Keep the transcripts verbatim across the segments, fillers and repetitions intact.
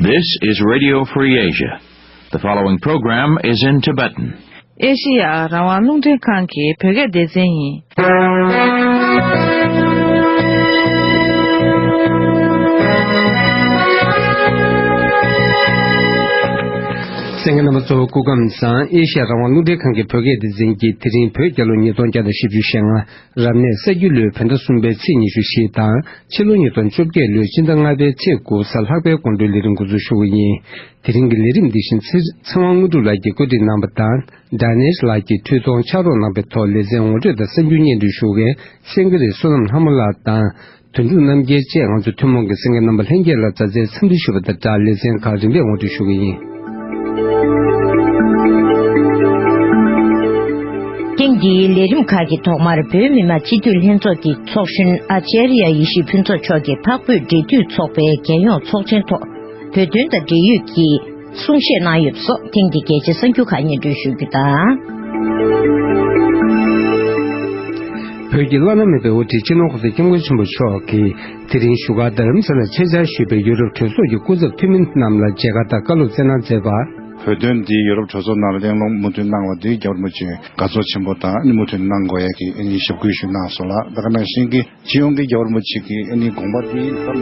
This is Radio Free Asia. The following program is in Tibetan. ཨེ་ཤི་ཡ་རང་དབང་རླུང་འཕྲིན་ཁང་གི་བོད་སྐད་སྡེ་ཚན་ཡིན། གསན་མཁན་རྣམ་པ་ཚོ་སྐུ་ཁམས་བཟང་། ཨེ་ཤི་ཡ་རང་དབང་རླུང་འཕྲིན་ཁང་གི་བོད་སྐད་སྡེ་ཚན་གྱིས་དེ་རིང་བོད་རྒྱལ་ལོ་ཉིས་སྟོང་བརྒྱ་དང་བཞི་བཅུ་ཞེ་ལྔ། རབ་གནས་ས་རྒྱུས་ལོའི་བོད་ཟླ་གསུམ་པའི་ཚེས་ཉི་ཤུ་བཞི་དང་། ཕྱི་ལོ་ཉིས་སྟོང་བཅོ་བརྒྱད་ལོའི་སྤྱི་ཟླ་ལྔ་པའི་ཚེས་དགུ་གཟའ་ལྷག་པའི་དགོང་དྲོའི་ལས་རིམ་འགོ་འཛུགས་ཞུ་གི་ཡིན། དེ་རིང་གི་ལས་རིམ་འདི་བཞིན་ཚེ་ཚེ་དབང་དངོས་གྲུབ་ལགས་ཀྱིས་བཀོད་སྒྲིག་གནང་པ་དང་། དཱ་ནེ་ཤི་ལགས་ཀྱིས་འཕྲུལ་གཏོང་ཕྱག་རོགས་གནང་པའི་ཐོག་ལེ་ཚན་ངོ་སྤྲོད་དང་གསར་འགྱུར་སྙན་སྒྲོན་ཞུ་མཁན་སེང་གེ་རི་བསོད་ནམས་ལྷ་མོ་ལགས་དང་། དོན་གྲུབ་རྣམ་རྒྱལ་བཅས་ང་ཚོ་ཐུན་མོང་གི་གསན་མཁན་རྣམ་པ་ལྷན་རྒྱས་ལ་མཛའ་བརྩེའི་འཚམས་འདྲི་ཞུ་བ་དང་སྦྲགས་ལེ་ཚན་ཁག་རིམ་པས་ངོ་སྤྲོད་ཞུ་གི་ཡིན། ཐེངས་འདིའི་ལས་རིམ་ཁག་གི་ཐོག་མར་བོད་མི་མང་སྤྱི་འཐུས་ལྷན་ཚོགས་ཀྱི་ཚོགས་གཞོན་ཨ་ཅཱརྱ་ཡེ་ཤེས་ཕུན་ཚོགས་མཆོག་གིས་འཕགས་བོད་འབྲེལ་མཐུད་ཚོགས་པའི་རྒྱལ་ཡོངས་ཚོགས་ཆེན་ཐོག་བོད་དོན་དང་འབྲེལ་ཡོད་ཀྱི་གསུང་བཤད་གནང་ཡོད་པ་སོགས་ཐེངས་འདིའི་གལ་ཆེའི་གསར་འགྱུར་ཁག་སྙན་སྒྲོན་ཞུ་རྒྱུ་དང་། བོད་ཀྱི་བླ་ན་མེད་པའི་དབུ་ཁྲིད་སྤྱི་ནོར་༸གོང་ས་༸སྐྱབས་མགོན་ཆེན་པོ་མཆོག་གིས་དེ་རིང་བཞུགས་སྒར་རྡ་རམ་ས་ལར་ཆེད་བཅར་ཞུས་པའི་ཡུ་རོབ་གྲོས་ཚོགས་ཀྱི་སྐུ་ཚབ་འཐུས་མི་རྣམས་ལ་མཇལ་ཁ་དང་བཀའ་སློབ་སྩལ་གནང་མཛད་པ། བོད་དོན་འདི་ཡུ་རོབ་གྲོས་ཚོགས་ནང་ལ་གླེང་སློང་མུ་མཐུད་གནང་བ་འདི་རྒྱལ་བ་རིན་པོ་ཆེས་དགའ་ཚོར་ཆེན་པོ་དང་ཨ་ནི་མུ་མཐུད་གནང་དགོས་ཡ་གི་ཨ་ནི་ཞབས་སྐུལ་ཞུས་གནང་སོང་ལགས། ད་ག་ནང་བཞིན་གྱི་སྤྱི་ཡོངས་ཀྱི་རྒྱལ་བ་རིན་པོ་ཆེ་གི་ཨ་ནི་དགོངས་པ་འདི་ད་མ།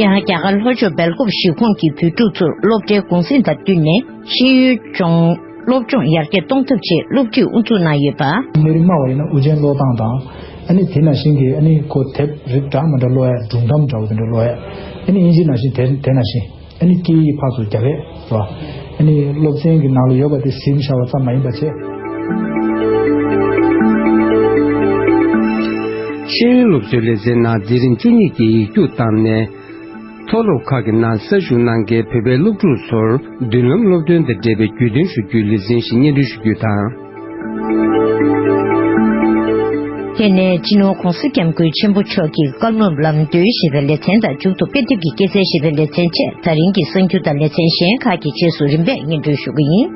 ཡང་རྒྱ་གར་ལྷོ་ཕྱོགས་སྦེལ་ཀོབ་གཞིས་ཁོངས་ཀྱི་བོད་ཕྲུག་ཚོར་སློབ་གྲྭའི་གུང་གསེང་དང་བསྟུན་ནས་ཤེས་ཡོན་སྦྱོང་། སློབ་སྦྱོང་ཡར་རྒྱས་གཏོང་ཐབས་ཆེད་སློབ་ཁྲིད་དབུ་འཛུགས་གནང་ཡོད་པ། དངོས་རིགས་སྨྲ་བ་ཡིན་ན་དབུ་ཅན་ཀློག་སྟངས་དང་། ཨ་ནི་དེ་ནང་བཞིན་གྱི་ཨ་ནི་ཁོ་དེབ་རིགས་འདྲ་མི་འདྲ་ཀློག་ཡ། སྒྲུང་གཏམ་འདྲ་བོ་དེ་འདྲ་ཀློག་ཡ། ཨ་ནི་དབྱིན་ཇི་ནང་བཞིན་དེ་དེ་ནང་བཞིན་ཨ་ནི་སྐད་ཡིག་ཕར་ཚུར་རྒྱག་ཡས་རེད་བ། ཨ་ནི་སློབ་ཚན་གྱི་ནང་ལ་ཡོད་པ་དེ་ཟིན་བཞག་པ་ཙམ་མ་ཡིན་པ་བྱས། ཤེས་ཡོན་སློབ་གསོའི་ལེ་ཚན་ནང་འཛིན་རིམ་བཅུ་གཉིས་ཀྱི་ཡིག་རྒྱུགས་བཏང་ནས། མཐོ་སློབ་ཁག་གི་ནང་གསར་ཞུགས་གནང་མཁན་བོད་པའི་སློབ་ཕྲུག་ཚོར་མདུན་ལམ་སློབ་སྟོན་དང་འབྲེལ་བའི་རྒྱུས་སྟོན་ཞུ་རྒྱུའི་ལེ་ཚན་ཞིག་སྙན་སྒྲོན་ཞུ་རྒྱུ་དང་། དེ་ནས་སྤྱི་ནོར་༸གོང་ས་༸སྐྱབས་མགོན་ཆེན་པོ་མཆོག་གི་བཀའ་སློབ་ལམ་སྟོན་ཞེས་པའི་ལེ་ཚན་དང་མཇུག་ཏུ་དཔེ་དེབ་ཀྱི་སྐྱེད་ཚལ་ཞེས་པའི་ལེ་ཚན་བཅས་ད་རིང་གི་གསར་འགྱུར་དང་ལེ་ཚན་གཞན་ཁག་གི་རྗེས་སུ་རིམ་པས་སྙན་སྒྲོན་ཞུ་གི་ཡིན།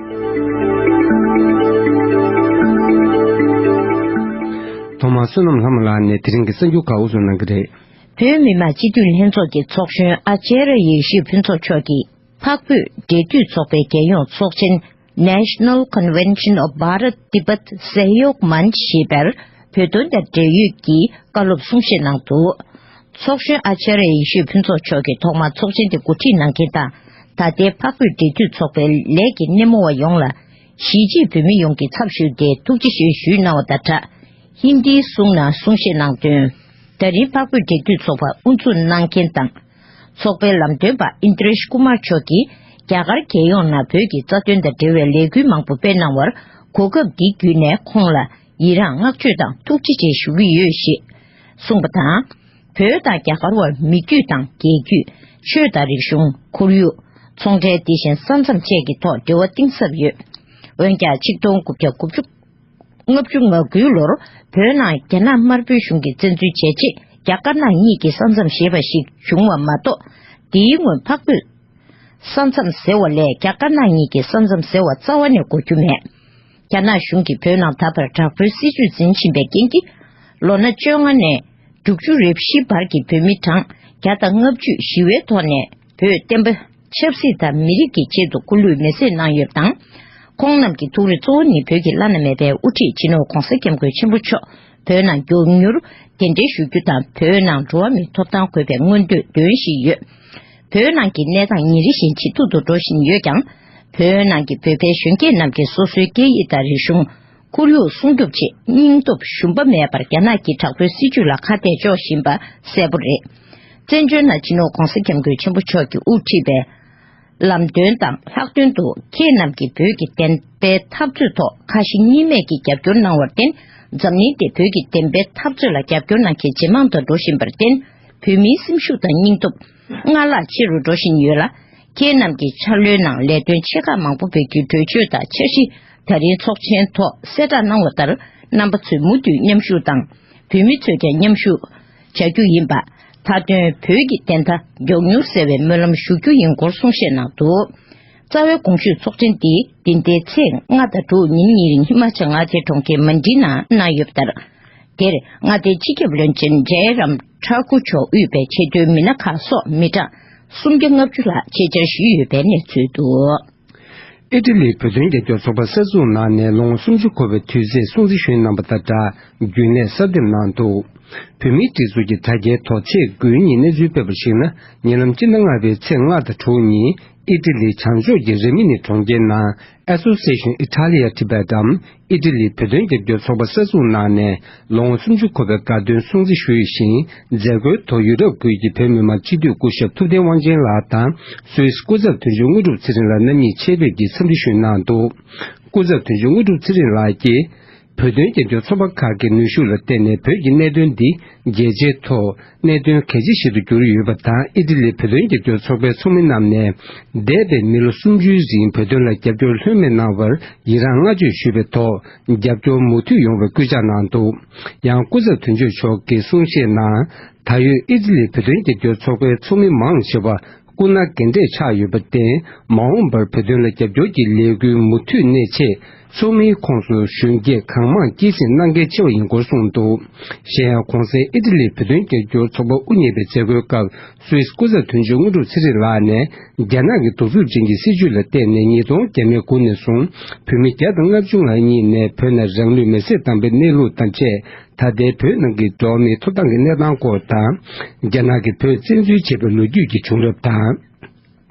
ཐོག་མར་བསོད་ནམས་ལྷ་མོ་ལགས་ནས་དེ་རིང་གི་གསར་འགྱུར་ཁག་དབུ་བཟུང་གནང་གི་རེད། བོད་མི་མང་སྤྱི་འཐུས་ལྷན་ཚོགས་ཀྱི་ཚོགས་གཞོན་ཨ་ཅཱརྱ་ཡེ་ཤེས་ཕུན་ཚོགས་མཆོག་གིས་འཕགས་བོད་འབྲེལ་མཐུད་ཚོགས་པའི་རྒྱལ་ཡོངས་ཚོགས་ཆེན་National Convention of Bharat Tibet Sahyog Manch ཞེས་པར་བོད་དོན་དང་འབྲེལ་ཡོད་ཀྱི་བཀའ་སློབ་གསུང་བཤད་གནང་འདུག། ཚོགས་གཞོན་ཨ་ཅཱརྱ་ཡེ་ཤེས་ཕུན་ཚོགས་མཆོག་གིས་ཐོག་མར་ཚོགས་ཆེན་དེ་འགོ་ཁྲིད་གནང་མཁན་དང་། ད་ལྟའི་འཕགས་བོད་འབྲེལ་མཐུད་ཚོགས་པའི་ལས་ཀྱི་སྣེ་མོ་བ་ཡོངས་ལ་གཞིས་བྱེས་བོད་མི་ཡོངས་ཀྱི་ཚབ་ཞུས་ཏེ་ཐུགས་རྗེ་ཆེ་ཞུས་གནང་བ་དང་སྦྲགས། ཧིན་དིའི་གསུང་ནང་གསུང་བཤད་གནང་དོན། ད་རིང་འཕགས་བོད་འབྲེལ་མཐུད་ཚོགས་པ་དབུ་འཛུགས་གནང་མཁན་དང་། ཚོགས་པའི་ལམ་སྟོན་པ་ཨིན་དྲེཤ་ཀུ་མར་མཆོག་གིས་རྒྱ་གར་རྒྱལ་ཡོངས་ནང་བོད་ཀྱི་རྩ་དོན་དང་འབྲེལ་བའི་ལས་འགུལ་མང་པོ་སྤེལ་གནང་བར་གོ་སྐབས་འདི་བརྒྱུད་ནས་ཁོང་ལ་ཡི་རངས་བསྔགས་བརྗོད་དང་ཐུགས་རྗེ་ཆེ་ཞུ་གི་ཡོད་ཞེས་གསུངས་པ་དང་། བོད་དང་རྒྱ་གར་བར་མི་རྒྱུད་དང་རྒྱལ་རྒྱུད། ཆོས་དང་རིག་གཞུང་། ཁོར་ཡུག། ཚོང་འབྲེལ་དེ་བཞིན་ས་མཚམས་བཅས་ཀྱི་ཐོག་འབྲེལ་བ་གཏིང་ཟབ་ཡོད། འོན་ཀྱང་ཆིག་སྟོང་དགུ་བརྒྱ་དགུ་བཅུ། ལྔ་བཅུ་ང་དགུའི་ལོར་བོད་ནང་རྒྱ་ནག་དམར་པོའི་གཞུང་གིས་བཙན་འཛུལ་བྱས་རྗེས་རྒྱ་དཀར་ནག་གཉིས་ཀྱི་ས་མཚམས་ཞེས་པ་ཞིག་བྱུང་བ་མ་གཏོགས། དེའི་སྔོན་འཕགས་བོད་ས་མཚམས་ཟེར་བ་ལས་རྒྱ་དཀར་ནག་གཉིས་ཀྱི་ས་མཚམས་ཟེར་བ་རྩ་བ་ནས་གོ་རྒྱུ་མེད། རྒྱ་ནག་གཞུང་གིས་བོད་ནང་ད་བར་དྲག་པོའི་སྲིད་བྱུས་འཛིན་བཞིན་པའི་རྐྱེན་གྱིས། ལོ་ན་བཅོ་ལྔ་ནས་དྲུག་ཅུ་རེ་བཞི་བར་གྱི་བོད་མི་གྲངས་བརྒྱ་དང་ལྔ་བཅུས་ཞི་བའི་ཐོག་ནས་བོད་བསྟན་པ་ཆབ་སྲིད་དང་མི་རིགས་ཀྱི་ཆེད་དུ་སྐུ་ལུས་མེ་བསྲེགས་གནང་ཡོད་པ་དང་། ཁོང་རྣམས་ཀྱི་ཐུགས་རེ་གཙོ་བོ་ནི་བོད་ཀྱི་བླ་ན་མེད་པའི་དབུ་ཁྲིད་སྤྱི་ནོར་༸གོང་ས་༸སྐྱབས་མགོན་ཆེན་པོ་མཆོག་བོད་ནང་མགྱོགས་མྱུར་གདན་འདྲེན་ཞུ་རྒྱུ་དང་། བོད་ནང་འགྲོ་བ་མིའི་ཐོབ་ཐང་དགོས་པའི་མངོན་འདོད་འདོན་བཞིན་ཡོད། བོད་ནང་གི་གནས་སྟངས་ཉིན་རེ་བཞིན་ཇེ་སྡུག་ཏུ་འགྲོ་བཞིན་ཡོད་ཀྱང་། བོད་ནང་གི་བོད་པའི་གཞོན་སྐྱེས་རྣམས་ཀྱིས་སོ་སོའི་སྐད་ཡིག་དང་རིག་གཞུང་། ཁོར་ཡུག་སྲུང་སྐྱོབ་ཆེད་སྙིང་སྟོབས་ཞུམ་པ་མེད་པར་རྒྱ་ནག་གི་དྲག་པོའི་སྲིད་བྱུས་ལ་ཁ་གཏད་གཅོག་བཞིན་པ་གསལ་པོ་རེད། བཙན་བྱོལ་ནང་སྤྱི་ནོར་༸གོང་ས་༸སྐྱབས་མགོན་ཆེན་པོ་མཆོག་གིས་དབུ་ཁྲིད་པའི་ལམ་སྟོན་དང་ལྷག་དོན་དུ་ཁྱེད་རྣམས་ཀྱིས་བོད་ཀྱི་བདེན་པའི་འཐབ་རྩོད་ཐོག་ཁ་ཞེ་གཉིས་མེད་ཀྱིས་རྒྱབ་སྐྱོར་གནང་བར་བརྟེན། འཛམ་གླིང་འདིར་བོད་ཀྱི་བདེན་པའི་འཐབ་རྩོད་ལ་རྒྱབ་སྐྱོར་གནང་མཁན་ཇེ་མང་དུ་འགྲོ་བཞིན་པར་བརྟེན། བོད་མིའི་སེམས་ཤུགས་དང་སྙིང་སྟོབས་སྔར་ལྷག་ཆེ་རུ་འགྲོ་བཞིན་ཡོད་ལ། ཁྱེད་རྣམས་ཀྱིས་འཆར་ལོའི་ནང་ལས་དོན་ཆེ་ཁག་མང་པོ་སྤེལ་རྒྱུའི་གྲོས་ཆོད་དང་འཆར་གཞི་ད་རིང་ཚོགས་ཆེན་ཐོག་གསལ་བསྒྲགས་གནང་བ་ལྟར། རྣམ་པ་ཚོས་མུ་མཐུད་མཉམ་ཞུགས་དང་། བོད་མི་ཚོས་ཀྱང་མཉམ་ཞུགས་བྱ་རྒྱུ་ཡིན་པ། མཐའ་དོན་བོད་ཀྱི་བདེན་མཐའ་མགྱོགས་མྱུར་གསལ་བའི་སྨོན་ལམ་ཞུ་རྒྱུ་ཡིན་སྐོར་གསུང་བཤད་གནང་འདུག། རྩ་བའི་གོང་ཞུས་ཚོགས་ཆེན་འདི་འདི་ཟླའི་ཚེས་ལྔ་དང་དྲུག་ཉིན་གཉིས་རིང་ཧི་མ་ཅལ་མངའ་སྡེའི་གྲོང་ཁྱེར་མན་ཌི་ནང་གནང་ཡོད་པ་ལྟར། དེར་མངའ་སྡེའི་སྤྱི་ཁྱབ་བློན་ཆེན་ཇའི་རམ་ཁྲ་ཀུ་མཆོག་དབུས་པའི་ཆེས་མཐོའི་མི་སྣ་ཁག་སོགས་མི་གྲངས་སུམ་བརྒྱ་ལྔ་བཅུ་ལྷག་ཆེད་བཅར་ཞུས་ཡོད་པའི་གནས་ཚུལ་འདུག། ཨི་ཊ་ལིའི་བོད་དོན་རྒྱབ་སྐྱོར་ཚོགས་པ་གསར་འཛུགས་གནང་ནས་ལོ་ངོ་སུམ་ཅུ་འཁོར་བའི་དུས་ཚེས་སྲུང་བརྩི་ཞུས་གནང་པ་དང་སྦྲགས་རྒྱུན་ལས་གསར་འདེམས་གནང་འདུག། བོད་མིའི་སྒྲིག་འཛུགས་ཀྱི་དྲ་རྒྱའི་ཐོག་ཚེས་དགུའི་ཉིན་གནས་ཚུལ་སྤེལ་བར་གཞིགས་ན། ཉེ་ལམ་སྤྱི་ཟླ་ལྔ་པའི་ཚེས་ལྔ་དང་དྲུག་ཉིན་ཨི་ཊ་ལིའི་བྱང་ཕྱོགས་ཀྱི་རི་མི་ནི་གྲོང་ཁྱེར་ནང་Association Italia Tibetam ཨི་ཊ་ལིའི་བོད་དོན་རྒྱབ་སྐྱོར་ཚོགས་པ་གསར་འཛུགས་གནང་ནས་ལོ་ངོ་སུམ་ཅུ་འཁོར་བའི་དགའ་སྟོན་སྲུང་བརྩི་ཞུས་ཤིང་། མཛད་སྒོའི་ཐོག་ཡུ་རོབ་ཁུལ་གྱི་བོད་མི་མང་སྤྱི་འཐུས་སྐུ་ཞབས་ཐུབ་བསྟན་དབང་ཆེན་ལགས་དང་སུད་སི་སྐུ་ཚབ་དོན་གཅོད་དངོས་གྲུབ་ཚེ་རིང་ལགས་རྣམ་གཉིས་ཆེད་ཕེབས་ཀྱིས་འཚམས་འདྲི་ཞུས་གནང་འདུག། སྐུ་ཚབ་དོན་གཅོད་དངོས་གྲུབ་ཚེ་རིང་ལགས་ཀྱིས། བོད་དོན་རྒྱབ་སྐྱོར་ཚོགས་པ་ཁག་གི་ནུས་ཤུགས་ལ་བརྟེན་ནས་བོད་ཀྱི་གནད་དོན་འདི་རྒྱལ་སྤྱིའི་ཐོག་གནད་དོན་གལ་ཆེ་ཞིག་ཏུ་གྱུར་ཡོད་པ་དང་། ཨི་ཊ་ལིའི་བོད་དོན་རྒྱབ་སྐྱོར་ཚོགས་པའི་ཚོགས་མི་རྣམས་ནས་འདས་པའི་མི་ལོ་སུམ་ཅུའི་རིང་བོད་དོན་ལ་རྒྱབ་སྐྱོར་ལྷོད་མེད་གནང་བར་ཡི་རངས་བསྔགས་བརྗོད་ཞུས་པའི་ཐོག་རྒྱབ་སྐྱོར་མུ་མཐུད་ཡོང་བའི་སྐུལ་ལྕག་གནང་འདུག། ཡང་སྐུ་ཚབ་དོན་གཅོད་མཆོག་གིས་གསུང་བཤད་ནང་། ད་ཡོད་ཨི་ཊ་ལིའི་བོད་དོན་རྒྱབ་སྐྱོར་ཚོགས་པའི་ཚོགས་མི་མང་ཆེ་བ། སྐུ་ན་རྒན་གྲས་ཆགས་ཡོད་པར་བརྟེན། མ་འོངས་པར་བོད་དོན་ལ་རྒྱབ་སྐྱོར་གྱི་ལས་འགུལ་མུ་མཐུད་གནས་ཆེད། ཚོགས་མིའི་ཁོངས་སུ་གཞོན་སྐྱེས་གང་མང་སྐྱེད་སྲིང་གནང་གལ་ཆེ་བ་ཡིན་སྐོར་གསུངས་འདུག། གཞན་ཡང་གོང་གསལ་ཨི་ཊ་ལིའི་བོད་དོན་རྒྱབ་སྐྱོར་ཚོགས་པ་དབུ་བརྙེས་པའི་མཛད་སྒོའི་སྐབས། སུད་སི་སྐུ་ཚབ་དོན་གཅོད་དངོས་གྲུབ་ཚེ་རིང་ལགས་ནས། རྒྱ་ནག་གི་གདུག་རྩུབ་ཅན་གྱི་སྲིད་བྱུས་ལ་བརྟེན་ནས་ཉིས་སྟོང་བརྒྱ་མའི་དགུ་ནས་བཟུང་བོད་མི་བརྒྱ་དང་ལྔ་བཅུ་ང་གཉིས་ནས་བོད་ནང་རང་ལུས་མེར་སྲེག་བཏང་པའི་གནས་ལུགས་དང་འཕྲད། ད་ལྟའི་བོད་ནང་གི་འགྲོ་བ་མིའི་ཐོབ་ཐང་གི་གནས་སྟངས་སྐོར་དང་། རྒྱ་ནག་གིས་བོད་བཙན་འཛུལ་བྱས་པའི་ལོ་རྒྱུས་ཀྱི་བྱུང་རབས་དང་།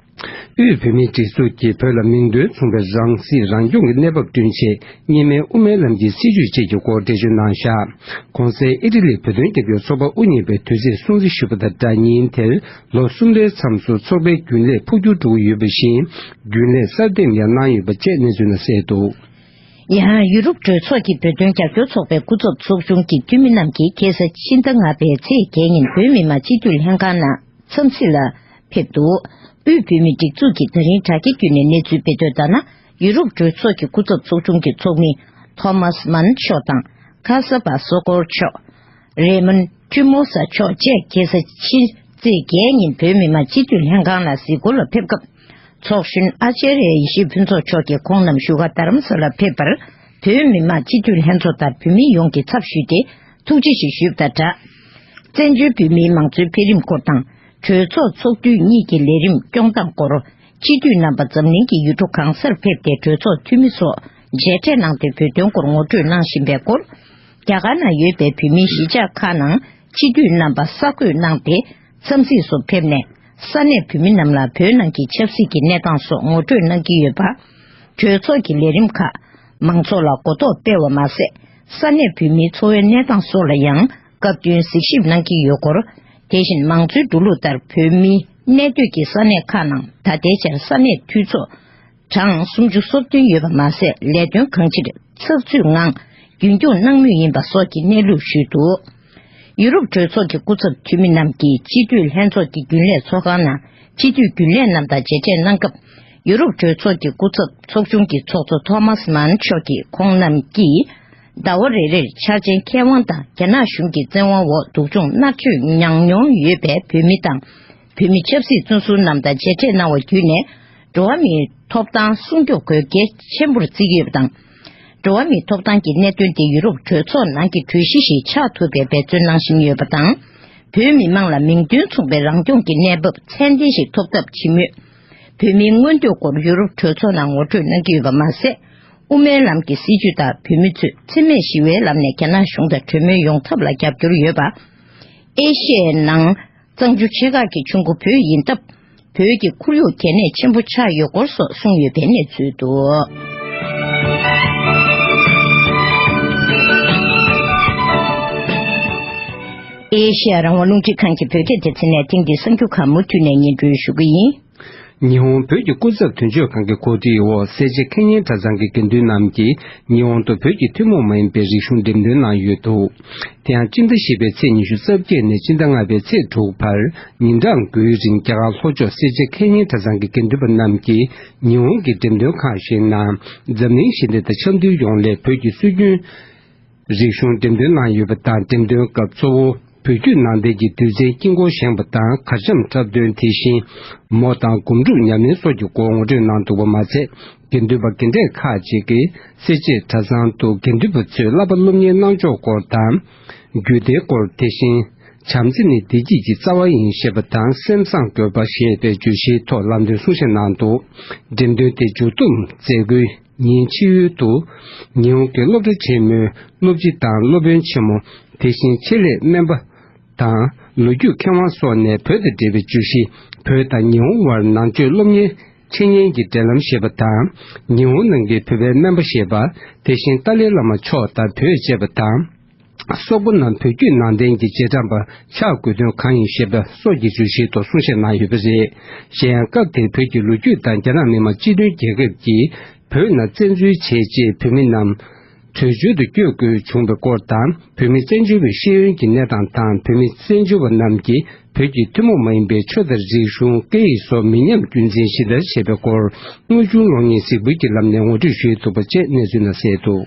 དབུས་བོད་མིའི་སྒྲིག་འཛུགས་ཀྱིས་བོད་ལ་མིང་དོན་མཚུངས་པའི་རང་སྲིད་རང་སྐྱོང་གི་གནས་བབ་བསྐྲུན་ཆེད་གཉིས་སྨན་དབུ་མའི་ལམ་གྱི་སྲིད་བྱུས་བཅས་ཀྱི་སྐོར་འགྲེལ་བརྗོད་གནང་བཞག། གོང་གསལ་ཨི་ཊ་ལིའི་བོད་དོན་རྒྱབ་སྐྱོར་ཚོགས་པ་དབུ་བརྙེས་པའི་དུས་ཚེས་སྲུང་བརྩི་ཞུས་པ་དང་སྦྲགས་ཉིན་དེར་ལོ་གསུམ་པའི་མཚམས་སུ་ཚོགས་པའི་རྒྱུན་ལས་འཕོ་འགྱུར་འགྲོ་གི་ཡོད་པ་བཞིན། རྒྱུན་ལས་གསར་འདེམས་ཡང་གནང་ཡོད་པ་བཅས་གནས་ཚུལ་ནང་གསལ་འདུག། ཡང་ཡུ་རོབ་གྲོས་ཚོགས་ཀྱི་བོད་དོན་རྒྱབ་སྐྱོར་ཚོགས་པའི་སྐུ་ཚབ་ཚོགས་ཆུང་གི་འཐུས་མི་རྣམས་ཀྱིས་ཁ་སང་ཕྱི་ཟླ་ལྔ་པའི་ཚེས་བརྒྱད་ཉིན་བོད་མི་མང་སྤྱི་འཐུས་ལྷན་ཁང་ནང་འཚམས་གཟིགས་ལ་ཕེབས་འདུག། དབུས་བོད་མིའི་སྒྲིག་འཛུགས་ཀྱིས་ད་རིང་དྲ་རྒྱ་བརྒྱུད་ནས་གནས་ཚུལ་སྤེལ་དོན་ལྟར་ན། ཡུ་རོབ་གྲོས་ཚོགས་ཀྱི་སྐུ་ཚབ་ཚོགས་ཆུང་གི་ཚོགས་མི་ཐོ་མཱས་མཱན་མཆོག་དང་། ཁ་ས་པ་སོ་ཀོར་མཆོག། རེ་མོན་ཁྲི་མོ་ས་མཆོག་བཅས་ཁ་སང་ཕྱི་ཚེས་བརྒྱད་ཉིན་བོད་མི་མང་སྤྱི་འཐུས་ལྷན་ཁང་ལ་གཟིགས་སྐོར་ལ་ཕེབས་སྐབས། ཚོགས་གཞོན་ཨ་ཅཱརྱ་ཡེ་ཤེས་ཕུན་ཚོགས་མཆོག་གིས་ཁོང་རྣམས་བཞུགས་སྒར་རྡ་རམ་ས་ལར་ཕེབས་པར། བོད་མི་མང་སྤྱི་འཐུས་ལྷན་ཚོགས་དང་བོད་མི་ཡོངས་ཀྱི་ཚབ་ཞུས་ཏེ་ཐུགས་རྗེ་ཆེ་ཞུས་པ་དང་སྦྲགས། བཙན་བྱོལ་བོད་མིའི་མང་གཙོའི་འཕེལ་རིམ་སྐོར་དང་། གྲོས་ཚོགས་ཚོགས་དུས་གཉིས་ཀྱི་ལས་རིམ་སྐྱོང་སྟངས་སྐོར། སྤྱི་འཐུས་རྣམ་པ་འཛམ་གླིང་གི་ཡུལ་གྲུ་གང་སར་ཕེབས་ཏེ་གྲོས་ཚོགས་འཐུས་མི་སོགས་མཇལ་འཕྲད་གནང་སྟེ་བོད་དོན་སྐོར་ངོ་སྤྲོད་གནང་བཞིན་པའི་སྐོར། རྒྱ་གར་ནང་ཡོད་པའི་བོད་མིའི་གཞིས་ཆགས་ཁག་ནང་སྤྱི་འཐུས་རྣམ་པ་གསར་འགོད་གནང་སྟེ་འཚམས་གཟིགས་སུ་ཕེབས་ནས་ས་གནས་བོད་མི་རྣམས་ལ་བོད་ནང་གི་ཆབ་སྲིད་ཀྱི་གནས་སྟངས་སོགས་ངོ་སྤྲོད་གནང་གི་ཡོད་པ། གྲོས་ཚོགས་ཀྱི་ལས་རིམ་ཁག་མང་ཚོགས་ལ་གོ་རྟོགས་སྤེལ་བ་མ་ཟད། ས་གནས་བོད་མིའི་འཚོ་བའི་གནས་སྟངས་སོགས་ལ་ཡང་སྐབས་བསྟུན་གཟིགས་ཞིབ་གནང་གི་ཡོད་སྐོར། དེ་བཞིན་མང་གཙོའི་འགྲོ་ལུགས་ལྟར་བོད་མི་གནས་སྡོད་ཀྱི་ས་གནས་ཁག་ནང་ད་ལྟའི་ཆར་ས་གནས་འཐུས་ཚོགས་གྲངས་སུམ་ཅུ་སོ་བདུན་ཡོད་པ་མ་ཟད། ལས་དོན་གང་ཅིར་ཚགས་ཚུད་ངང་རྒྱུན་སྐྱོང་གནང་མུས་ཡིན་པ་སོགས་ཀྱི་གནས་ལུགས་ཞུས་འདུག། ཡུ་རོབ་གྲོས་ཚོགས་ཀྱི་སྐུ་ཚབ་འཐུས་མི་རྣམས་ཀྱིས་སྤྱི་འཐུས་ལྷན་ཚོགས་ཀྱི་རྒྱུན་ལས་ཚོགས་ཁང་ནང་སྤྱི་འཐུས་རྒྱུན་ལས་རྣམས་དང་མཇལ་འཕྲད་གནང་སྐབས། ཡུ་རོབ་གྲོས་ཚོགས་ཀྱི་སྐུ་ཚབ་ཚོགས་ཆུང་གི་ཚོགས་གཙོ་ཐོ་མཱས་མཱན་མཆོག་གིས་ཁོང་རྣམས་ཀྱིས་ཟླ་བ་རེ་རེར་འཆར་ཅན་མཁས་དབང་དང་རྒྱ་ནག་གཞུང་གི་བཙན་དབང་འོག་སྡུག་སྦྱོང་མནར་གཅོད་མྱངས་མྱོང་ཡོད་པའི་བོད་མི་དང་། བོད་མི་ཆབ་སྲིད་བཙོན་ཟུར་རྣམས་དང་མཇལ་འཕྲད་གནང་བ་བརྒྱུད་ནས། འགྲོ་བ་མིའི་ཐོབ་ཐང་སྲུང་སྐྱོབ་དགོས་གལ་ཆེན་པོར་བརྩི་གི་ཡོད་པ་དང་། འགྲོ་བ་མིའི་ཐོབ་ཐང་གི་གནད་དོན་དེ་ཡུ་རོབ་གྲོས་ཚོགས་ནང་གི་གྲོས་གཞི་ཞིག་ཆགས་ཐུབ་པའི་འབད་བརྩོན་གནང་བཞིན་ཡོད་པ་དང་། བོད་མི་མང་ལ་མིང་དོན་མཚུངས་པའི་རང་སྐྱོང་གི་གནས་བབ་ཚད་ལྡན་ཞིག་ཐོབ་ཐབས་བྱེད་མུས། བོད་མིའི་མངོན་འདོད་སྐོར་ཡུ་རོབ་གྲོས་ཚོགས་ནང་ངོ་སྤྲོད་གནང་གི་ཡོད་པ་མ་ཟད། དབུ་མའི་ལམ་གྱི་སྲིད་བྱུས་ལྟར་བོད་མི་ཚོས་འཚེ་མེད་ཞི་བའི་ལམ་ནས་རྒྱ་ནག་གཞུང་དང་གྲོས་མོལ་ཡོང་ཐབས་ལ་རྒྱབ་སྐྱོར་ཡོད་པ། ཨེ་ཤི་ཡའི་ནང་། གཙང་ཆུ་ཆེ་ཁག་གི་ཆུ་མགོ་བོད་ཡིན་སྟབས། བོད་ཀྱི་ཁོར་ཡུག་གལ་གནད་ཆེན་པོ་ཆགས་ཡོད་སྐོར་སོགས་གསུངས་ཡོད་པའི་གནས་ཚུལ་འདུག། ཨེ་ཤི་ཡ་རང་དབང་རླུང་འཕྲིན་ཁང་གི་བོད་སྐད་སྡེ་ཚན་ནས་ཐེངས་འདིའི་གསར་འགྱུར་ཁག་མུ་མཐུད་ནས་སྙན་སྒྲོན་ཞུ་གི་ཡིན། ཉི་ཧོང་བོད་ཀྱི་སྐུ་ཚབ་དོན་གཅོད་ཁང་གི་གོ་སྒྲིག་འོག་སེར་བྱེས་ཁེ་ཉེན་གྲྭ་ཚང་གི་དགེ་འདུན་རྣམས་ཀྱིས་ཉི་ཧོང་དུ་བོད་ཀྱི་ཐུན་མོང་མ་ཡིན་པའི་རིག་གཞུང་འགྲེམས་སྟོན་གནང་ཡོད་འདུག། དེ་ཡང་སྤྱི་ཟླ་བཞི་པའི་ཚེས་ཉི་ཤུ་རྩ་བརྒྱད་ནས་སྤྱི་ཟླ་ལྔ་པའི་ཚེས་དྲུག་བར་ཉིན་གྲངས་དགུའི་རིང་རྒྱ་གར་ལྷོ་ཕྱོགས་སེར་བྱེས་ཁེ་ཉེན་གྲྭ་ཚང་གི་དགེ་འདུན་པ་རྣམས་ཀྱིས་ཉི་ཧོང་གི་འགྲེམས་སྟོན་ཁང་ཞིག་ནང་འཛམ་གླིང་ཞི་བདེ་དང་འཆམ་མཐུན་ཡོང་སླད་བོད་ཀྱི་སྲོལ་རྒྱུན་རིག་གཞུང་འགྲེམས་སྟོན་གནང་ཡོད་པ་དང་། འགྲེམས་སྟོན་སྐབས་གཙོ་བོ་ བོད་བརྒྱུད་ནང་བསྟན་གྱི་དུས་ཆེན་དཀྱིལ་འཁོར་བཞེངས་པ་དང་། གར་འཆམ་འཁྲབ་སྟོན། དེ་བཞིན་མོ་དང་སྒོམ་སྒྲུབ་ཉམས་ལེན་སོགས་ཀྱི་སྐོར་ངོ་སྤྲོད་གནང་འདུག་པ་མ་ཚད། དགེ་འདུན་པ་དགེ་འབྲས་ཁག་ཅིག་གིས་སེར་བྱེས་གྲྭ་ཚང་དུ་དགེ་འདུན་པ་ཚོས་བསླབ་པ་སློབ་གཉེར་གནང་ཕྱོགས་སྐོར་དང་། རྒྱུད་སྡེའི་སྐོར། དེ་བཞིན་བྱམས་བརྩེ་ནི་བདེ་སྐྱིད་ཀྱི་རྩ་བ་ཡིན་ཞེས་པ་དང་། སེམས་བཟང་དགོས་པ་ཞེས་པའི་བརྗོད་གཞིའི་ཐོག་ལམ་སྟོན་གསུང་བཤད་གནང་འདུག་འགྲེམས་སྟོན་དེ་མཇུག་བསྡོམས་མཛད་སྒོའི་ཉིན་ཕྱི་ཡུལ་དུ། ཉི་ཧོང་གི་སློབ་གྲྭ་ཆེན་མོའི་སློབ་སྤྱི་དང་སློབ་དཔོན་ཆེན་མོ། དེ་བཞིན་ཆེད་ལས་སྨན་པ་དང་། ལོ་རྒྱུས་མཁས་དབང་སོགས་ནས་བོད་དང་འབྲེལ་བའི་བརྗོད་གཞི། བོད་དང་ཉི་ཧོང་དབར་ནང་ཆོས་སློབ་གཉེར་འཆད་ཉན་གྱི་འབྲེལ་ལམ་ཞེས་པ་དང་། ཉི་ཧོང་ནང་གི་བོད་པའི་སྨན་པ་ཞེས་པ། དེ་བཞིན་ཏཱ་ལའི་བླ་མ་མཆོག་དང་བོད་ཅེས་པ་དང་། སོག་པོ་རྣམས་བོད་བརྒྱུད་ནང་བསྟན་གྱི་རྗེས་འབྲང་པ་ཆགས་དགོས་དོན་གང་ཡིན་ཞེས་པ་སོགས་ཀྱི་བརྗོད་གཞིའི་ཐོག་གསུང་བཤད་གནང་ཡོད་པ་རེད། གཞན་ཡང་སྐབས་དེར་བོད་ཀྱི་ལོ་རྒྱུས་དང་རྒྱ་ནག་མི་དམངས་སྤྱི་མཐུན་རྒྱལ་ཁབ་ཀྱིས་བོད་ནང་བཙན་འཛུལ་བྱས་རྗེས་བོད་མི་རྣམས་བྲོས་བྱོལ་དུ་བསྐྱོད་དགོས་བྱུང་བའི་སྐོར་དང་། བོད་མི་བཙན་བྱོལ་བའི་ཤེས་ཡོན་གྱི་གནས་སྟངས་དང་། བོད་མི་བཙན་བྱོལ་བ་རྣམས་ཀྱིས་བོད་ཀྱི་ཐུན་མོང་མ་ཡིན་པའི་ཆོས་དང་རིག་གཞུང་། སྐད་ཡིག་སོགས་མི་ཉམས་རྒྱུན་འཛིན་ཞིབ་ལྟ་བྱས་པའི་སྐོར། དངོས་བྱུང་གློག་བརྙན་གཟིགས་འབུལ་གྱི་ལམ་ནས་ངོ་སྤྲོད་ཞུས་འདུག་པ་བཅས་གནས་ཚུལ་ནང་གསལ་འདུག་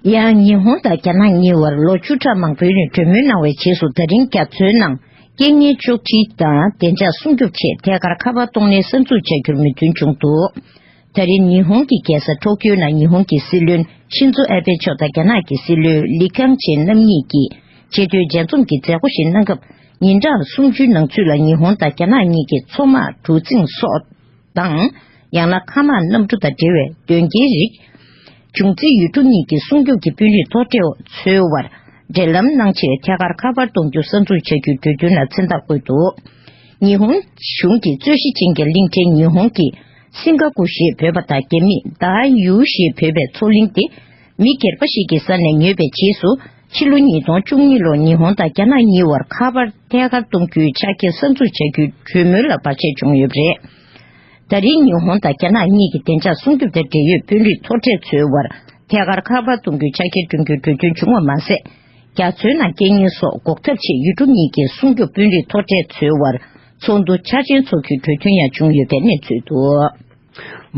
ཡང་ཉི་ཧོང་དང་རྒྱ་ནག་གཉིས་བར་ལོ་བཅུ་ཕྲག་མང་པོའི་རིང་གྲོས་མོལ་གནང་བའི་རྗེས་སུ། ད་རིང་རྒྱ་མཚོའི་ནང་རྐྱེན་ངན་གཅོག་འཕྲི་དང་བདེ་འཇགས་སྲུང་སྐྱོབ་ཆེད་ཐད་ཀར་ཁ་པར་གཏོང་ལེན་གསར་འཛུགས་བྱ་རྒྱུར་མོས་མཐུན་བྱུང་འདུག་ད་རིང་ཉི་ཧོང་གི་རྒྱལ་ས་ཊོ་ཀིའོ་ནང་ཉི་ཧོང་གི་སྲིད་བློན་ཤིན་ཛོ་ཨ་བྷེ་མཆོག་དང་རྒྱ་ནག་གི་སྲིད་བློན་ལི་ཁང་ཆེ་རྣམ་གཉིས་ཀྱིས་ཆེས་མཐོའི་མཇལ་འཛོམས་ཀྱི་མཛད་སྒོ་ཞིག་གནང་སྐབས། ཉིན་གྲངས་སུམ་ཅུའི་ནང་ཚུད་ལ་ཉི་ཧོང་དང་རྒྱ་ནག་གཉིས་ཀྱི་མཚོ་དམག་གྲུ་གཟིངས་སོགས་དང་། ཡང་ན་མཁའ་དམག་གནམ་གྲུ་དང་འབྲེལ་བའི་དོན་རྐྱེན་རིགས། བྱུང་རྩིས་ཡུལ་གྲུ་གཉིས་ཀྱི་སྲུང་སྐྱོབ་ཀྱི་དཔོན་རིགས་མཐོ་གྲས་འཚོལ་བར་འབྲེལ་ལམ་གནང་ཆེད་ཐད་ཀར་ཁ་པར་གཏོང་རྒྱུ་གསར་འཛུགས་བྱ་རྒྱུའི་གྲོས་མཐུན་ལ་མཚན་རྟགས་བཀོད་འདུག་ཉི་ཧོང་གཞུང་གི་རྩོད་གཞི་ཅན་གྱི་གླིང་ཕྲན་ཉི་ཧོང་གི་སིང་ག་པུར་ཞེས་འབོད་པ་དང་། རྒྱ་མིས་ད་ཡུ་ཞེས་འབོད་པའི་མཚོ་གླིང་དེ་མི་སྒེར་པ་ཞིག་གི་ས་ནས་ཉོས་པའི་རྗེས་སུ། ཕྱི་ལོ་ཉིས་སྟོང་བཅུ་གཉིས་ལོར་ཉི་ཧོང་དང་རྒྱ་ནག་གཉིས་བར་ཁ་པར་ཐད་ཀར་གཏོང་རྒྱུའི་ཆ་རྐྱེན་གསར་འཛུགས་བྱ་རྒྱུའི་གྲོས་མོལ་ལ་བར་ཆད་བྱུང་ཡོད་པ་རེད། ད་རིང་ཉི་ཧོང་དང་རྒྱ་ནག་གཉིས་ཀྱི་བདེ་འཇགས་སྲུང་སྐྱོབ་དང་འབྲེལ་ཡོད་དཔོན་རིགས་མཐོ་གྲས་འཚོལ་བར་ཐད་ཀར་ཁ་པར་གཏོང་རྒྱུའི་ཆ་རྐྱེན་བསྐྲུན་རྒྱུའི་གྲོས་མཐུན་བྱུང་བ་མ་ཟད། རྒྱ་མཚོའི་ནང་རྐྱེན་ངན་སོགས་འགོག་ཐབས་ཆེད་ཡུལ་གྲུ་གཉིས་ཀྱི་སྲུང་སྐྱོབ་དཔོན་རིགས་མཐོ་གྲས་འཚོལ་བར་ཚོགས་འདུ་འཆར་ཅན་འཚོགས་རྒྱུའི་གྲོས་མཐུན་ཡང་བྱུང་ཡོད་པའི་གནས་ཚུལ་འདུག་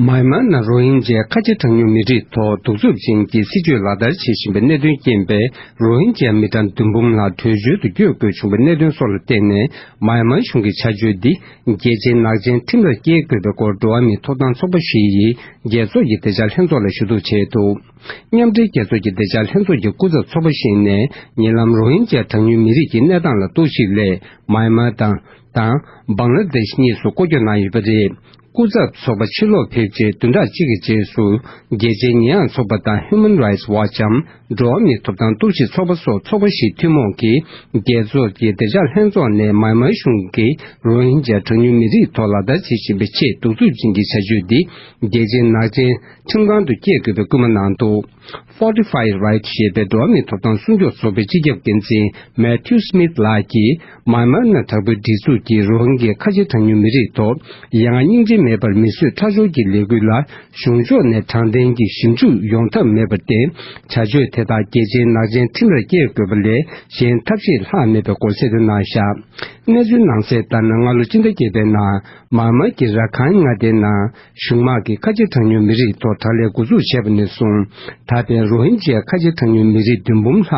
མཱ་ཡན་མཱ་ནང་རོ་ཧིན་ཇའི་ཁ་ཆེ་གྲངས་ཉུང་མི་རིགས་ཐོག་གདུག་རྩུབ་ཅན་གྱི་སྲིད་བྱུས་ལག་བསྟར་བྱེད་བཞིན་པའི་གནད་དོན་རྐྱེན་པས། རོ་ཧིན་ཇའི་མི་གྲངས་བདུན་འབུམ་ལྷག་བྲོས་བྱོལ་དུ་བསྐྱོད་དགོས་བྱུང་བའི་གནད་དོན་སོགས་ལ་བརྟེན་ནས། མཱ་ཡན་མཱ་གཞུང་གི་བྱ་སྤྱོད་འདི་རྒྱལ་ཆེན་ནག་ཅན་ཁྲིམས་ལ་བཀལ་དགོས་པའི་སྐོར་འགྲོ་བ་མིའི་ཐོབ་ཐང་ཚོགས་པ་བཞི་ཡིས་རྒྱལ་ཚོགས་ཀྱི་བདེ་འཇགས་ལྷན་ཚོགས་ལ་ཞུ་གཏུག་བྱས་འདུག་མཉམ་འབྲེལ་རྒྱལ་ཚོགས་ཀྱི་བདེ་འཇགས་ལྷན་ཚོགས་ཀྱི་སྐུ་ཚབ་ཚོགས་པ་ཞིག་ནས། ཉེ་ལམ་རོ་ཧིན་ཇའི་གྲངས་ཉུང་མི་རིགས་ཀྱི་གནས་སྟངས་ལ་གཏོར་བཤིག་སླད། མཱ་ཡན་མཱ་དང་དང་། བང་ལ་དེཤ་གཉིས་སུ་སྐོར་སྐྱོད་གནང་ཡོད་པ་རེད། སྐུ་ཚབ་ཚོགས་པ་ཕྱིར་ལོག་ཕེབས་རྗེས་བདུན་ཕྲག་གཅིག་གི་རྗེས་སུ། རྒྱལ་སྤྱིའི་ཉེས་ཡངས་ཚོགས་པ་དང་། Human Rights Watch འམ། འགྲོ་བ་མིའི་ཐོབ་ཐང་གཏོར་བཤིག་ཚོགས་པ་སོགས་ཚོགས་པ་བཞིའི་ཐུན་མོང་གིས། རྒྱལ་ཚོགས་ཀྱི་བདེ་འཇགས་ལྷན་ཚོགས་ནས་མཱ་ཡན་མཱ་གཞུང་གིས་རོ་ཧིན་ཇཱ་གྲངས་ཉུང་མི་རིགས་ཐོག་ལག་བསྟར་བྱེད་བཞིན་པའི་ཆེས་གདུག་རྩུབ་ཅན་གྱི་བྱ་སྤྱོད་འདི། རྒྱལ་སྤྱིའི་ནག་ཅན་ཁྲིམས་ཁང་དུ་བསྐྱལ་དགོས་པའི་སྐུལ་མ་གནང་འདུག Fortify Rights ཞེས་པའི་འགྲོ་བ་མིའི་ཐོབ་ཐང་སྲུང་སྐྱོབ་ཚོགས་པའི་སྤྱི་ཁྱབ་འགན་འཛིན་Matthew Smith ལགས་ཀྱིས། མཱ་ཡན་མཱ་ནང་དྲག་པོའི་སྒྲིག་འཛུགས་ཀྱིས་རོ་ཧིན་གྱི་ཁ་ཆེ་གྲངས་ཉུང་མི་རིགས་ཐོག་ཡ་ང་སྙིང་རྗེ་མེད་པར་མི་གསོད་ཁྲག་སྦྱོར་གྱི་ལས་འགུལ་ལ། གཞུང་ཕྱོགས་ནས་དྲང་བདེན་གྱི་ཞིབ་འཇུག་ཡོང་ཐབས་མེད་པར་བརྟེན། བྱ་སྤྱོད་དེ་དག་རྒྱལ་སྤྱིའི་ནག་ཅན་ཁྲིམས་ལ་བཀལ་དགོས་པ་ལས་གཞན་ཐབས་ཤེས་ལྷག་མེད་པའི་སྐོར་གསལ་སྟོན་གནང་བཞག་གནས་ཚུལ་ནང་གསལ་ལྟར་ན། སྔ་ལོ་སྤྱི་ཟླ་བརྒྱད་པའི་ནང་། མཱ་མཱ་གྱི་ར་ཁཱན་མངའ་སྡེའི་ནང་གཞུང་དམག་གིས་ཁ་ཆེ་གྲངས་ཉུང་མི་རིགས་ཐོག་དྲག་ལས་འགོ་འཛུགས་བྱས་པ་ནས་བཟུང་། ད་ཕན་རོ་ཧིན་ཇཱ་ཁ་ཆེ་གྲངས་ཉུང་མི་རིགས་བདུན་འབུམ་ལྷག་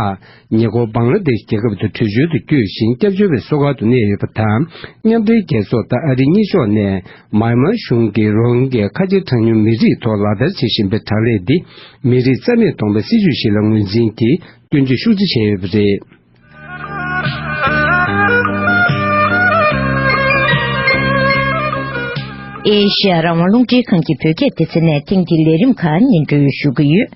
ཉེ་འཁོར་བང་ལ་དེཤ་རྒྱལ་ཁབ་ཏུ་བྲོས་བྱོལ་དུ་བསྐྱོད་བཞིན། སྐྱབས་བཅོལ་བའི་སོ་ཁ་དུ་གནས་ཡོད་པ་དང་། མཉམ་འབྲེལ་རྒྱལ་ཚོགས་དང་ཨ་རི་གཉིས་ཕྱོགས་ནས་མཱ་མཱ་གཞུང་གིས་རོ་ཧིན་གྱི་ཁ་ཆེ་གྲངས་ཉུང་མི་རིགས་ཐོག་ལག་བསྟར་བྱེད་བཞིན་པའི་དྲག་ལས་འདི། མི་རིགས་རྩ་མེད་གཏོང་བའི་སྲིད་བྱུས་ཤིག་ལ་ངོས་འཛིན་གྱིས་སྐྱོན་བརྗོད་ཤུགས་ཆེ་བྱས་ཡོད་པ་རེད། ཨེ་ཤ་ཡ་རང་དབང་རླུང་འཕྲིན་ཁང་གི་བོད་སྐད་སྡེ་ཚན་ནས་ཐེངས་འདིའི་ལས་རིམ་ཁག་སྙན་སྒྲོན་ཞུ་གི་ཡོད།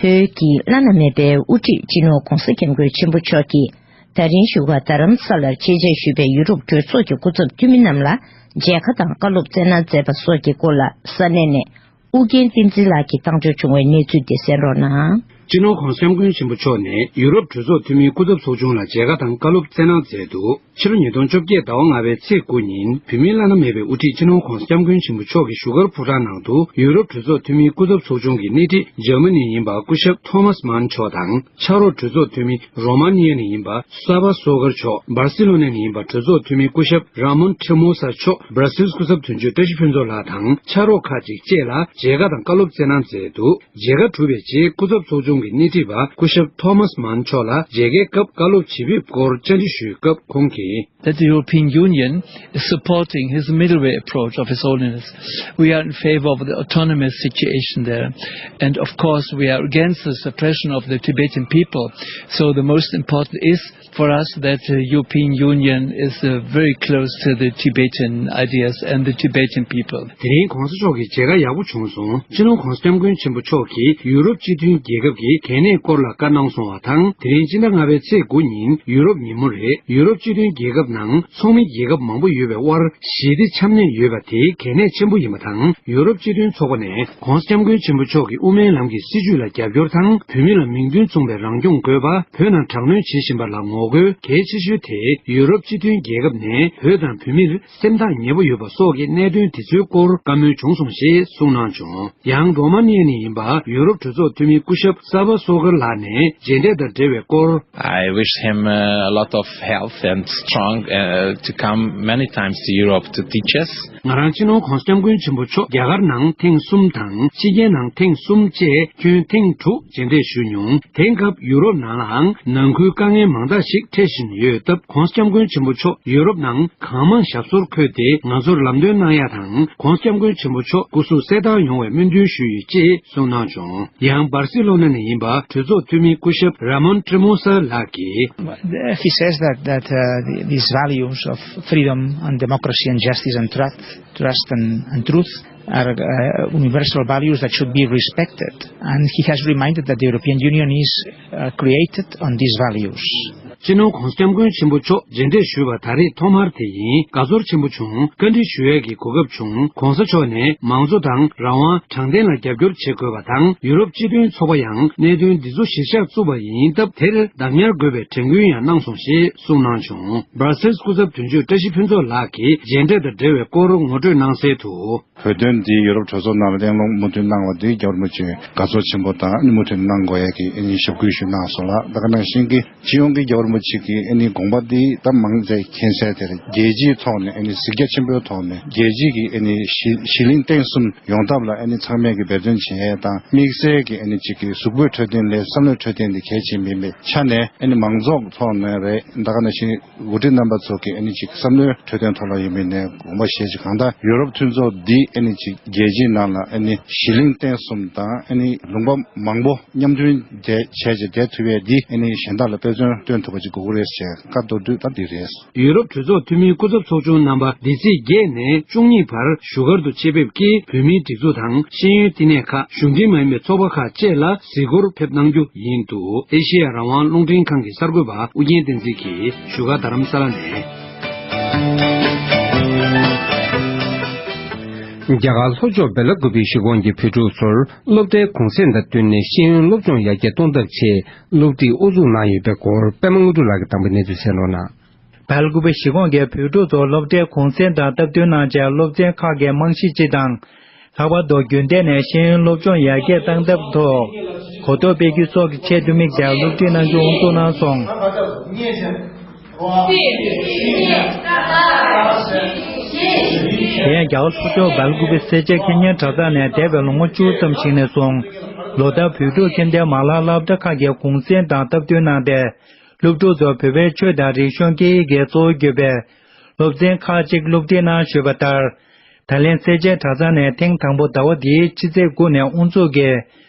བོད་ཀྱི་བླ་ན་མེད་པའི་དབུ་ཁྲིད་སྤྱི་ནོར་༧གོང་ས་༧སྐྱབས་མགོན་ཆེན་པོ་མཆོག་གིས། ད་རིང་བཞུགས་སྒར་རྡ་རམ་ས་ལར་ཆེད་མཇལ་ཞུས་པའི་ཡུ་རོབ་གྲོས་ཚོགས་ཀྱི་སྐུ་ཚབ་འཐུས་མི་རྣམས་ལ་མཇལ་ཁ་དང་བཀའ་སློབ་སྩལ་གནང་མཛད་པ་སོགས་ཀྱི་སྐོར་ལ། ས་གནས་ནས་ཨུ་རྒྱན་བསྟན་འཛིན་ལགས་ཀྱིས་བཏང་འབྱོར་བྱུང་བའི་གནས་ཚུལ་དེ་གསན་རོགས་གནང་། སྤྱི་ནོར་༧གོང་ས་༧སྐྱབས་མགོན་ཆེན་པོ་མཆོག་ནས་ཡུ་རོབ་གྲོས་ཚོགས་འཐུས་མིའི་སྐུ་ཚབ་ཚོགས་ཆུང་ལ་མཇལ་ཁ་དང་བཀའ་སློབ་སྩལ་གནང་མཛད་འདུག་ཕྱི་ལོ་ཉིས་སྟོང་བཅོ་བརྒྱད་ཟླ་བ་ལྔ་པའི་ཚེས་དགུ་ཉིན། བོད་མིའི་བླ་ན་མེད་པའི་དབུ་ཁྲིད་སྤྱི་ནོར་༧གོང་ས་༧སྐྱབས་མགོན་ཆེན་པོ་མཆོག་གིས་བཞུགས་སྒར་ཕོ་བྲང་ནང་དུ་ཡུ་རོབ་གྲོས་ཚོགས་འཐུས་མིའི་སྐུ་ཚབ་ཚོགས་ཆུང་གི་སྣེ་ཁྲིད་འཇར་མ་ནི་ཡིན་པ་སྐུ་ཞབས་ཐོ་མཱས་མཱན་མཆོག་དང་། ཕྱག་རོགས་གྲོས་ཚོགས་འཐུས་མི་རོ་མ་ནི་ཡ་ནས་ཡིན་པ་སཱ་བྷ་སོ་ཀར་མཆོག་བར་སི་ལོ་ནས་ཡིན་པ་གྲོས་ཚོགས་འཐུས་མི་སྐུ་ཞབས་ར་མོན་ཁྲེ་མོ་ས་མཆོག་བར་སིལ་སྐུ་ཚབ་དོན་གཅོད་བཀྲ་ཤིས་ཕུན་ཚོགས་ལགས་དང་ཕྱག་རོགས་ཁག་ཅིག་བཅས་ལ་མཇལ་ཁ་དང་བཀའ་སློབ་སྩལ་གནང་མཛད་འདུག་མཇལ་ཁ་གྲུབ་པའི་རྗེས། སྐུ་ཚབ་ཚོགས་ཆུང་ གི་སྣེ་ཁྲིད་པ་སྐུ་ཞབས་ཐོ་མཱས་མཱན་མཆོག་ལ་མཇལ་ཁའི་སྐབས་བཀའ་སློབ་ཇི་ཕེབས་སྐོར་བཅར་འདྲི་ཞུས་སྐབས་ཁོང་གིས། That the European Union is supporting his middle way approach of His Holiness. We are in favor of the autonomous situation there. And of course, we are against the suppression of the Tibetan people. So the most important is for us that the European Union is uh, very close to the Tibetan ideas and the Tibetan people. དེ་རིང་གོང་ས་མཆོག་གི་མཇལ་ཁ་ཡག་པོ་བྱུང་སོང་། སྤྱི་ནོར་༧གོང་ས་༧སྐྱབས་མགོན་ཆེན་པོ་མཆོག་གིས་ཡུ་རོབ་སྤྱི་མཐུན་རྒྱལ་ཁབ་ཀྱི་གལ་གནད་སྐོར་ལ་བཀའ་གནང་སོང་བ་དང་། དེ་རིང་སྤྱི་ཟླ་ལྔ་པའི་ཚེས་དགུ་ཉིན་ཡུ་རོབ་ཉིན་མོ་རེད། ཡུ་རོབ་སྤྱི་མཐུན་རྒྱལ་ཁབ་ནང་ཚོགས་མི་རྒྱལ་ཁབ་མང་པོ་ཡོད་པའི་དབར་ཞི་བདེ་ཆམ་ནད་ཡོད་པ་དེ་གལ་གནད་ཆེན་པོ་ཡིན་པ་དང་། ཡུ་རོབ་སྤྱི་མཐུན་ཚོགས་པ་ནས་༧གོང་ས་༧སྐྱབས་མགོན་ཆེན་པོ་མཆོག་གི་དབུ་མའི་ལམ་གྱི་སྲིད་བྱུས་ལ་རྒྱབ་སྐྱོར་དང་། བོད་མི་ལ་མིང་དོན་མཚུངས་པའི་རང་སྐྱོང་དགོས་པ། བོད་ནང་དྲག་གནོན་བྱེད་བཞིན་པ་ལ་ངོ་རྒོལ་གལ་ཆེ་ཤོས་དེ་ཡུ་རོབ་སྤྱི་མཐུན་རྒྱལ་ཁབ་ནས་བོད་དང་བོད་མིར་སེམས་ཐག་ཉེ་པོ་ཡོད་པ་སོགས་ཀྱི་གནད་དོན་དེ་ཚོའི་སྐོར་བཀའ་མོལ་བྱུང་སོང་ཞེས་གསུངས་གནང་བྱུང་། ཡང་རོ་མ་ནི་ཡ་ནས་ཡིན་པ་ཡུ་རོབ་གྲོས་ཚོགས་འཐུས་མི་སྐུ་ཞབས་ས་བ་སོ་ཀར་ལགས་ནས་མཇལ་འཕྲད་དང་འབྲེལ་བའི་སྐོར། I wish him uh, a lot of health and strong uh, to come many times to Europe to teach us. ང་རང་སྤྱི་ནོར་༧གོང་ས་༧སྐྱབས་མགོན་ཆེན་པོ་མཆོག་རྒྱ་གར་ནང་ཐེངས་གསུམ་དང་ཕྱི་རྒྱལ་ནང་ཐེངས་གསུམ་བཅས་ཁྱོན་ཐེངས་དྲུག་མཇལ་འཕྲད་ཞུས་མྱོང་། དེང་སྐབས་ཡུ་རོབ་ནང་ལའང་ནང་ཁུལ་དཀའ་ངལ་མང་དག་ཞིག་འཕྲད་བཞིན་ཡོད་སྟབས། ༸གོང་ས་༸སྐྱབས་མགོན་ཆེན་པོ་མཆོག་ཡུ་རོབ་ནང་གང་མང་ཞབས་སོར་འཁོད་དེ་ང་ཚོར་ལམ་སྟོན་གནང་ཡ་དང་། ༸གོང་ས་༸སྐྱབས་མགོན་ཆེན་པོ་མཆོག་སྐུ་གཟུགས་གསལ་ཐང་ཡོང་བའི་སྨོན་འདུན་ཞུ་ཡོད་ཅེས་གསུངས་གནང་བྱུང་། ཡང་འབར་སི་ལོ་ན་ནས་ཡིན་པ་གྲོས་ཚོགས་འཐུས་མི་སྐུ་ཞབས་Ramon Tremosa་ལགས་ཀྱིས། He says that, that uh, the- these values of freedom and democracy and justice and truth, trust and, and truth are uh, universal values that should be respected. And he has reminded that the European Union is uh, created on these values. སྤྱི་ནོར་༸གོང་ས་༸སྐྱབས་མགོན་ཆེན་པོ་མཆོག་མཇལ་འཕྲད་ཞུས་པ་ད་རེས་ཐོག་མར་དེ་ཡིན། དགའ་ཚོར་ཆེན་པོ་བྱུང་། བཀའ་འདྲི་ཞུ་ཡས་ཀྱི་གོ་སྐབས་བྱུང་། ༸གོང་ས་མཆོག་ནས་མང་གཙོ་དང་རང་དབང་དྲང་བདེན་ལ་རྒྱབ་སྐྱོར་བྱེད་དགོས་པ་དང་། ཡུ་རོབ་སྤྱི་མཐུན་ཚོགས་པ་ཡང་གནད་དོན་འདི་ཚོ་གཞིར་བཞག་བཙུགས་པ་ཡིན་སྟབས། དེར་བདག་ཉར་དགོས་པའི་དྲན་སྐུལ་ཡང་གནང་སོང་ཞེས་གསུངས་གནང་བྱུང་། སྦར་སེལ་སྐུ་ཚབ་དོན་གཅོད་བཀྲ་ཤིས་ཕུན་ཚོགས་ལགས་ཀྱིས་མཇལ་འཕྲད་དང་འབྲེལ་བའི་སྐོར་ངོ་སྤྲོད་གནང་གསལ་དུ། བོད་དོན་འདི་ཡུ་རོབ་གྲོས་ཚོགས་ནང་ལ་གླེང་སློང་མུ་མཐུད་གནང་བ་འདི་རྒྱལ་བ་རིན་པོ་ཆེ་དགའ་ཚོར་ཆེན་པོ་དང་མུ་མཐུད་གནང་དགོས་ཡ་གི་ཨ་ནི་ཞབས་སྐུལ་ཞུ་གནང་སོང་ལ། ད་ག་ནང་བཞིན་གྱི་སྤྱི་ཡོངས་ཀྱི་རྒྱལ་བ་རིན་པོ་ཆེ་གི་ཨ་ནི་དགོངས་པ་འདི་ད་མང་ཚད་མཁྱེན་གསལ་དེ་རེད། རྒྱལ་སྤྱིའི་ཐོག་ནས་ཨ་ནི་གཟིགས་རྒྱ་ཆེན་པོའི་ཐོག་ནས་རྒྱལ་སྤྱིའི་གི་ཨ་ནི་གཞི་གཞི་གླིང་རྟེན་གསུམ་ཡོང་ཐབས་ལ་ཨ་ནི་ཚང་མས་ཀྱི་འབད་བརྩོན་བྱེད་ཡས་དང་། དམིགས་བསལ་གྱི་ཨ་ནི་གཅིག་གི་གཟུགས་པོའི་འཕྲོད་བསྟེན་ལས་བསམ་བློའི་འཕྲོད་བསྟེན་འདི་གལ་ཆེན་མིན་པའི་ཆ་ནས། ཨ་ནི་མང་ཚོགས་ཐོག་ནས་རེད། ད་ག་ནང་བཞིན་འགོ་ཁྲིད་རྣམ་པ་ཚོ་གི་ཨ་ནི་གཅིག་བསམ་བློའི་འཕྲོད་བསྟེན་ཐོག་ལ་ཡོད་མིན་ནས་དགོངས་པ་བཞེས་ཅིག་གང་ལྟར་ཡུ་རོབ་མཐུན་ཚོགས་འདི་ཨ་ནི་གཅིག་རྒྱལ་སྤྱིའི་ནང་ལ་ཨ་ནི་གཞི་གླིང་རྟེན་གསུམ་དང་ཨ་ནི་ལུང་པ་མང་པོ་མཉམ་མཐུན་བྱས་བྱས་བྱས་བསྡད་ཐུབ་ཡས་འདི་ཨ་ནི་གཞན་དག་ལ་དཔེ་མཚོན་སྟོན་ཐུབ་པ་ཅིག་དགོས་ཀྱི་རེད་ཟེར་བཀའ་མདོར་བསྡུས་ད་འདི་རེད། ཡུ་རོབ་གྲོས་ཚོགས་འཐུས་མིའི་སྐུ་ཚབ་ཚོགས་ཆུང་རྣམ་པ་འདི་ཚེས་བརྒྱད་ནས་བཅུ་གཉིས་བར་བཞུགས་སྒར་དུ་ཆེད་ཕེབས་ཀྱིས་བོད་མིའི་སྒྲིག་འཛུགས་དང་ཤེས་ཡོན་བསྟི་གནས་ཁག་གཞུང་འབྲེལ་མ་ཡིན་པའི་ཚོགས་པ་ཁག་བཅས་ལ་གཟིགས་སྐོར་ཕེབས་གནང་རྒྱུ་ཡིན་འདུག་ཨེ་ཤེ་ཡ་རང་དབང་རླུང་འཕྲིན་ཁང་གི་གསར་འགོད་པ་ཨུ་རྒྱན་བསྟན་འཛིན་གྱིས་བཞུགས་སྒར་རྡ་རམ་ས་ལ་ནས། རྒྱ་གར་ལྷོ་ཕྱོགས་སྦེ་ལ་ཀུ་པེ་གཞིས་ཁོངས་ཀྱི་བོད་ཕྲུག་ཚོར་སློབ་གྲྭའི་གུང་སེང་དང་བསྟུན་ནས་ཤེས་ཡོན་སློབ་སྦྱོང་ཡར་རྒྱས་གཏོང་ཐབས་ཆེད་སློབ་ཁྲིད་དབུ་འཛུགས་གནང་ཡོད་པའི་སྐོར་པད་མ་དངོས་གྲུབ་ལགས་ཀྱིས་དང་པོ་གནས་ཚུལ་གསན་རོགས་གནང་། སྦེལ་ཀུ་པེ་གཞིས་ཁོངས་ཀྱི་བོད་ཕྲུག་ཚོ་སློབ་གྲྭའི་གུང་སེང་དང་སྟབས་བསྟུན་གནང་བྱས་སློབ་ཚན་ཁག་གི་རྨང་གཞི་སྤྱི་དང་། ལྷག་པར་དུ་རྒྱུན་གཏན་ནས་ཤེས་ཡོན་སློབ་སྦྱོང་ཡར་རྒྱས་གཏང་ཐབས་ཐོག་གོ་རྟོགས་སྤེལ་རྒྱུ་སོགས་ཀྱི་ཆེད་དུ་དམིགས་ཏེ་སློབ་ཁྲིད་གནང་རྒྱུ་དབུ་འཛུགས་གནང་སོང་། དེ་ཡང་རྒྱ་གར་ལྷོ་ཕྱོགས་སྦེལ་ཀུ་པེ་སེར་བྱེས་ཁེ་ཉན་གྲྭ་ཚང་ནས་འདས་པའི་ལོ་ངོ་བཅུ་ཙམ་ཞིག་ནས་བཟུང་ལོ་ལྟར་བོད་ཕྲུག་ཁྱོན་ལྡན་མ་ལག་སློབ་གྲྭ་ཁག་གི་གུང་སེང་དང་སྟབས་བསྟུན་གནང་སྟེ། སློབ་ཕྲུག་ཚོར་བོད་པའི་ཆོས་དང་རིག་གཞུང་སྐད་ཡིག་གི་གཙོ་བོ་གྱུར་པའི་སློབ་ཚན་ཁག་ཅིག་སློབ་ཁྲིད་གནང་ཞུས་པ་ལྟར། ད་ལན་སེར་བྱེས་གྲྭ་ཚང་ནས་ཐེངས་དང་པོ་ཟླ་བ་འདིའི་ཕྱི་ཚེས་དགུ་ནས་དབུ་འཛུགས་ཀྱིས་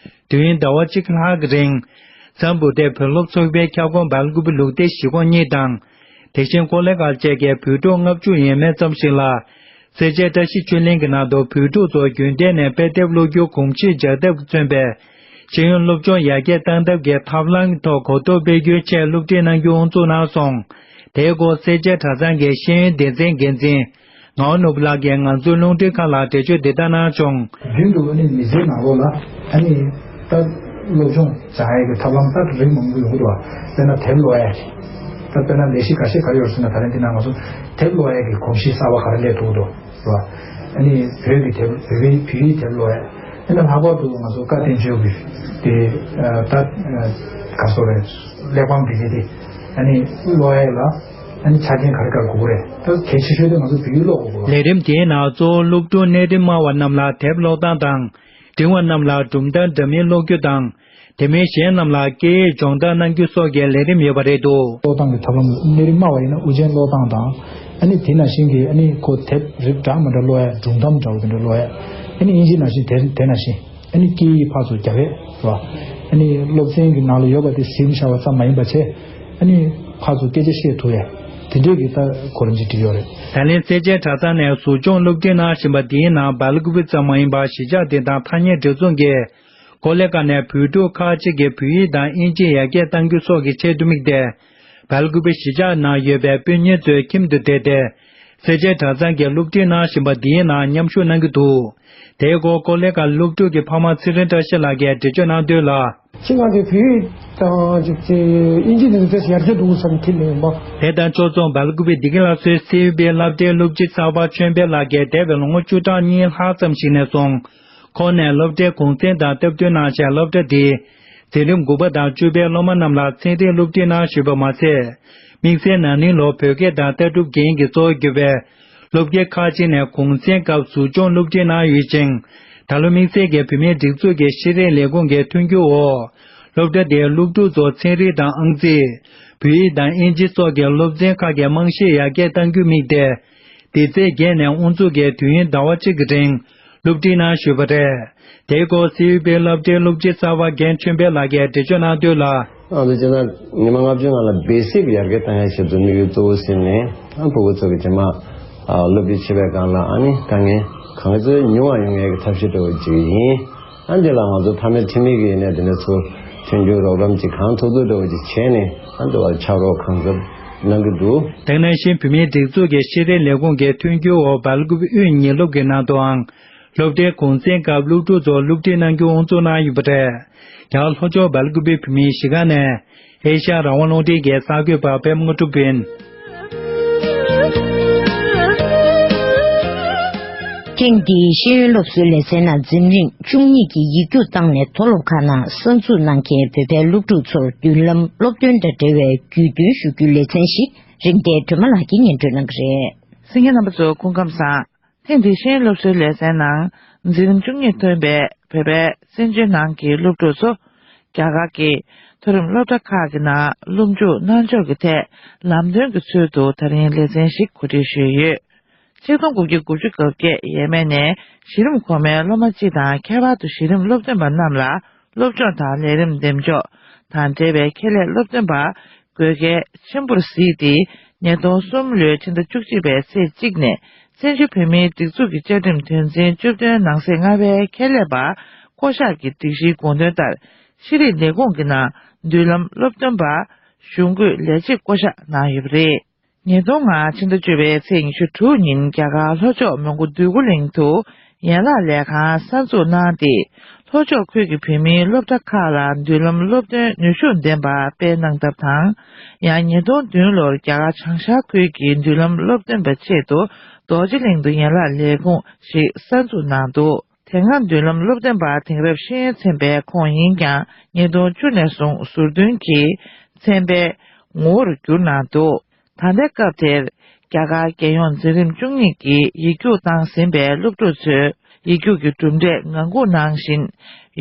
དུས་ཡུན་ཟླ་བ་གཅིག་ལྷག་གི་རིང་། འཛམ་བུ་སྟེ་བོད་སློབ་ཚོགས་པའི་ཁྱབ་ཁོངས་སྦེལ་ཀུ་པེ་ལུགས་བདེ་གཞིས་ཁོངས་གཉིས་དང་། དེ་བཞིན་ཀོ་ལེ་གྷལ་བཅས་ཀྱི་བོད་ཕྲུག་ལྔ་བཅུ་ཡས་མས་ཙམ་ཞིག་ལ། སེར་བྱེས་བཀྲ་ཤིས་ཆོས་གླིང་གི་ནང་དུ་བོད་ཕྲུག་ཚོ་རྒྱུན་གཏན་ནས་དཔེ་དེབ་ཀློག་རྒྱུ་གོམས་གཤིས་འཇགས་ཐབས་ཀྱིས་མཚོན་པའི་ཤེས་ཡོན་སློབ་སྦྱོང་ཡར་རྒྱས་གཏང་ཐབས་ཀྱི་ཐབས་ལམ་གྱི་ཐོག་གོ་རྟོགས་སྤེལ་རྒྱུའི་ཆེད་སློབ་ཁྲིད་གནང་རྒྱུ་དབུ་འཛུགས་གནང་སོང་། དེའི་སྐོར་སེར་བྱེས་གྲྭ་ཚང་གི་ཤེས་ཡོན་སྡེ་ཚན་འགན་འཛིན་ངག་དབང་ནོར་བུ་ལགས་ཀྱིས་ང་ཚོའི་རླུང་འཕྲིན་ཁང་ལ་འགྲེལ་བརྗོད་འདི་ལྟར་གནང་བྱུང་། རྒྱུན་དུ་ཨ་ནི་མི་ཚེའི་ནང་ལོགས་ལ་ཨ་ནི་ད་སློབ་སྦྱོང་སྦྱང་ཡས་ཀྱི་ཐབས་ལམ་ད་རིགས་མང་པོ་ཡོང་གི་འདུག་བ། དཔེར་ན་དེབ་ཀློག་ཡས། ད་དཔེར་ན་ལས་གཞི་འགའ་ཤས་ག་རེ་ཡོད་ཟེར་ན། ད་རིང་འདི་ནང་ང་ཚོ་དེབ་ཀློག་ཡས་ཀྱི་གོམས་གཤིས་གསར་པ་ག་རེ་སླེབས་ཐུབ་འདུག་བ། ཨ་ནི་བོད་ཀྱི་དེབ་བོད་པའི་བོད་ཡིག་དེབ་ཀློག་ཡས། དེ་ནས་ལྷག་པར་དུ་ང་ཚོ་བཀའ་བསྟན་བཅོས་ཀྱི་དེ་ད་ག་སོ་རེད། གླེགས་བམ་འདི་གའི་དེ་ཨ་ནི་ཀློག་ཡས་ལ་ཨ་ནི་ཆ་རྐྱེན་ག་རེ་ག་རེ་དགོས་ཀྱི་རེད། ད་གལ་ཆེ་ཤོས་དེ་ང་ཚོ་བོད་ཡིག་ཀློག་དགོས་ཀྱི་རེད། ལས་རིམ་དེའི་ནང་གཙོ་བོ་སློབ་ཕྲུག་གནས་རིམ་དམའ་བ་རྣམས་ལ་དེབ་ཀློག་སྟངས་དང་། འབྲིང་བ་རྣམས་ལ་གྲུབ་མཐའ་འདྲ་མིན་ཀློག་རྒྱུ་དང་། དེ་མིན་གཞན་རྣམས་ལ་སྐད་ཡིག་སྦྱོང་བརྡར་གནང་རྒྱུ་སོགས་ཀྱི་ལས་རིམ་ཡོད་པ་རེད་འདུག། ཀློག་སྟངས་ཀྱི་ཐབས་ལམ་གནས་རིམ་དམའ་བ་ཡིན་ན་དབུ་ཅན་ཀློག་སྟངས་དང་། ཨ་ནི་དེ་ནང་བཞིན་གྱི་ཨ་ནི་ཁོ་དེབ་རིགས་འདྲ་མི་འདྲ་ཀློག་ཡ། སྒྲུང་གཏམ་འདྲ་བོ་དེ་འདྲ་ཀློག་ཡ། ཨ་ནི་དབྱིན་ཇི་ནང་བཞིན་དེ་དེ་ནང་བཞིན། ཨ་ནི་སྐད་ཡིག་ཕར་ཚུར་རྒྱག་ཡས་རེད་བ། ཨ་ནི་སློབ་ཚན་གྱི་ནང་ལ་ཡོད་པ་དེ་ཟིན་བཞག་པ་ཙམ་མ་ཡིན་པ་བྱས། ཨ་ནི་ཕར་ཚུར་སྐད་ཆ་བཤད་ཐུབ་ཡས། དེ་འདྲས་ཀྱི་ད་གོ་རིམ་ཅིག་བསྒྲིགས་ཡོད་རེད། ད་ལན་སེར་བྱེས་གྲྭ་ཚང་ནས་ཟུར་སྦྱོང་སློབ་ཁྲིད་གནང་བཞིན་པ་འདིའི་ནང་སྦེལ་ཀུ་པེ་ཙམ་མ་ཡིན་པར་གཞིས་ཆགས་དེ་དང་ཐ་སྙད་སྒྲིག་འཛུགས་ཀྱི་ཀོ་ལི་གྷལ་ནས་བོད་ཕྲུག་ཁག་ཅིག་གིས་བོད་ཡིག་དང་དབྱིན་ཇི་ཡར་རྒྱས་གཏང་རྒྱུ་སོགས་ཀྱི་ཆེད་དུ་དམིགས་ཏེ། སྦེལ་ཀུ་པེ་གཞིས་ཆགས་ནང་ཡོད་པའི་སྤུན་ཉེ་ཚོའི་ཁྱིམ་དུ་བསྡད་དེ། སེར་བྱེས་གྲྭ་ཚང་གི་སློབ་ཁྲིད་གནང་བཞིན་པ་འདིའི་ནང་མཉམ་ཞུགས་གནང་གི་འདུག། དེའི་སྐོར་ཀོ་ལི་གྷལ་སློབ་ཕྲུག་གི་ཕ་མ་ཚེ་རིང་བཀྲ་ཤིས་ལགས་ཀྱིས་འགྲེལ་བརྗོད་གནང་དོན་ལ། ཁྱེད་རང་གི་བོད་ཡིག་དང་ཅིག་ཅིག་དབྱིན་ཇི་འདི་ཚོ་ཡར་རྒྱས་འགྲོ་གི་བསམ་ཁྱེད་ལས་མ། དེ་དང་ཕྱོགས་མཚུངས་སྦེལ་ཀུ་པེ་བདེ་སྐྱིད་སླར་གསོའི་སི་ཡུ་པི་སློབ་གྲྭའི་སློབ་སྤྱི་གསར་པ་ཆོས་འཕེལ་ལགས་ཀྱིས་འདས་པའི་ལོ་ངོ་བཅུ་ཕྲག་གཉིས་ལྷག་ཙམ་ཞིག་ནས་བཟུང་། ཁོང་ནས་སློབ་གྲྭའི་གུང་སེང་དང་སྟབས་བསྟུན་གནང་བྱས་སློབ་གྲྭ་འདིའི་འཛིན་རིམ་དགུ་པ་དང་བཅུ་པའི་སློབ་མ་རྣམས་ལ་ཚན་རིག་སློབ་ཁྲིད་གནང་བཞིན་པ་མ་ཟད། དམིགས་བསལ་ན་ནིང་ལོར་བོད་སྐད་དང་ལྟ་གྲུབ་འགན་གྱིས་གཙོ་བོ་གྱུར་པའི་སློབ་དགེ་ཁག་ཅིག་ནས་གུང་སེང་སྐབས་ཟུར་སྦྱོང་སློབ་ཁྲིད་གནང་ཡོད་ཅིང་། ད་ལོ་དམིགས་བསལ་གྱིས་བུད་མེད་སྒྲིག་འཛུགས་ཀྱི་ཤེས་རིག་ལས་ཁུངས་ཀྱི་མཐུན་འགྱུར་འོག་སློབ་གྲྭ་དེའི་སློབ་ཕྲུག་ཚོར་ཚན་རིག་དང་ཨང་རྩིས། བོད་ཡིག་དང་དབྱིན་ཇི་སོགས་ཀྱི་སློབ་ཚན་ཁག་གི་རྨང་གཞི་ཡར་རྒྱས་གཏང་རྒྱུར་དམིགས་ཏེ། འདི་ཚེས་བརྒྱད་ནས་དབུ་འཛུགས་ཀྱིས་དུས་ཡུན་ཟླ་བ་གཅིག་གི་རིང་སློབ་ཁྲིད་གནང་བཞིན་པ་རེད། དེའི་སྐོར་སི་ཡུ་པི་སློབ་གྲྭའི་སློབ་སྤྱི་གསར་པ་རྒན་ཆོས་འཕེལ་ལགས་ཀྱིས་འགྲེལ་བརྗོད་གནང་དོན་ལ། ང་ཚོ་སྤྱིར་བཏང་ཉི་མ་ལྔ་བཅུ་ནང་ལ་བེ་སིག་ཡར་རྒྱས་གཏང་ཡ་ཆེད་དུ་དམིགས་ཡུལ་གཙོ་བོ་ཟིན་ནས། ཨ་ཕྲུ་གུ་ཚོ་གི་རྗེས་མ་ཨ་སློབ་ཁྲིད་བྱེད་པའི་སྒང་ལ་ཨ་ནི་དཀའ་ངལ་གང་ག་ཚོད་ཉུང་བ་ཡོང་ཡས་ཀྱི་ཐབས་ཤེས་འདྲ་བོ་ཅིག་ཡིན། ཨ་འདི་ལ་ང་ཚོ་ཕ་མའི་ཁྲིམས་ཡིག་གི་ཡིན་ནའི་དེ་འདྲ་ཚོ་མཐུན་འགྱུར་རོགས་རམ་ཅིག་གང་ཐུབ་ཐུབ་འདྲ་བོ་ཅིག་བྱས་ནས། ཨ་འདི་བར་ཕྱག་རོགས་གང་ཐུབ་གནང་གི་འདུག། དེ་ནང་བཞིན་བོད་མིའི་སྒྲིག་འཛུགས་ཀྱི་ཤེས་རིག་ལས་ཁུངས་ཀྱི་མཐུན་འགྱུར་འོག་སྦེལ་ཀུ་པེ་དབུས་ཉིན་སློབ་ཀྱི་ནང་དུའང་། སློབ་གྲྭའི་གུང་སེང་སྐབས་སློབ་ཕྲུག་ཚོར་སློབ་ཁྲིད་གནང་རྒྱུ་དབུ་འཛུགས་གནང་ཡོད་པ་རེད། རྒྱ་གར་ལྷོ་ཕྱོགས་སྦེལ་ཀུ་པེ་བོད་མིའི་གཞིས་ཁང་ནས་ཨེ་ཤ་ཡ་རང་དབང་རླུང་འཕྲིན་གྱི་གསར་འགོད་པ་པད་མ་དངོས་གྲུབ་ཡིན། ཐེངས་འདིའི་ཤེས་ཡོན་སློབ་གསོའི་ལེ་ཚན་ནང་འཛིན་རིམ་བཅུ་གཉིས་ཀྱི་ཡིག་རྒྱུགས་བཏང་ནས་མཐོ་སློབ་ཁག་ནང་གསར་འཛུགས་གནང་མཁན་བོད་པའི་སློབ་ཕྲུག་ཚོར་མདུན་ལམ་སློབ་སྟོན་དང་འབྲེལ་བའི་རྒྱུས་སྟོན་ཞུ་རྒྱུའི་ལེ་ཚན་ཞིག་རིག་ལྡན་སྒྲོལ་མ་ལགས་ཀྱིས་སྙན་སྒྲོན་གནང་གི་རེད། གསན་མཁན་རྣམ་པ་ཚོ་སྐུ་ཁམས་བཟང་། ཐེངས་འདིའི་ཤེས་ཡོན་སློབ་གསོའི་ལེ་ཚན་ནང་འཛིན་རིམ་བཅུ་གཉིས་ཐོན་པའི་བོད་པའི་བཙན་བྱོལ་ནང་གི་སློབ་ཕྲུག་ཚོ། རྒྱ་གར་གྱི་མཐོ་རིམ་སློབ་གྲྭ་ཁག་གི་ནང་སློབ་འཇུག་གནང་ཕྱོགས་ཀྱི་ཐད་ལམ་སྟོན་གྱི་ཚུལ་དུ་ད་རིང་ལེ་ཚན་ཞིག་གོ་སྒྲིག་ཞུས་ཡོད། ཆིག་སྟོང་དགུ་བརྒྱ་དགུ་བཅུ་གོ་བརྒྱད་ཡས་མས་ནས་གཞི་རིམ་གོང་མའི་སློབ་མ་སྤྱི་དང་ཁྱད་པར་དུ་གཞི་རིམ་སློབ་སྟོན་པ་རྣམས་ལ་སློབ་སྦྱོང་དང་ལས་རིམ་འདེམས་འཇོག་དང་འབྲེལ་བའི་ཁྱད་ལས་སློབ་སྟོན་པ་དགོས་གལ་ཆེན་པོར་གཟིགས་ཏེ། ཉིས་སྟོང་གསུམ་ལོའི་ཕྱི་ཟླ་བཅུ་གཅིག་པའི་ཚེས་གཅིག་ནས་བཙན་བྱོལ་བོད་མིའི་སྒྲིག་འཛུགས་ཀྱི་བཅའ་ཁྲིམས་དོན་ཚན་བཅུ་བདུན་ནང་གསེས་ལྔ་པའི་ཁྱད་ལས་པ་བསྐོ་གཞག་གི་སྒྲིག་གཞིའི་དགོངས་དོན་ལྟར། ཤེས་རིག་ལས་ཁུངས་ཀྱི་ནང་མདུན་ལམ་སློབ་སྟོན་པ་གཞུང་སྒོས་ལས་བྱེད་བསྐོ་གཞག་གནང་ཡོད་པ་རེད། ཉིས་སྟོང་ལྔ་ཕྱི་ཟླ་བཅུ་པའི་ཚེས་ཉི་ཤུ་དྲུག་ཉིན་རྒྱ་གར་ལྷོ་ཕྱོགས་མོན་གྷོ་འདོད་རྒུ་གླིང་དུ་ཡན་ལག་ལས་ཁང་གསར་འཛུགས་གནང་སྟེ། ལྷོ་ཕྱོགས་ཁུལ་གྱི་བོད་མིའི་སློབ་གྲྭ་ཁག་ལ་མདུན་ལམ་སློབ་སྟོན་ནུས་ཤུགས་ལྡན་པ་སྤེལ་གནང་ཐབས་དང་། ཡང་ཉིས་སྟོང་བདུན་ལོར་རྒྱ་གར་བྱང་ཤར་ཁུལ་གྱི་མདུན་ལམ་སློབ་སྟོན་པ་ཆེད་དུ་རྡོ་རྗེ་གླིང་དུ་ཡན་ལག་ལས་ཁུངས་ཤིག་གསར་འཛུགས་གནང་འདུག། དེ་སྔ་མདུན་ལམ་སློབ་སྟོན་པ་དེང་རབས་ཤེས་ཡོན་ཚན་པའི་ཁོངས་ཡིན་ཀྱང་། ཉིས་སྟོང་བཅུ་ནས་བཟུང་ཟུར་འདོན་གྱིས་ཚན་པའི་ངོ་བོར་བསྒྱུར་གནང་འདུག། ད་ལྟའི་སྐབས་དེར་རྒྱ་གར་རྒྱལ་ཡོངས་འཛིན་རིམ་བཅུ་གཉིས་ཀྱི་ཡིག་རྒྱུགས་བཏང་ཟིན་པའི་སློབ་ཕྲུག་ཚོས་ཡིག་རྒྱུགས་ཀྱི་གྲུབ་འབྲས་ངང་སྒུག་གནང་བཞིན་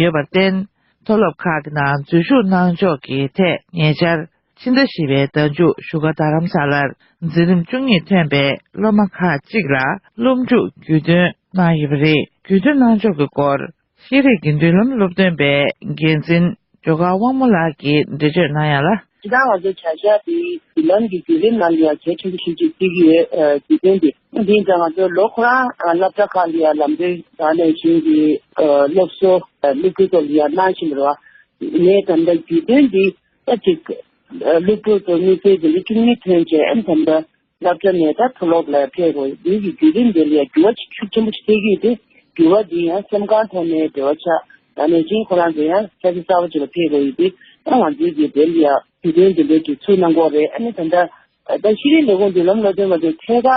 ཡོད་པར་བརྟེན། མཐོ་སློབ་ཁག་གི་ནང་འཛུལ་ཞུགས་གནང་ཕྱོགས་ཀྱི་ཐད་ཉེ་ཆར། ཕྱི་ཟླ་བཞི་པའི་ཟླ་མཇུག་བཞུགས་སྒར་རྡ་རམ་ས་ལར་འཛིན་རིམ་བཅུ་གཉིས་ཐོན་པའི་སློབ་མ་ཁག་ཅིག་ལ་སློབ་འཇུག་བརྒྱུད་སྟོན་གནང་ཡོད་པ་རེད། བརྒྱུད་སྟོན་གནང་ཕྱོགས་ཀྱི་སྐོར། ཤེས་རིག་གི་མདུན་ལམ་སློབ་སྟོན་པའི་འགན་འཛིན་ཇོ་དཀར་དབང་མོ་ལགས་ཀྱིས་འགྲེལ་བརྗོད་གནང་ཡ་ལ། ཇི་ལྟར་ང་ཚོའི་བྱ་གཞག་འདི་མདུན་ལམ་གྱི་བརྒྱུད་རིམ་ནང་ལ་ཡང་གལ་ཆེན་པོ་ཞིག་ཅིག་བརྩི་གི་ཡོད། ཨ་དུས་སྟོན་འདི་འདི་ཡིན་ཙང་ང་ཚོའི་ལོ་ཁོ་རང་ཨ་སློབ་གྲྭ་ཁག་ལ་ཡང་ལམ་སྟོན་དང་ནང་བཞིན་གྱི་ཨ་སློབ་གསོ་ཨ་སློབ་ཕྲུག་ཚོ་ལ་ཡང་གནང་བཞིན་པ་རེད་བ། ངས་ད་ལྟ་བརྒྱུད་སྟོན་འདི་ད་ཅིག་ཨ་སློབ་ཕྲུག་ཚོ་དམིགས་བསལ་གྱི་ལོ་བཅུ་གཉིས་ཐོན་རྗེས་ཨ་ནི་ད་ལྟ་སློབ་གྲྭ་ནས་ད་མཐོ་སློབ་ལ་ཕེབས་དགོས། འདི་གི་བརྒྱུད་རིམ་འདི་ལ་ཡང་འགྱུར་བ་ཤུགས་ཆེན་པོ་ཞིག་ཐེབས་ཀྱི་ཡོད་དེ། འགྱུར་བ་འདི་ཡང་སེམས་ཁམས་ཐོག་ནས་འབྲེལ་བ་ཆགས། ད་ནང་བཞིན་ཁོ་རང་ཚོ་ཡང་ས་ཆ་གསར་པ་ཅིག་ལ་ཕེབས་དགོས་ཡོད་དེ། ད་ང་ཚོའི་གི་དེ་ལ་ཡང་བརྒྱུད་རིམ་འདི་འདྲའི་གི་ཚུར་གནང་དགོས་རེད། ཨ་ནི་ད་ལྟ་ད་ཤེས་རིག་ལས་ཁུངས་མདུན་ལམ་སློབ་སྟོན་པ་ཚོ་ཐད་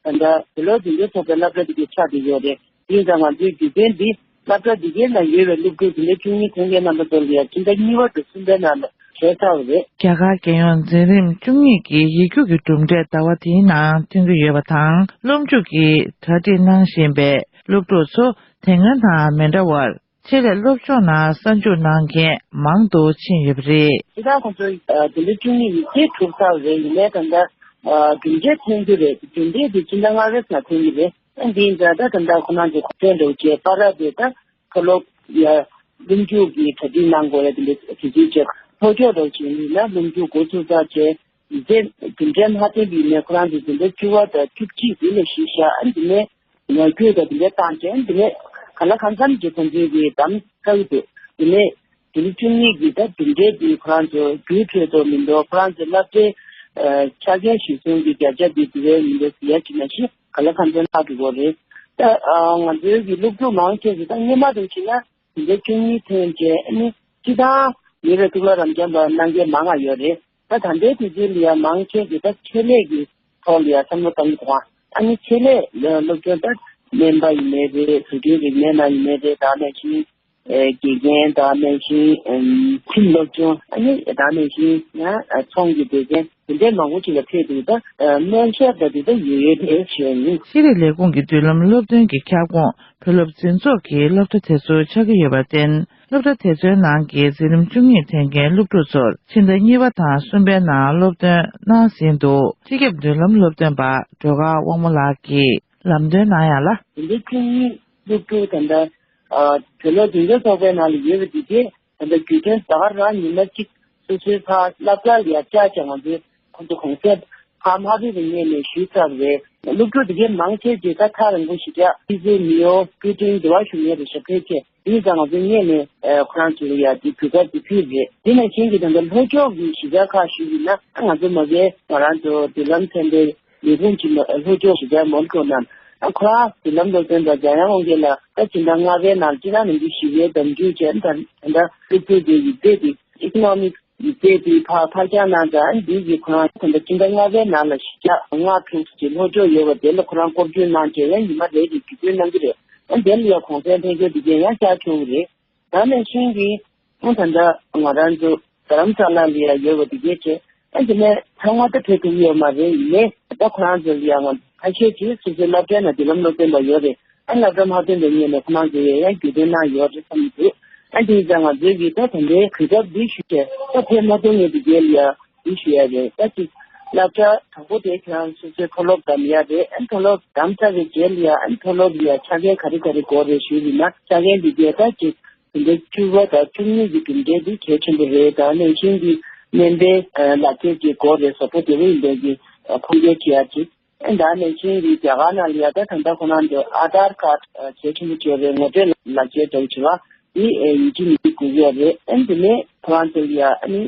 ཀར་ད་ལྟ་བོད་ལོ་བདུན་ཅུ་ཐོབ་པའི་སློབ་གྲྭ་དེ་གའི་ཆགས་བསྡད་ཡོད་རེད། ཡིན་ཙང་ང་ཚོའི་བརྒྱུད་སྟོན་འདི་སློབ་གྲྭ་འདི་གའི་ནང་ཡོད་པའི་སློབ་ཕྲུག་དེ་འདྲའི་བཅུ་གཉིས་ཐོན་མཁན་རྣམ་པ་ཚོ་ལ་ཡང་ཕྱི་ཟླ་གཉིས་པ་དང་གསུམ་པའི་ནང་ལ་བྱས་ཚར་བ་རེད། རྒྱ་གར་རྒྱལ་ཡོངས་འཛིན་རིམ་བཅུ་གཉིས་ཀྱི་ཡིག་རྒྱུགས་ཀྱི་གྲུབ་འབྲས་ཟླ་བ་དེའི་ནང་ཐོན་གྱི་ཡོད་པ་དང་། སློབ་འཇུག་གི་གྲ་སྒྲིག་གནང་བཞིན་པའི་སློབ་ཕྲུག་ཚོ་དེ་སྔ་དང་མི་འདྲ་བར། ཆེད་ལས་སློབ་སྦྱོང་ནང་གསར་འཇུག་གནང་མཁན་མང་དུ་ཕྱིན་ཡོད་པ་རེད། སྤྱིར་བཏང་ཁོང་ཚོ་ཨ་དེ་འདྲ་བཅུ་གཉིས་ཡིག་ཚད་གྲུབ་ཚར་བ་རེད། ཡིན་ནའི་ད་ལྟ་ཨ་གྲུབ་འབྲས་ཐོན་རྒྱུ་རེད། གྲུབ་འབྲས་དེ་སྤྱི་ཟླ་ལྔ་པའི་ནང་ཐོན་གྱི་རེད། ཨ་འདི་ཡིན་ཙང་ད་ད་ལྟ་ཁོ་རང་ཚོ་གོ་སྐོན་འདྲ་བོ་བྱས་པ་ར་དེ་ད་མཐོ་སློབ་ཡ་སློབ་འཇུག་གི་གྲ་སྒྲིག་གནང་དགོས་ཡ་དེ་འདྲ་དེ་ཚོའི་ཆེད་ལྷོ་ཕྱོགས་འདྲ་བོ་བྱས་ཡིན་ན་སློབ་འཇུག་འགོ་ཚུགས་ཚར་བྱས། དེ་གྲུབ་འབྲས་མ་ཐོན་པའི་ནས་ཁོ་རང་ཚོ་དེ་འདྲ་བཅུ་པ་དང་བཅུ་གཅིག་དེ་ལ་གཞི་བཞག་ཨ་འདི་ནས་ངོ་སྤྲོད་དང་དེ་འདྲ་བཏང་བྱས་ཨ་འདི་ནས་གང་ལ་གང་འཚམ་གྱི་ཁོང་ཚོའི་གི་གདམ་ཁ་གི་འདུག་དེ་ནས་དེ་ནི་བཅུ་གཉིས་ཀྱི་ད་གྲུབ་འབྲས་དེ་ཁོ་རང་ཚོ་རྒྱུགས་འཕྲོད་དོ་མི་འདུག་ཁོ་རང་ཚོ་སློབ་གྲྭའི་ཆ་རྐྱེན་གཞིར་བཟུང་གི་བརྒྱ་ཆ་དེ་དེ་བས་མི་འདུག་ཟེར་ཡ་ཅིག་ན་ཤི་གང་ལ་གང་འཚམ་ལྷག་འགྲོ་གི་རེད། ད་ང་ཚོའི་གི་སློབ་ཕྲུག་མང་ཆེ་ཚོ་ད་སྔོན་མ་དང་བྱས་ན། དེ་འདྲའི་བཅུ་གཉིས་ཐོན་རྗེས་ཨ་ནི་སྤྱི་བཏང་ཡོད་པའི་གཙུག་ལག་རབ་འབྱམས་པ་གནང་མཁན་མང་ང་ཡོད་རེད། ད་ད་ལྟའི་དུས་ཚོད་ལ་ཡང་མང་ཆེ་གིས་ད་ཆེད་ལས་ཀྱི་ཐོག་ལ་ཡང་བསམ་བློ་གཏོང་གི་འདུག་ཨ་ནི་ཆེད་ལས་སློབ་སྦྱོང་ད་སྨན་པ་ཡིན་ནའི་རེད། བཟོ་སྐྲུན་རིག་གནས་ནང་ཡིན་ནའི་རེད། ད་ནང་བཞིན་དགེ་རྒན་ད་ནང་བཞིན་ཁྲིམས་སློབ་སྦྱོང་ཨ་ནི་ད་ནང་བཞིན་ཡང་ཚོང་གི་སྡེ་ཚན་དེ་འདྲའི་མང་པོ་ཅིག་ལ་ཕེབས་འདུག་ད་སྨན་ཞབས་ད་དེ་ད་ཡོད་ཡོད་རེད་ཞུ་ཡ་ཡིན། ཤེས་རིག་ལས་ཁུངས་ཀྱི་མདུན་ལམ་སློབ་སྟོན་གྱི་ཁྱབ་ཁོངས། བོད་སློབ་འཛིན་ཚོགས་ཀྱི་སློབ་གྲྭ་དེ་ཚོ་ཆགས་ཀྱི་ཡོད་པར་བརྟེན། སློབ་གྲྭ་དེ་ཚོའི་ནང་གི་འཛིན་རིམ་བཅུ་གཉིས་ཐོན་མཁན་སློབ་ཕྲུག་ཚོར་ཕྱི་ཟླ་གཉིས་པ་དང་གསུམ་པའི་ནང་སློབ་སྟོན་གནང་ཟིན་འདུག་སྤྱི་ཁྱབ་མདུན་ལམ་སློབ་སྟོན་པ་སྒྲོལ་དཀར་དབང་མོ་ལགས་ཀྱིས་ལམ་སྟོན་གནང་ཡ་ལ། འཛིན་གྲྭ་བཅུ་གཉིས་སློབ་ཕྲུག་ད་ལྟ་བོད་སློབ་འཛིན་གྲྭ་ཚོགས་པའི་ནང་ལ་ཡོད་པ་འདི་གས་ད་ལྟ་རྒྱུས་སྟོན་ད་ག་རང་ཉི་མ་གཅིག་སོ་སོའི་ཕར་སློབ་གྲྭ་ལ་ཡ་བཅར་བྱས་ང་ཚོས་ཁོང་ཚོ་གུང་སེང་ཕར་མ་ཕེབས་པའི་སྔོན་ནས་ཞུས་ཚར་བ་རེད། སློབ་ཕྲུག་དེ་གའི་མང་ཆེ་ཆེ་ད་ཐག་རིང་པོ་ཞིག་བྱས་ཨི་ཟེར་མི་ཡོ་ཀུའི་ཀྲིན་འདི་བ་ཞུ་མཁན་རེད་ཤག་ཕལ་ཆེར་དེ་ཡིན་ཙང་ང་ཚོའི་སྔོན་ནས་ཁོ་རང་ཚོ་ལ་ཡ་དེ་གུས་པ་དེ་ཕུལ་རེད། དེ་ནང་བཞིན་གྱི་ད་ལྟ་ལྷོ་ཕྱོགས་ཀྱི་གཞིས་ཆགས་ཁག་ཞུས་ཡིན་ན་ང་ཚོ་མ་གིའི་ང་རང་ཚོ་མདུན་ལམ་ཚན་པའི་ལས་ཁུངས་ཀྱི་ལྷོ་ཕྱོགས་གཞིས་ཆགས་མོན་གྷོ་རྣམས་ཁོ་རང་མདུན་ལམ་སློབ་སྟོན་པ་འཇམ་དབྱངས་དབང་རྒྱལ་ལགས་ད་ཕྱི་ཟླ་ལྔ་པའི་ནང་སྤྱི་ཟླ་ནང་གི་བཞི་པའི་ཟླ་མཇུག་བྱས་ད་ལྟ་སློབ་ཕྲུག་དེ་ཡིག་ཚད་དེ་ཨི་ཀོ་ནོ་མིག་ཡིག་ཚད་དེ་ཕར་ཕར་འགྱངས་གནང་ཙང་འདི་གི་ཁོ་རང་ད་ལྟ་སྤྱི་ཟླ་ལྔ་པའི་ནང་ལ་གཞིས་ཆགས་ལྔ་དྲུག་ཅིག་ལྷོ་ཕྱོགས་ཡོད་པ་དེ་ལ་ཁོ་རང་སྐོར་སྐྱོད་གནང་བྱས་ཡང་ཉི་མ་རེ་རེ་བརྒྱུད་སྐུར་གནང་གི་རེད། ཨ་དེ་ལ་ཡང་གུང་སེང་ཐེངས་ཆོག་འདི་གས་ཡང་བཅར་ཆོག་གི་རེད། ད་ནང་བཞིན་གྱི་ཨ་ད་ལྟ་ང་རང་ཚོ་རྡ་རམ་ས་ལ་ལ་ཡང་ཡོད་པ་འདི་གས་བྱས་ཨ་དེ་ནས་ཚང་མ་ད་ཕེབས་ཐུབ་ཡོད་མ་རེད། ཡིན་ནའི་ད་ཁོ་རང་ཚོ་ལ་ཡང་ང་ཁ་ཤས་ཀྱིས་སོ་སོའི་སློབ་གྲྭའི་ནང་མདུན་ལམ་སློབ་སྟོན་པ་ཡོད་རེད། ཨ་སློབ་གྲྭ་མ་ཐོན་པའི་སྔོན་ནས་ཁོ་རང་ཚོ་ཡང་ཡང་རྒྱུས་ལྡན་གནང་ཡོད་རེད་བསམ་གྱི་འདུག་ཨ་དེ་ཡིན་ཙང་ང་ཚོའི་གི་ད་དེ་འདྲའི་གོ་སྐབས་འདི་ཞུ་བྱས་ད་ཕེབས་མ་ཐུབ་མཁན་འདི་གས་ལ་ཡང་འདི་ཞུ་ཡ་རེད། ད་ཅིག་སློབ་གྲྭ་དང་པོ་དེ་ཁྱེད་རང་སོ་སོའི་མཐོ་སློབ་གདམ་ཡ་རེད། ཨ་མཐོ་སློབ་གདམ་ཚར་བའི་རྗེས་ལ་ཡང་ཨ་མཐོ་སློབ་ལ་ཡང་ཆ་རྐྱེན་ག་རེ་ག་རེ་དགོས་རེད་ཞུས་ཡིན་ན་ཆ་རྐྱེན་འདི་གས་ད་ཅིག་དེ་འདྲའི་བཅུ་པ་དང་བཅུ་གཉིས་ཀྱི་གྲུབ་འབྲས་འདི་གལ་ཆེན་པོ་རེད། ད་ནང་བཞིན་གྱི་སྨན་པའི་ལག་ཁྱེར་གྱི་དགོས་རེད། བཟོ་པོ་དེ་བས་ཡིན་པའི་གི་ཁུངས་སྐྱེལ་བྱེད་ཡ་ཅིག་ཨ་ད་ནང་བཞིན་གྱི་རྒྱ་གར་ནང་ལ་ཡ་ད་ད་ལྟ་ཁོ་རང་ཚོ་ཨ་དྷར་ཀར་གལ་ཆེན་པོ་བྱས་པའི་ངོ་སྤྲོད་ལག་ཁྱེར་འདྲ་བོ་བྱེད་པ་འདི་ཡིན་གཅིག་མིན་གཅིག་དགོས་ཀྱི་ཡོད་རེད། ཨ་འདི་ནས་ཁོ་རང་ཚོ་ལ་ཡ་ཨ་ནི་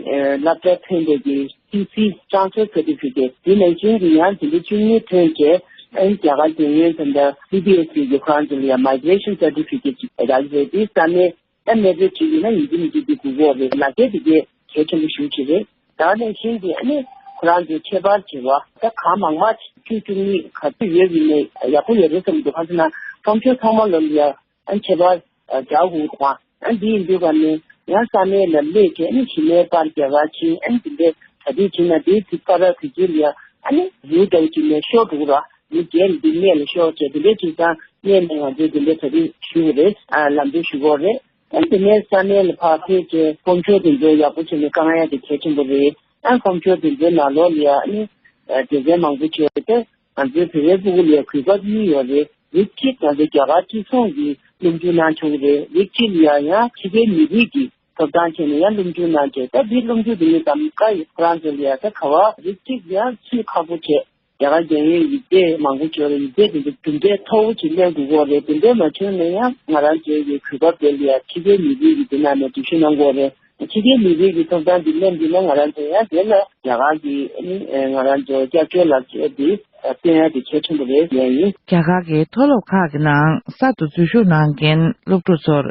སློབ་གྲྭ་ཐོན་པའི་གི་ཊི་སི་transfer certificate འདི་ནང་བཞིན་གྱི་ཡང་འཛིན་གྲྭ་བཅུ་གཉིས་ཐོན་རྗེས་ཨ་ནི་རྒྱ་གར་རྒྱལ་ཡོངས་ད་ལྟ་སི་བི་ཨེས་ཨི་གི་ཁོ་རང་ཚོ་ལ་ཡ་migration certificate ཅིག་རག་གི་རེད། འདི་ས་གནས་ཨ་གནས་སྤོས་བྱེད་ཀྱི་ན་ཡིན་གཅིག་མིན་གཅིག་འདི་དགོས་ཀྱི་ཡོད་རེད། ལག་ཁྱེར་འདི་གས་གལ་ཆེན་པོ་ཞེ་པོ་ཅིག་རེད། ད་ནང་བཞིན་གྱི་ཨ་ནི་ཁོ་རང་ཚོའི་ཁྱད་པར་བྱེད་པ་ད་གང་མང་མང་བཅུ་བཅུ་གཉིས་ག་ཚོད་ཡོད་ཡིན་ནའི་ཡག་པོ་ཡོད་རེད་བསམ་འདུག་གང་ཟེར་ན་ཕོམ་ཆོས་ཚང་མ་ལོ་ལ་ཡ་ཨ་ནི་ཁྱད་པར་རྒྱག་དགོས་འདུག་ཨ་འདི་ཡིན་དུས་ག་ནས་ཡང་ས་གནས་ལ་སླེབས་བྱས་ཨ་ནི་གཞི་ནས་པར་རྒྱག་ག་ཕྱིན་ཨ་ནི་འདི་འདྲའི་གྲ་སྒྲིག་བྱེད་ན་དེའི་དུས་ཚོད་ར་དུས་ཚོད་ལ་ཡ་ཨ་ནི་ཡུལ་འདྲ་བོ་ཅིག་ནས་ཤོར་འགྲོ་གི་ར་མི་བརྒྱད་ལ་འདི་སྔོན་ལ་ཤོར་བྱས་དེ་འདྲའི་བྱེད་སྟངས་སྔོན་ནས་ང་ཚོས་དེ་འདྲའི་གྲ་སྒྲིག་ཞུ་དགོས་རེད། ཨ་ལམ་སྟོན་ཞུ་དགོས་རེད། ཨ་དེ་ནས་ས་གནས་ལ་ཕར་ཕེབས་བྱས་ཕོམ་ཆོས་དེ་ཚོ་ཡག་པོ་བྱས་ནས་བཀང་ཡ་དེ་གལ་ཆེན་པོ་རེད། ཨ་ཕོམ་ཆོས་དེ་ཚོའི་ནང་ལོགས་ལ་ཡ་ཨ་ནི་སྡེ་ཚན་མང་པོ་བྱས་ཏེ་ང་ཚོའི་བོད་པའི་ཕྲུ་གུ་ལ་ཡ་གོ་སྐབས་གཉིས་ཡོད་རེད། རིགས་གཅིག་ང་ཚོའི་རྒྱ་གར་སྤྱི་ཚོགས་ཀྱི་སློབ་འཇུག་གནང་ཆོག་གི་རེད། རིགས་གཅིག་ལ་ཡ་ཡང་ཕྱི་རྒྱལ་མི་རིགས་ཀྱི་ཐོབ་ཐང་བྱས་ནས་ཡང་སློབ་འཇུག་གནང་བྱས་ད་འདི་སློབ་འཇུག་འདི་ནི་གདམ་ག་ཡི་ཁོ་རང་ཚོ་ལ་ཡ་ད་ག་བ་རིགས་གཅིག་ཡང་སུས་ཁག་པོ་བྱས། རྒྱ་གར་རྒྱལ་ཡོངས་ཡིག་ཚད་མང་པོ་བྱོས་རེད། ཡིག་ཚད་དེ་ཚོ་གྲུབ་འབྲས་མཐོ་བོ་ཅིག་ལེན་དགོས་ཀྱི་རེད། དེ་འདྲས་མ་བྱུང་ན་ཡང་ང་རང་ཚོའི་གི་གོ་སྐབས་དེ་ལ་ཡ་ཕྱི་རྒྱལ་མི་རིགས་ཀྱི་དེ་ནང་ནས་འཛུལ་ཞུགས་གནང་དགོས་རེད། ཕྱི་རྒྱལ་མི་རིགས་ཀྱི་ཐོབ་ཐང་དེ་ལེན་དུས་ན་ང་རང་ཚོ་ཡང་དེ་ལ་རྒྱ་གར་གྱི་ཨ་ནི་ང་རང་ཚོ་སྐྱབས་བཅོལ་ལག་ཁྱེར་དེ་སྟོན་ཡ་དེ་གལ་ཆེན་པོ་རེད་ཟེར་ཡ་ཡིན། རྒྱ་གར་གྱི་མཐོ་སློབ་ཁག་གི་ནང་གསར་དུ་འཛུལ་ཞུགས་གནང་མཁན་སློབ་ཕྲུག་ཚོར་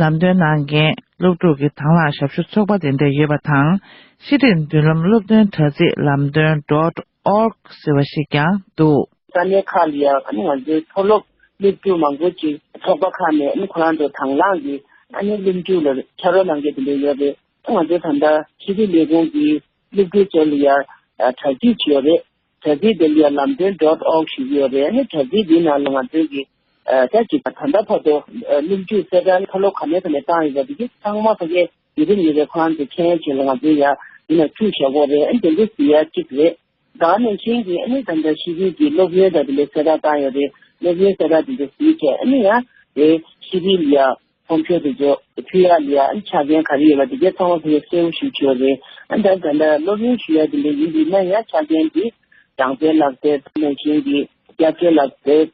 ལམ་སྟོན་གནང་མཁན་སློབ་ཕྲུག་གི་དང་བླངས་ཞབས་ཞུ་ཚོགས་པ་དེ་འདྲ་ཡོད་པ་དང་། ཤེས་རིག་མདུན་ལམ་སློབ་སྟོན་དྲ་ཚིགས་ལམ་སྟོན་dot org ཟེར་བ་ཞིག་ཀྱང་འདུག་ས་གནས་ཁག་ལ་ཡང་ཨ་ནི་ང་ཚོའི་མཐོ་སློབ་སློབ་ཕྲུག་མང་པོ་ཅིག་ཚོགས་པ་ཁག་ནས་ཨ་ནི་ཁོ་རང་ཚོ་དང་བླངས་ཀྱིས་ཨ་ནི་སློབ་འཇུག་ལ་ཕྱག་རོགས་གནང་མཁན་དེ་འདྲ་ཡོད་རེད། ང་ཚོ་ད་ལྟ་ཤེས་རིག་ལས་ཁུངས་ཀྱི་སློབ་ཕྲུག་ཚོ་ལ་ཡང་དྲ་ཚིགས་ཅིག་ཡོད་རེད། དྲ་ཚིགས་དེ་ལ་ཡང་ལམ་སྟོན་dot org ཞེས་ཡོད་རེད། ཨ་ནི་དྲ་ཚིགས་འདིའི་ནང་ལ་ང་ཚོའི་གི་ ཨ་ད་ཅིག་ད་ལྟ་བར་དུ་ཨ་སློབ་ཕྲུག་གསལ་བསྒྲགས་མཐོ་སློབ་ག་ནས་ག་ནས་བཏང་ཡོད་པ་དེ་གི་ཚང་མ་ཕ་གིའི་ཡུན་རིང་ཡོད་པའི་ཁོ་རང་ཚོ་མཁྱེན་ཡ་ཆེད་ལ་ང་ཚོས་ཡ་འདི་ན་བཅུག་བཞག་གོ་རེད། ཨ་དེ་ཚོ་ཟེར་ཡ་གཅིག་རེད། ད་ནང་བཞིན་གྱི་ཨ་ནི་ད་ལྟ་ཤེས་རིག་གི་སློབ་ཡོན་དང་དེ་ལས་གསལ་བསྒྲགས་བཏང་ཡོད་རེད། སློབ་ཡོན་གསལ་བསྒྲགས་དེ་ཚོ་ཟེར་བྱས་ཨ་ནི་ཡ་དེ་ཤེས་རིག་ལ་ཡ་ཕོམ་ཤོག་དེ་ཚོ་ཕུལ་ཡ་ལ་ཡ་ཨ་ནི་ཆ་རྐྱེན་ག་རེ་ཡོད་པ་དེ་གའི་ཚང་མ་དེ་གསལ་པོ་ཞིག་བྱས་ཡོད་རེད། ཨ་ད་ད་ལྟ་སློབ་ཡོན་ཞུ་ཡ་དེ་འདྲ་ཡིན་དུས་ན་ཡ་ཆ་རྐྱེན་དེ་སྦྱང་ཚན་ལག་དེབ་ནང་བཞིན་གྱི་སྐྱབས་བཅོལ་ལག་དེབ།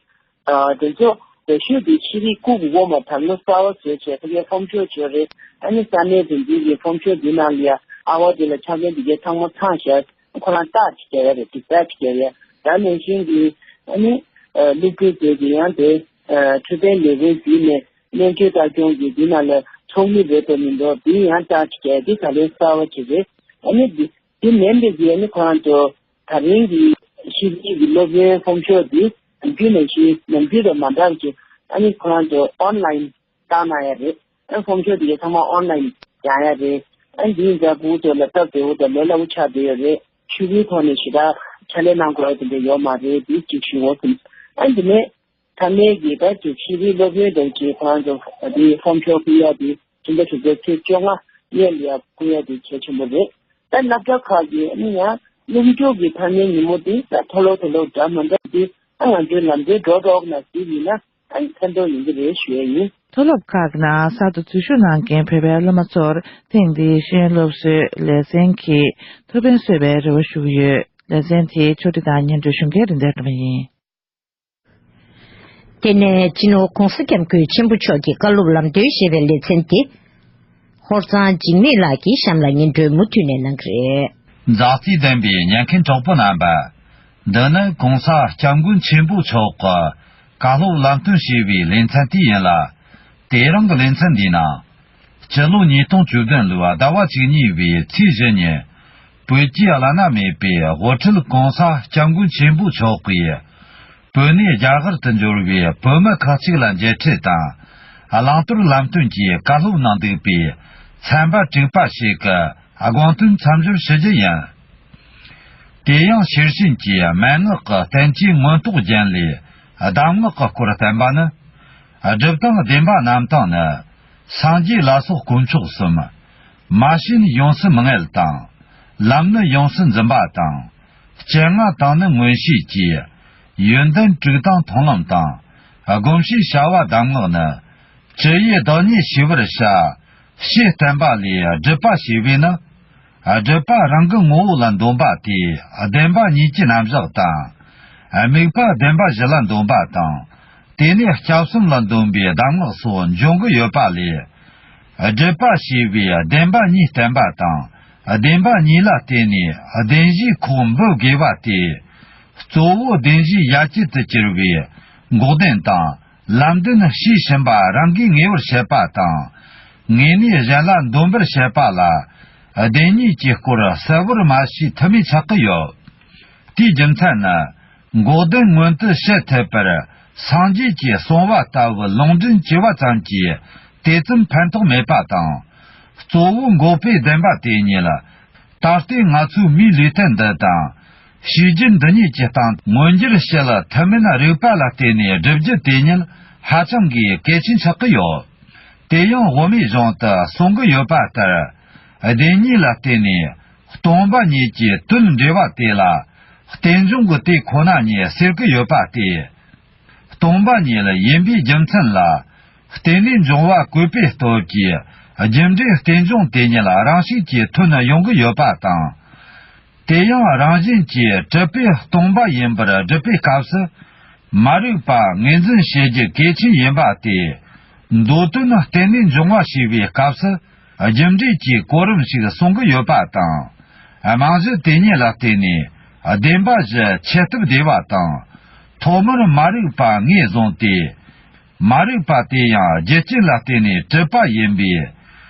ཨ་དེ་ཚོ་རེ་ཞུ་དེ་ཤེས་རིག་སྐུ་གོང་མ་དང་ལོ་གསར་བ་བཟོས་བྱས་ཕ་གིའི་ཕོམ་ཤོག་བྱོས་རེད། ཨ་ནི་ས་གནས་དེ་འདི་གི་ཕོམ་ཤོག་འདི་ནང་ལ་ཡ་ཨ་བ་དེ་ལ་ཆ་རྐྱེན་འདི་གའི་ཚང་མ་ཚང་བཞག་ཁོ་རང་རྟགས་ཅིག་རྒྱག་ཡ་རེད། ཏིག་ཏག་ཅིག་རྒྱག་ཡ། ད་ནང་བཞིན་གྱི་ཨ་ནི་ཨ་སློབ་ཕྲུག་ཚོས་ཀྱི་ཡང་དེ་ཨ་འཕྲོད་བསྟེན་ལས་ཁུངས་འདི་ནས་སྨན་བཅོས་ལྟ་སྐྱོང་གི་འདི་ནང་ལ་ཚོགས་མི་རེད་དམ་མི་འདུག་འདི་ཡང་རྟགས་ཅིག་རྒྱག་ཡ། འདི་ད་ལན་གསར་བ་ཅིག་རེད། ཨ་ནི་འདི་འདི་མིན་པའི་གི་ཨ་ནི་ཁོ་རང་ཚོ་ད་རིང་གི་ཤེས་རིག་གི་སློབ་ཡོན་ཕོམ་ཤོག་འདི་ནམ་རྒྱུན་ནང་བཞིན་ནམ་རྒྱུན་དང་མ་འདྲ་བ་ཅིག་ཨ་ནི་ཁོ་རང་ཚོ་ཨོན་ལའིན་བཏང་གནང་ཡ་རེད། ཨ་ཕོམ་ཤོག་འདི་གའི་ཚང་མ་ཨོན་ལའིན་སྦྱང་ཡ་རེད། ཨ་འདིའི་འཛའ་བུ་ཚོ་ལ་སྟབས་བདེ་བོ་དང་ལས་སླ་བོ་ཆགས་བསྡད་ཡོད་རེད། ཤོག་བུའི་ཐོག་ནས་ཞེ་དྲག་ཕྱག་ལས་གནང་དགོས་ཡ་དེ་འདྲ་ཡོད་མ་རེད། འདི་གཅིག་ཞུ་འོ་ཟིན། ཨ་འདི་ནས་ཚང་མས་ཀྱི་ད་ཅིག་ཤེས་རིག་སློབ་ཡོན་དང་ཅིག་ཁོ་རང་ཚོ་འདི་ཕོམ་ཤོག་ཕུལ་ཡ་དེ་ཕྱི་ཟླ་དྲུག་པའི་ཚེས་བཅོ་ལྔ་ཉིན་ལ་ཡ་ཕུལ་ཡ་དེ་གལ་ཆེན་པོ་རེད། ད་སློབ་གྲྭ་ཁག་གི་ཨ་ནི་ཡང་སློབ་སྦྱོང་གི་ཐ་སྙད་ཉིན་མོ་དེ་ད་མཐོ་སློབ་མཐོ་སློབ་འདྲ་མི་འདྲ་དེ་ད་ང་ཚོའི་ལམ་སྟོན་འགྲོ་རོགས་གནང་ཟེར་ཡིན་ན་ཨ་ནི་ཕན་ཐོགས་ཡོང་གི་རེད་ཞུ་ཡ་ཡིན། མཐོ་སློབ་ཁག་གི་ནང་གསར་དུ་འཛུལ་ཞུགས་གནང་མཁན་བོད་པའི་སློབ་མ་ཚོར་ཐེངས་འདིའི་ཤེས་ཡོན་སློབ་གསོའི་ལེ་ཚན་གྱིས་ཐུགས་ཕན་གསོས་པའི་རེ་བ་ཞུ་གི་ཡོད། ལེ་ཚན་དེའི་ཕྱོགས་སྒྲིག་དང་སྙན་སྒྲོན་ཞུ་མཁན་རིན་ལྡན་སྒྲོལ་མ་ཡིན། དེ་ནས་སྤྱི་ནོར་༸གོང་ས་༸སྐྱབས་མགོན་ཆེན་པོ་མཆོག་གི་བཀའ་སློབ་ལམ་སྟོན་ཞེས་པའི་ལེ་ཚན་དེ། ཧོར་གཙང་འཇིགས་མེད་ལགས་ཀྱིས་གཤམ་ལ་སྙན་སྒྲོན་མུ་མཐུད་ནས་གནང་གི་རེད། མཛའ་བརྩེ་ལྡན་པའི་ཉན་མཁན་གྲོགས་པོ་རྣམ་པ། འདི་ནི་༸གོང་ས་༸སྐྱབས་མགོན་ཆེན་པོ་མཆོག་གི་བཀའ་སློབ་ལམ་སྟོན་ཞེས་པའི་ལེ་ཚན་དེ་ཡིན་ལ། དེ་རིང་གི་ལེ་ཚན་འདིའི་ནང་། སྤྱི་ལོ་ཉིས་སྟོང་བཅུ་བདུན་ལོའི་ཟླ་བ་བཅུ་གཉིས་པའི་ཚེས་བཞི་ཉིན། བོད་ཀྱི་བླ་ན་མེད་པའི་དབུ་ཁྲིད་༸གོང་ས་༸སྐྱབས་མགོན་ཆེན་པོ་མཆོག་གིས། བོད་ནས་རྒྱ་གར་དུ་འབྱོར་བའི་བོད་མི་ཁག་ཅིག་ལ་མཇལ་འཕྲད་དང་། བླང་དོར་ལམ་སྟོན་གྱི་བཀའ་སློབ་གནང་འདུག་པའི་ཚན་པ་དྲུག་པ་ཞིག་གི་དགོངས་དོན་མཚམས་སྦྱོར་ཞུ་རྒྱུ་ཡིན། དེ་ཡང་ཤེར་ཕྱིན་གྱི་མན་ངག་གི་བསྟན་བཅོས་མངོན་རྟོགས་རྒྱན་ལས་གདམས་ངག་གི་སྐོར་བསྟན་པ་ནི། སྒྲུབ་དང་བདེན་པ་རྣམ་དག་ནི། སངས་རྒྱས་ལ་སོགས་དཀོན་མཆོག་གསུམ། མ་བྱས་ནས་ཡོངས་སུ་མི་ངལ་དང་། ལམ་ནི་ཡོངས་སུ་འཛིན་པ་དང་། སྤྱན་སྔ་དང་ནི་མངོན་ཤེས་ཀྱིས། ཡོན་ཏན་དྲུག་དང་མཐོང་ལམ་དང་། སྒོམ་བྱའི་བྱ་བ་གདམས་ངག་ནི། ཇི་ཡི་བདག་ཉིད་ཤེས་པར་བྱ། ཞེས་བསྟན་པ་ལས་སྒྲུབ་པ་ཞེས་པས་ནི། སྒྲུབ་པ་རང་གི་ངོ་བོ་ལ་འདོམས་པ་དེས་བདེན་པ་གཉིས་ཀྱི་རྣམ་གཞག་དང་། དམིགས་པ་བདེན་པ་བཞི་ལ་འདོམས་པ་དང་། དེ་ནས་སྐྱབས་གསུམ་ལ་འདོམས་པའི་གདམས་ངག་སོགས་འབྱུང་གི་ཡོད་པ་ལས། སྒྲུབ་པ་ཞེས་པའི་བདེན་པ་གཉིས་བསྟན་པ་དང་། བདེན་པ་གཉིས་ལ་བརྟེན་ནས་བདེན་བཞིའི་ཁོག་འབུབས་དགོས་པ་སྟེ། གཙོ་བོ་བདེན་བཞིའི་ཡ་གྱལ་དུ་གྱུར་པའི་འགོག་བདེན་དང་། ལམ་བདེན་ཤེས་བཞིན་པ་རང་གིས་ངེས་པར་བྱེད་པ་དང་། ངེས་ནས་གཞན་ལ་འདོམས་པར་བྱེད་པ་ལ། བདེན་གཉིས་ཀྱི་སྐོར་གསལ་བོར་མ་ཤེས་ཐུ་མི་ཆགས་ཀྱི་ཡོད། དེའི་རྒྱུ་མཚན་ནི། འགོག་བདེན་མངོན་དུ་བྱེད་ཐུབ་པར། སངས་རྒྱས་ཀྱིས་གསུངས་པ་ལྟ་བུ་ལུང་འདྲེན་བགྱི་བ་ཙམ་གྱིས། དེ་ཙམ་ཕན་ཐོགས་མེད་པ་དང་། གཙོ་བོ་འགོག་པའི་བདེན་པ་དེ་ཉིད། ད་ལྟའི་ང་ཚོའི་མིའི་ལུས་རྟེན་འདི་དང་། ཤེས་རྒྱུད་འདི་ཉིད་ཀྱི་སྟེང་མངོན་འགྱུར་བྱེད་ཐུབ་མིན་རིག་པ་ལ་བརྟེན་ནས་སྒྲུབ་རྒྱུ་དེ་ཉིད་ཧ་ཅང་གི་གལ་ཆེན་ཆགས་ཀྱི་ཡོད། དེ་ཡང་དབུ་མའི་གཞུང་དུ་གསུང་གི་ཡོད་པ་ལྟར། བདེན་གཉིས་ལ་བརྟེན་ནས་སྟོང་པ་ཉིད་ཀྱི་དོན་འགྲེལ་བ་དེ་ལ། རྟེན་འབྱུང་གི་དེ་ཁོ་ན་ཉིད་ཟེར་གྱི་ཡོད་པ་སྟེ། སྟོང་པ་ཉིད་ཡིན་པའི་རྒྱུ་མཚན་ལ། རྟེན་ལས་འབྱུང་བ་བཀོད་པའི་སྟོབས་ཀྱིས་རྒྱུ་འབྲས་རྟེན་འབྱུང་དེ་ཉིད་རང་བཞིན་གྱིས་ཐོན་ཡོང་གི་ཡོད་པ་དང་། དེ་ཡང་རང་བཞིན་གྱིས་གྲུབ་པའི་སྟོང་པ་ཡིན་པར་སྒྲུབ་པའི་སྐབས་སུ། མ་རིག་པ་ངོས་འཛིན་བྱེད་རྒྱུ་གལ་ཆེན་ཡིན་པ་སྟེ། མདོ་དོན་རྟེན་ལས་འབྱུང་བ་ཞེས་པའི་སྐབས་སུ། རྒྱུ་འབྲས་ཀྱི་གོ་རིམ་ཞིག་གསུང་གི་ཡོད་པ་དང་། རྨང་གཞི་དེ་ཉིད་ལ་བརྟེན་ནས་བདེན་པ་བཞི་འཆད་ཐབས་བདེ་བ་དང་། ཐོག་མར་མ་རིག་པ་ངོས་བཟུང་སྟེ། མ་རིག་པ་དེ་ཡང་རྒྱུ་རྐྱེན་ལ་བརྟེན་ནས་གྲུབ་པ་ཡིན་པས།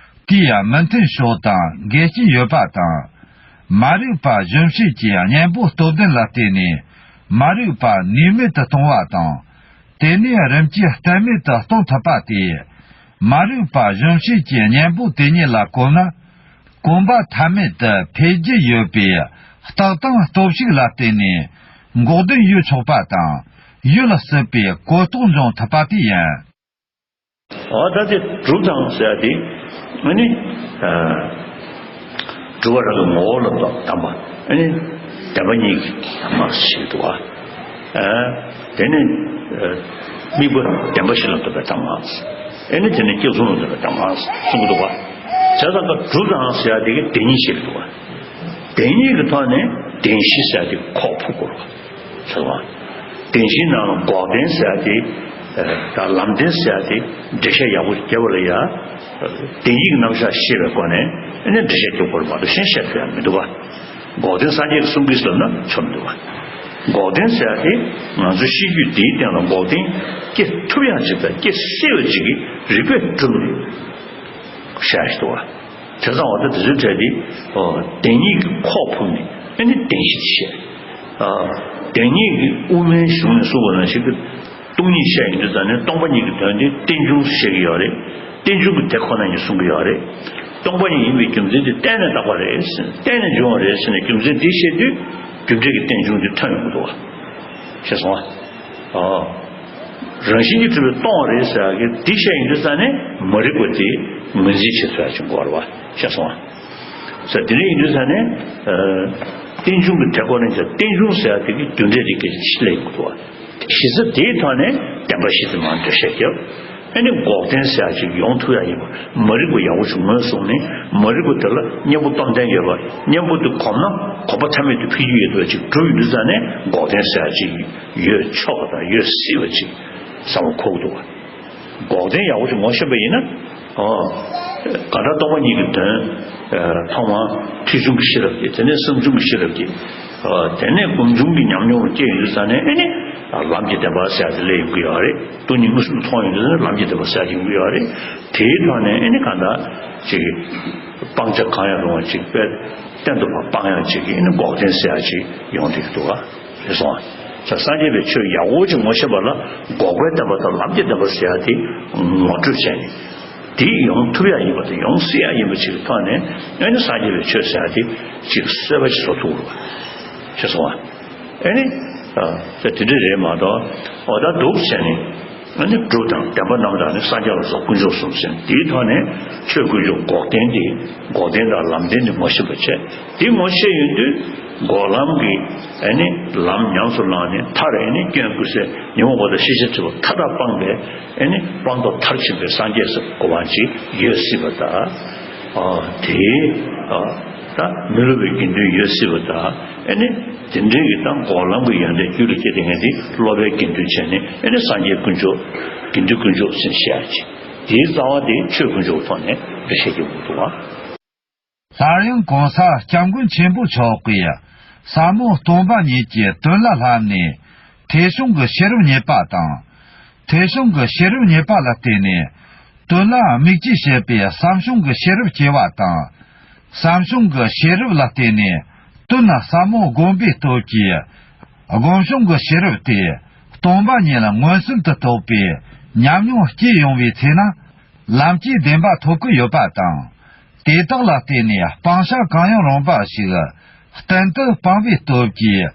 དེའི་མི་མཐུན་ཕྱོགས་དང་འགལ་རྐྱེན་ཡོད་པ་དང་། མ་རིག་པ་གཞོམ་བྱེད་ཀྱི་གཉེན་པོ་སྟོབས་ལྡན་ལ་བརྟེན་ནས། མ་རིག་པ་ནུས་མེད་དུ་གཏོང་བ་དང་། དེ་ནས་རིམ་གྱིས་གཏན་མེད་དུ་གཏོང་ཐུབ་པ་སྟེ། མ་རིག་པ་གཞོམ་བྱེད་ཀྱི་གཉེན་པོ་དེ་ཉིད་ལ་གོམས་ན། གོམས་པ་ཐ་མེད་དུ་འཕེལ་རྒྱུ་ཡོད་པས། རྟགས་དང་སྟོབས་ཤུགས་ལ་བརྟེན་ནས་འགོག་བདེན་ཡོད་ཆོག་པ་དང་ ཡུལ་ལ་སྲིད་པའི་གོ་རྟོགས་འབྱུང་ཐུབ་པ་དེ་ཡིན། འོ་ད་དེ་གྲུབ་དང་ཟེར་ཡ་དེ། ཨ་ནི། ཨ། གྲུབ་པ་རང་གི་ངོ་བོ་ལ་བསྡམས་པ། ཨ་ནི། བདེན་པ་གཉིས་ཀྱི་དམ་ཞིག་འདུག་བ། ཨ། དེ་ནི། ཨ། དམིགས་པ་བདེན་པ་བཞི་ལ་འདོད་པའི་དམ། ཨ་ནི་དེ་ནི་སྐྱེ་གསུམ་ལ་འདོད་པའི་དམ་གསུང་གི་འདུག་བ། བྱས་ཙང་ཀ་གྲུབ་དང་ཟེར་ཡ་དེ་གི་བདེན་གཉིས་ཤིག་འདུག་བ། བདེན་གཉིས་ཀྱི་ཐོག་ནས་བདེན་བཞི་ཟེར་ཡ་དེ་ཁོག་ཕུབ་དགོས་རེད་བ། ཟེར་བ། བདེན་བཞིའི་ནང་ལ་འགོག་བདེན་ཟེར་ཡ་དེ། ཨ། དང་ལམ་བདེན་ཟེར་ཡ་དེ་འགྲེལ་བཤད་ཡག་པོ་རྒྱབ་པ་ལ་ཡ། བདེན་གཉིས་ཀྱི་རྣམ་གཞག་ཤེས་པའི་སྒོ་ནས་ཨ་ནི་འགྲེལ་བཤད་རྒྱབ་དགོས་རེད་མ་གཏོགས་གཞན་བཤད་ཐུབ་ཡ་མི་འདུག་བ། འགོག་བདེན་སངས་རྒྱས་ཀྱིས་གསུང་གི་ཟེར་ན་ཆོག་མི་འདུག་བ། འགོག་བདེན་ཟེར་ཡ་དེ་ང་ཚོའི་ཤེས་རྒྱུད་འདིའི་སྟེང་ལ་འགོག་བདེན་སྐྱེ་ཐུབ་ཡ་ཅིག་དང་སྐྱེ་སྲིད་པ་ཅིག་གི་རིགས་པས་གྲུབ་ནས་བཤད་ཡ་ཞིག་འདུག་བ། བྱས་ཙང་འོ་ད་དེ་ཚོའི་གྲས་དེ། ཨོ། བདེན་གཉིས་ཀྱི་ཁོག་ཕུབ་ནས་ཨ་ནི་བདེན་བཞི་དེ་བཤད། ཨ། བདེན་གཉིས་ཀྱི་དབུ་མའི་གཞུང་ནས་གསུངས་པ་ནང་བཞིན་གྱི་སྟོང་ཉིད་བཤད་ཡོང་དུས་ཙང་ནས་སྟོང་པ་ཉིད་ཀྱི་དོན་དེ་རྟེན་འབྱུང་བཤད་ཀྱི་ཡོད་རེད། རྟེན་འབྱུང་གི་དེ་ཁོ་ན་ཉིད་གསུང་གི་ཡོད་རེད། སྟོང་པ་ཉིད་ཡིན་པའི་རྒྱུ་མཚན་དེ་བརྟེན་ནས་བཏགས་པ་རེད། བརྟེན་ནས་འབྱུང་བ་རེད་ཟེར་ནས་རྒྱུ་མཚན་དེ་བཤད་དུས་རྒྱུ་འབྲས་ཀྱི་རྟེན་འབྱུང་དེ་ཐོན་ཡོང་གི་འདུག་བ། ཤེས་སོང་ཨ། ཨོ། རང་བཞིན་གྱིས་གྲུབ་པའི་སྟོང་པ་རེད་ཟེར་ཡག་གི་འདི་བཤད་ཡོང་དུས་ཙང་ནས་མ་རིག་པ་དེ་ངོས་འཛིན་བྱེད་ཐུབ་ཡག་ཅིག་དགོས་རེད་བ། ཤེས་སོང་ཨ། ཟེར་དེ་འདྲ་ཡིན་དུས་ཙང་ནས། ཨ། རྟེན་འབྱུང་གི་དེ་ཁོ་ན་ཉིད་རྟེན་འབྱུང་ཟེར་ཡག་དེ་གི་རྒྱུ་འབྲས་རིགས་ཀྱི་ཆེད་ལས་ཡིན་དགོས་བ། གཞི་རྩ་དེའི་ཐོག་ནས་བདེན་པ་བཞི་དེ་མར་འགྲེལ་བཤད་རྒྱབ། ཨ་ནི་འགོག་བདེན་ཟེར་ཡག་ཅིག་ཡོང་ཐུབ་ཡག་ཡིན་པ། མ་རིག་པ་ཡག་པོ་ཞིག་ངོས་བཟུང་ནས་མ་རིག་པ་དེ་ལ་གཉེན་པོ་སྟོབས་ལྡན་ཡོད་པ། གཉེན་པོ་དེ་གོམས་ན་གོམས་པ་ཐ་མལ་དུ་འཕེལ་རྒྱུ་ཡོད་པ་ཅིག་གྲུབ་ཡོང་དུས་ཙང་ནས་འགོག་བདེན་ཟེར་ཡག་ཅིག་ཡོད་ཆོག་པ་དང་ཡོད་སྲིད་པ་ཅིག་བསམ་བློ་འཁོར་གྱི་འདུག་བ། འགོག་བདེན་ཡག་པོ་ཞིག་ངོ་ཤེས་པ་ཡིན་ན། ཨོ། གང་ལྟར་སྟོང་པ་ཉིད་ཀྱི་དོན། ཨ། ཐོག་མར་ཐོས་བྱུང་གི་ཤེས་རབ་ཀྱིས། དེ་ནས་བསམ་བྱུང་གི་ཤེས་རབ་ཀྱིས། ཨ། དེ་ནས་སྒོམ་བྱུང་གི་ཉམས་མྱོང་སྐྱེ་ཡོང་དུས་ཙང་ནས་ཨ་ནི། ཨ། ལམ་གྱི་བདེན་པ་ཟེར་ཡག་དེ་སླེབས་ཡོང་གི་ཡོད་རེད། སྟོང་ཉིད་མངོན་སུམ་དུ་མཐོང་ཡོང་དུས་ཙང་ནས་ལམ་གྱི་བདེན་པ་ཟེར་ཡག་ཡོང་གི་ཡོད་རེད། དེའི་ཐོག་ནས་ཨ་ནི་གང་ལྟར་ཅིག་སྤང་བྱ་གང་ཡང་རུང་བ་ཅིག་དཔེ་གཏན་དུ་མ་སྤང་ཡག་ཅིག་གི་ཨ་ནི་འགོག་བདེན་ཟེར་ཡག་ཅིག་ཡོང་བསྡད་ཀྱི་འདུག་བ། རེད་སོང་ཨ། ས་སངས་རྒྱས་པའི་ཆོས་ཡག་པོ་ཅིག་ངོ་ཤེས་པ་ལ་འགོག་པའི་བདེན་པ་དང་ལམ་གྱི་བདེན་པ་ཟེར་ཡག་དེ་ངོ་སྤྲོད་བྱས་ནས། དེ་ཡོང་ཐུབ་ཡག་ཡིན་པ་དང་ཡོང་སྲིད་ཡག་ཡིན་པ་ཅིག་གི་ཐོག་ནས་ཨ་ནི་སངས་རྒྱས་པའི་ཆོས་ཟེར་ཡག་དེ་ཅིག་གསལ་པོ་ཅིག་བཟོ་ཐུབ་དགོས་པ། ཤེས་སོང་ཨ། ཨ་ནི། ཨ། དེ་འདྲ་རེད་མ་གཏོགས། འོ་ད་འདུག་བྱས་ནས། ཨ་ནི་གྲུབ་དང་བདེན་པ་རྣམས་དང་ནི་སངས་རྒྱས་ལ་སོགས་དཀོན་མཆོག་གསུམ་ཟེར། དེའི་ཐོག་ནས་ཆོས་དཀོན་མཆོག་འགོག་བདེན་དེ། འགོག་བདེན་དང་ལམ་བདེན་དེ་ངོ་ཤེས་པ་བྱས། དེ་ངོ་ཤེས་ཡོང་དུས་འགོག་ལམ་གྱི་ཨ་ནི་ལམ་ཉམས་སུ་བླངས་ནས་མཐར་ཨ་ནི་སྐྱོན་ཀུན་ཟད་ཉོན་མོངས་པ་དང་ཤེས་བྱའི་སྒྲིབ་པ་མཐའ་དག་སྤངས་པའི་ཨ་ནི་སྤངས་རྟོགས་མཐར་ཕྱིན་པའི་སངས་རྒྱས་སུ་གོ་བ་ཅིག་ཡོད་སྲིད་པ་དང་། ཨ། དེ། ཨ། ད་མི་སློབ་པའི་དགེ་འདུན་ཡོད་སྲིད་པ་དང་། ཨ་ནི། དེ་འདྲའི་གི་ད་འགོག་ལམ་གྱི་ཡོན་ཏན་རྒྱུད་ལ་སྐྱེས་ཏེ་ངས་འདི་སློབ་པའི་དགེ་འདུན་བྱས་ནས་ཨ་ནི་སངས་རྒྱས་དཀོན་མཆོག་དགེ་འདུན་དཀོན་མཆོག་ཟེར་བཤད་ཡག་ཅིག་དེའི་རྩ་བ་དེ་ཆོས་དཀོན་མཆོག་གི་ཐོག་ནས་འགྲེལ་བཤད་རྒྱག་དགོས་འདུག་བ། སླར་ཡང་གོང་ས་སྐྱབས་མགོན་ཆེན་པོ་མཆོག་གིས་ཟབ་མོ་སྟོང་པ་ཉིད་ཀྱི་དོན་ལ་བསླབས་ནས་ཐོས་བྱུང་གི་ཤེས་རབ་རྙེད་པ་དང་། ཐོས་བྱུང་གི་ཤེས་རབ་རྙེད་པ་ལ་བརྟེན་ནས་དོན་ལ་དམིགས་ཀྱིས་དཔྱད་པའི་བསམ་བྱུང་གི་ཤེས་རབ་སྐྱེ་བ་དང་། བསམ་བྱུང་གི་ཤེས་རབ་ལ་བརྟེན་ནས་དོན་ཟབ་མོ་སྒོམ་པའི་སྟོབས་ཀྱིས་སྒོམ་བྱུང་གི་ཤེས་རབ་དེ་སྟོང་པ་ཉིད་ལ་མངོན་སུམ་དུ་རྟོགས་པའི་ཉམས་མྱོང་སྐྱེ་ཡོང་བའི་ཚེ་ན། ལམ་གྱི་བདེན་པ་ཐོབ་ཀྱི་ཡོད་པ་དང་། དེ་དག་ལ་བརྟེན་ནས་སྤང་བྱ་གང་ཡང་རུང་བ་ཞིག་གཏན་དུ་སྤང་བའི་སྟོབས་ཀྱིས་